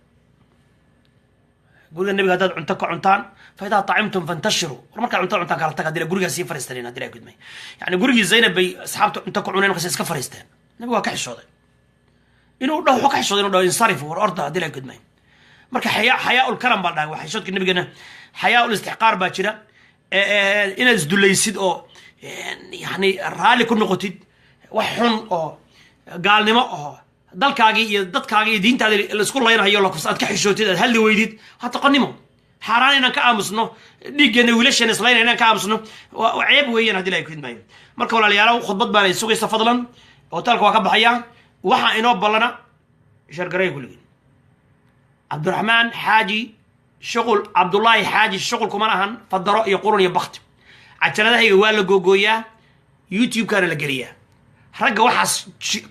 guriga Nabiga haddaad cunto ka cuntaan, فإذا طعمتم فانتشروا. War markaad cunto cuntaan, kala tag. Hadii gurigaa sii fariistaneen, hadii la gudmay, yani gurigii Zaynab bay asxaabta cunto ka cuneen, markaas iska fariisteen. Nabigu waa ka xishooday inuu dhaho, wuxuu ka xishooday inuu dhaho انصرفوا, war orda, hadii la gudmay. Marka حياء, حياء الكرم baa dhahay, waa xishoodka nabigana. حياء الاستحقار baa jira, inaad isdulaysid oo yani raalli ku noqotid wax xun oo gaalnimo oo dalkaagii iyo dadkaagii iyo diintaadii laisku laynhayo, aad ka xishootid, aad hadli weydid, waa doqonnimo. Xaaraan inaan ka aamusno, dhiiggeena wiilasheena islayna inaan ka aamusno, waa ceeb weeyaan, haddii Ilahay ku idmaayo. Marka walaalayaal, khudbad baana sugaysa. Fadlan, hotelka waa ka baxayaa. Waxaa inoo ballana shargareey kulligiin. Cabdiraxmaan Xaaji shuqul, Cabdullaahi Xaaji shuqul kuma lahan fadaro iyo qurun iyo bakti. Cajaladahayga waa la googooyaa, YouTube-kaana la geliyaa. Ragga waxaas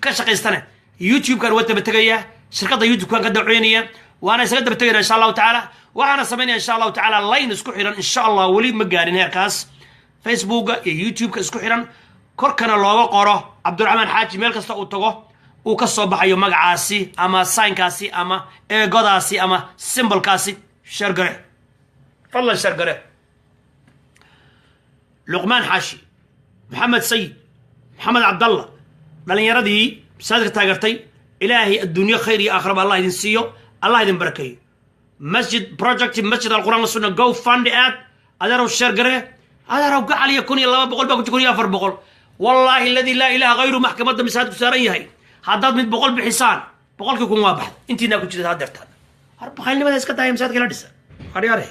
ka shaqaystana YouTube-kan waa daba tegayaa, shirkadda YouTube-kan ka dacoynaya, waana isaga daba tegayna insha Allahu tacaala. Waxaana samaynaya insha Allahu tacaala line isku xiran insha Allah. Weli ma gaarin heerkaas. Facebooka iyo YouTube-ka isku xiran, korkana looga qoro Cabdiraxmaan Xaaji, meel kasta uu tago uu ka soo baxayo magacaasi ama signkaasi ama eegodaasi ama symbolkaasi. Share gare, fadlan, share gare. Luqmaan Xaashi, Maxamed Sayid, Maxamed Cabdalla, dhalinyaradii masaajidka taageertay. Ilaahay adduunyo khayr iyo aakhiraba Allah idin siiyo, Allah idin barakeeyo. Masjid project, Masjid Alquran Wasunna, go fund aad. Adeerow, share garee. Adeerow gacaliya, 1200 baa ku, 1400. Wallaahi alladii laa ilaaha hayru, maxkamadda masaajidku saaran yahay, haddaad mid 100 bixisaan, 100,000 waa baxda. Intiinaa ku jirta hadeertaan, har bakhaylnimada iska daaya, masaajidka la dhisa. Haryaare,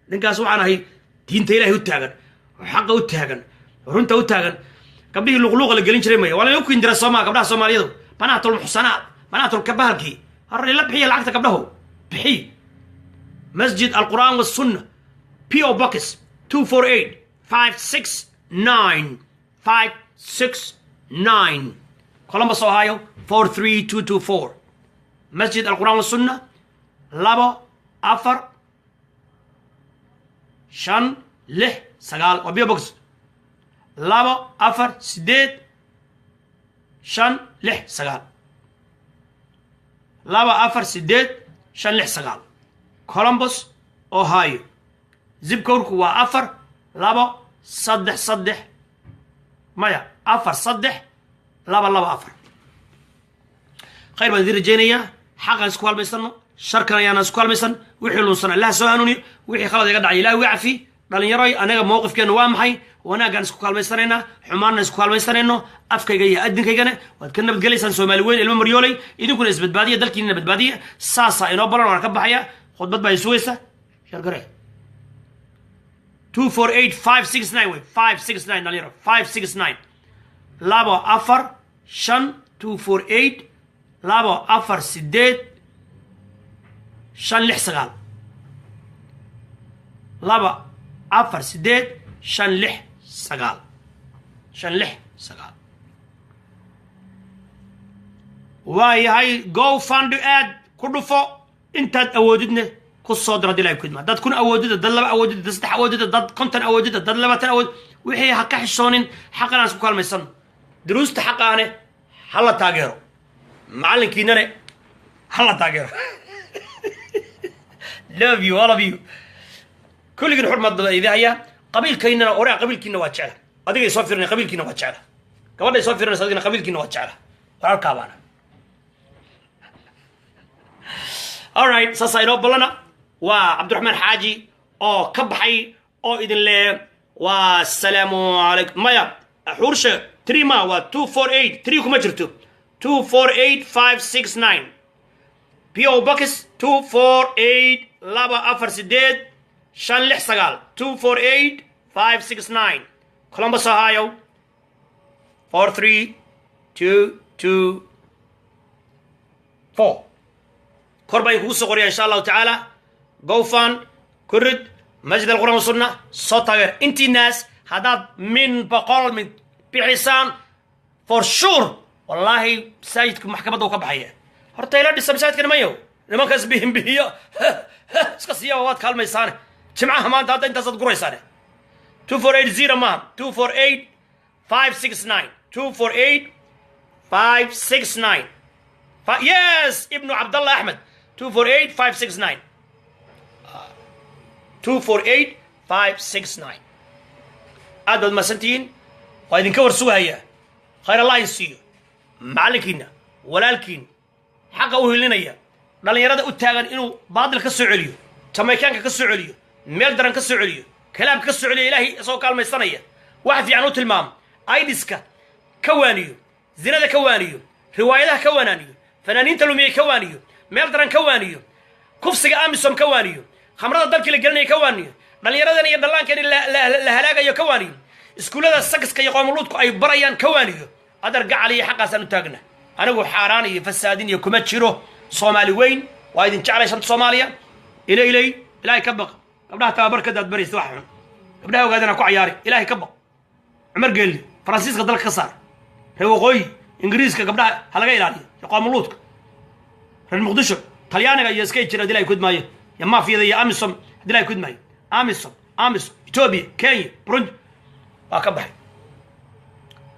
ninkaas waxaan ahay diinta Ilaahay u taagan, xaqa u taagan, runta u taagan. Gabdhihii luqluuqa la gelin jiray maya, waa laga kindira soomaa gabdhaha Soomaaliyadu, banaatul muxsanaat, banaatul kabahalkii. Har ila bixiya lacagta, gabdhahu bixiy. Masjid Alqur'aan Wasunna, P.O. Box 248 569 569, Columbus, Ohio 43224. Masjid Alqur'aan Wasunna, 24569 waa P.O. Box, 248569, 248569, Columbus, Ohio. Zip code-ku waa 4233, maya, 43224. Khayr baan idin rajaynayaa. Xaqaan isku halmaysano, sharkan ayaana isku halmaysan. Wixii lunsan Allah soo hanuuniyo, wixii khalad iga dhacay Ilahi uga cafi. Dhalinyaroy, anaga mowqifkeennu waa maxay? Wanaaggaan isku kaalmaysanaynaa, xumaanna isku kaalmaysanayno. Afkayga iyo adinkaygana waad ka nabadgelaysaan. Soomaali weyn, ilmo maryooley, idinkuna isbadbaadiya, dalkiinina badbaadiya. Saasaa inoo balan. Waan ka baxaya, khudbad baa sugaysa. Share garee. 248569 wey, 569, dhalinyaro, 569, 245, 248, 248569, 248569, 569. Waayahay, go fund aad ku dhufo, intaad awoodidne ku soo diro. Hadii Ilahay ku idmaa, dad 1000 awoodida, dad 2 awoodida, dad 3 awoodida, dad 50 awoodida, dad 20 awood, wixii ha ka xishoonin. Xaqan aan isku kaalmaysano, duruusta xaqaane ha la taageero, macallinkiinane ha la taageero. Love you, all of you. Kulligiin xurmad baa idin hayaa. Qabiilkaynana oraa, qabiilkiina waa jecla. Adigay soo firinay, qabiilkiina waa jecla. Gabadhay soo firinaysa, adigana qabiilkiina waa jecla, walaalkaa baana. Alright, saasaa inoo ballana. Waa Cabdiraxmaan Xaaji oo ka baxay oo idin le waa asalaamu calaykum. Maya, xuurshe, three ma waa 248, three kuma jirto. 248569, P.O. Box 248 248569, 248569, Columbus, Ohio 43224. Kor baan kugu soo qoraya, insha Allahu tacaala. GoFund kurid, Masjid Alqur'an Wasunna soo taageer. Intiinaas haddaad min 100 mid bixisaan, for sure, wallaahi, masaajidku maxkamadda uu ka baxaya. Horta ila dhisa masaajidka, nimanyow. Nimankaas bihinbihiyo iska siiyaba, waad kaalmaysaane. Jimcaha maanta hadda intaasaad guraysaane. 2480 maaha, 248569, 248569. Yes, Ibnu Cabdallah Axmed, 248569, 248569. Aad baad mahadsantihiin, waa idinka war sugahayaa. Khayr Allah in siiyo. Macallinkiina, walaalkiin, xaqa u hilinaya, dhallinyarada u taagan inuu baadil ka soo celiyo, Jamaykaanka ka soo celiyo, meel daran ka soo celiyo, kalaamka ka soo celiyo, Ilaahay isagoo kaalmaysanaya, wax fiican u tilmaamo, aidiska ka waaniyo, zinada ka waaniyo, riwaayadaha ka waanaaniyo, fanaaniinta lumiyey ka waaniyo, meel daran ka waaniyo, kufsiga AMISOM ka waaniyo, khamrada dalkii la gelinaya ka waaniyo, dhallinyaradan iyo dhallaankan la halaagayo ka waaniyo, iskuullada sakiska iyo qoomuluudku ay barayaan ka waaniyo. Adar gacal iyo xaqaasaan u taagna. Anigu xaaraan iyo fasaadin iyo kuma jiro. Soomaali weyn, waa idin jeclay, shanta Soomaaliya. Ila ilay, Ilaahay ka baq. Gabdhaha tababarkadaad baraysa wax xun, gabdhaha ogaadana ku cayaari. Ilaahay ka baq. Cumar Geelli, Faransiiska dalka ka saar. Reer Waqooyi, Ingiriiska gabdhaha ha laga ilaaliyo iyo qoomuluudka. Reer Muqdisho, Talyaaniga iyo iska jira, hadii Ilahay kudmaayo, iyo maafiyada iyo AMISOM, hadii Ilahay kudmaayo, AMISOM, AMISOM, Ethiopia, Kenya, Burundi. Waa ka baxay.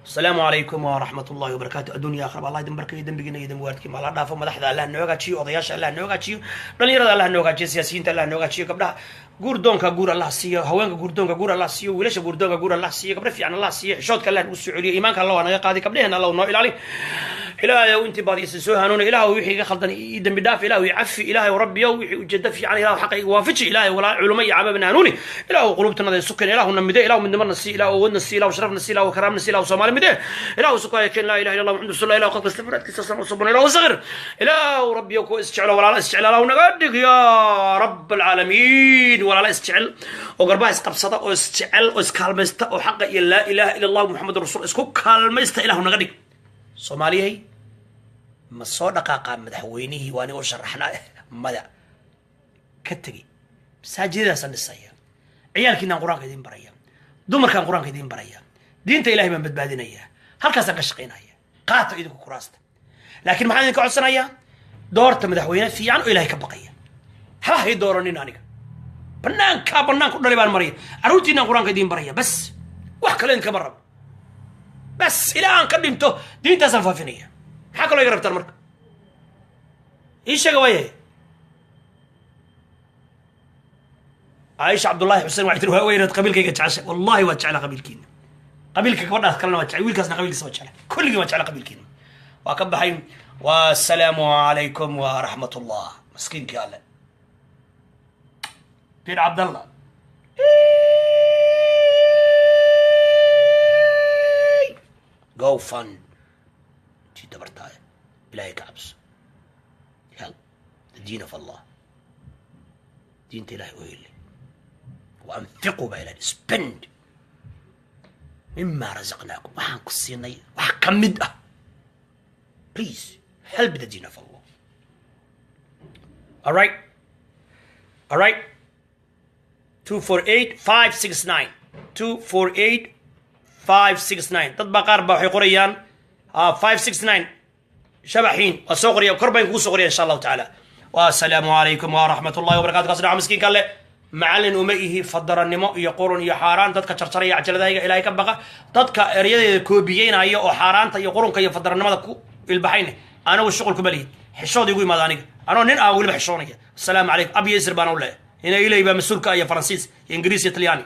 Asalaamu calaykum waraxmat ullahi wabarakaatu. Addunya aakhiraba Allah idin barkayo, dembigiina iyo dembi waalidkiin Allah dhaafo. Madaxda Allah noo hagaajiyo, odayaasha Allah noo hagaajiyo, dhalinyarada Allah noo hagaajiyo, siyaasiyiinta Allah noo hagaajiyo, gabdhaha guurdoonka guur Allah siiyo, haweenka guurdoonka guur Allah siiyo, wiilasha guurdoonka guur Allah siiyo, gabdho fiican Allah siiyo, xishoodka Allah nagu soo celiyo, iimaanka Allah waa naga qaadi, gabdhaheena Allah noo ilaali. Ilaahayow, intii baadiyaysan soo hanuuna. Ilaahu, wixii iga khaldan ii dembi dhaaf. Ilaahu, i cafi. Ilaahayow, Rabbiyow, wixii ujeeddo fiican, Ilahu, xaqa iga waafaji. Ilaahay, walaa culamo iyo cabaabna hanuuni. Ilaahu, qulubtanada isu keen. Ilaahu, na mide. Ilaahu, midnimana sii. Ilaahu, awoodna sii. Ilaahu, sharafna sii. Ilaahu, karaamna sii. Ilaahu, Soomaali mide. Ilaahu, sukaya keen. Laa ilaha illa Allah, Muhammad rasulullah. Ilaahu, qof kasta muraadkiisa san usubna. Ilaahu, sakhir. Ilaahu, Rabbiyow, kuwa isjeclo, walaala isjecel Ilaahu naga dhig, yaa Rabb alcaalamiin. Walaala isjecel oo garbaha isqabsada oo isjecel oo iskaalmaysta oo xaqa iyo laa ilaha illa Allah, Muxamed rasul isku kaalmaysta, Ilaahu naga dhig. Soomaaliyahay, ma soo dhaqaaqaa madaxweynihii? Waa aniga u sharaxnaa mada ka tegey. Masaajidadaasaan dhisaya, ciyaalkiinaan Qur-aanka idiin baraya, dumarkaan Qur-aanka idiin baraya, diinta Ilahay baan badbaadinaya, halkaasaan ka shaqaynaya. Qaata idinku kuraasta, laakiin maxaan idinka codsanayaa? Doorta madaxweyne fiican oo Ilahay ka baqaya. Haba hay dooranin aniga, banaankaa banaanka u dhalay baan maraya, carruurtiinaan Qur-aanka idiin baraya, bas, wax kale idinkama rabo. Bas, ilaa aan ka dhinto diintaasaan faafinaya. Maxaa kaloo iga rabtaan marka? Ii sheega waayahay. Caaisha Cabdullaahi Xuseen waxay tiri: "Waa weynaad qabiilkayga jeceshay." Wallahi waa jeclaa qabiilkiina, qabiilka gabadhaas kalena waa jecel, wiilkaasna qabiilkiisa waa jecla, kulligii waa jecla qabiilkiina. Waa ka baxay. Wasalaamu calaykum waraxmat ullah. Maskiinkii Alle, Bir Cabdallah. Go fund tii dabartaaya. Ilaahay ka cabso. Help the deen of Allah. Diinta Ilahay u heli. Waanfiquu baa Ilahay, spend mima razaqnaakum, waxaan ku siinay wax ka mid ah. Please help the deen of Allah. All right, all right. 248 569, 248 569. Dad baa qaar baa waxay qorayaan 569. Shabaxiin waa soo qoraya, kor baan kugu soo qoraya, insha Allahu tacaala. Wasalaamu calaykum waraxmat ullahi wabarakatu. Kaas dhaca miskiinka Alle. Macallin uma ihi fadarannimo iyo qurun iyo xaaraan. Dadka jarjaraya cajaladahayga, Ilaahay ka baqa. Dadka eryadeeda koobiyeynaya oo xaaraanta iyo qurunka iyo fadarannimada ku ilbaxayne, anigu shuqul kuma lihid. Xishood igu imaada aniga, anoo nin ah weliba xishoonaya. Asalaamu calaykum. Ab iyo isir baan u leeyahay. Ina ilay baa mas-uulka iyo Faransiis iyo Ingiriis iyo Talyaani.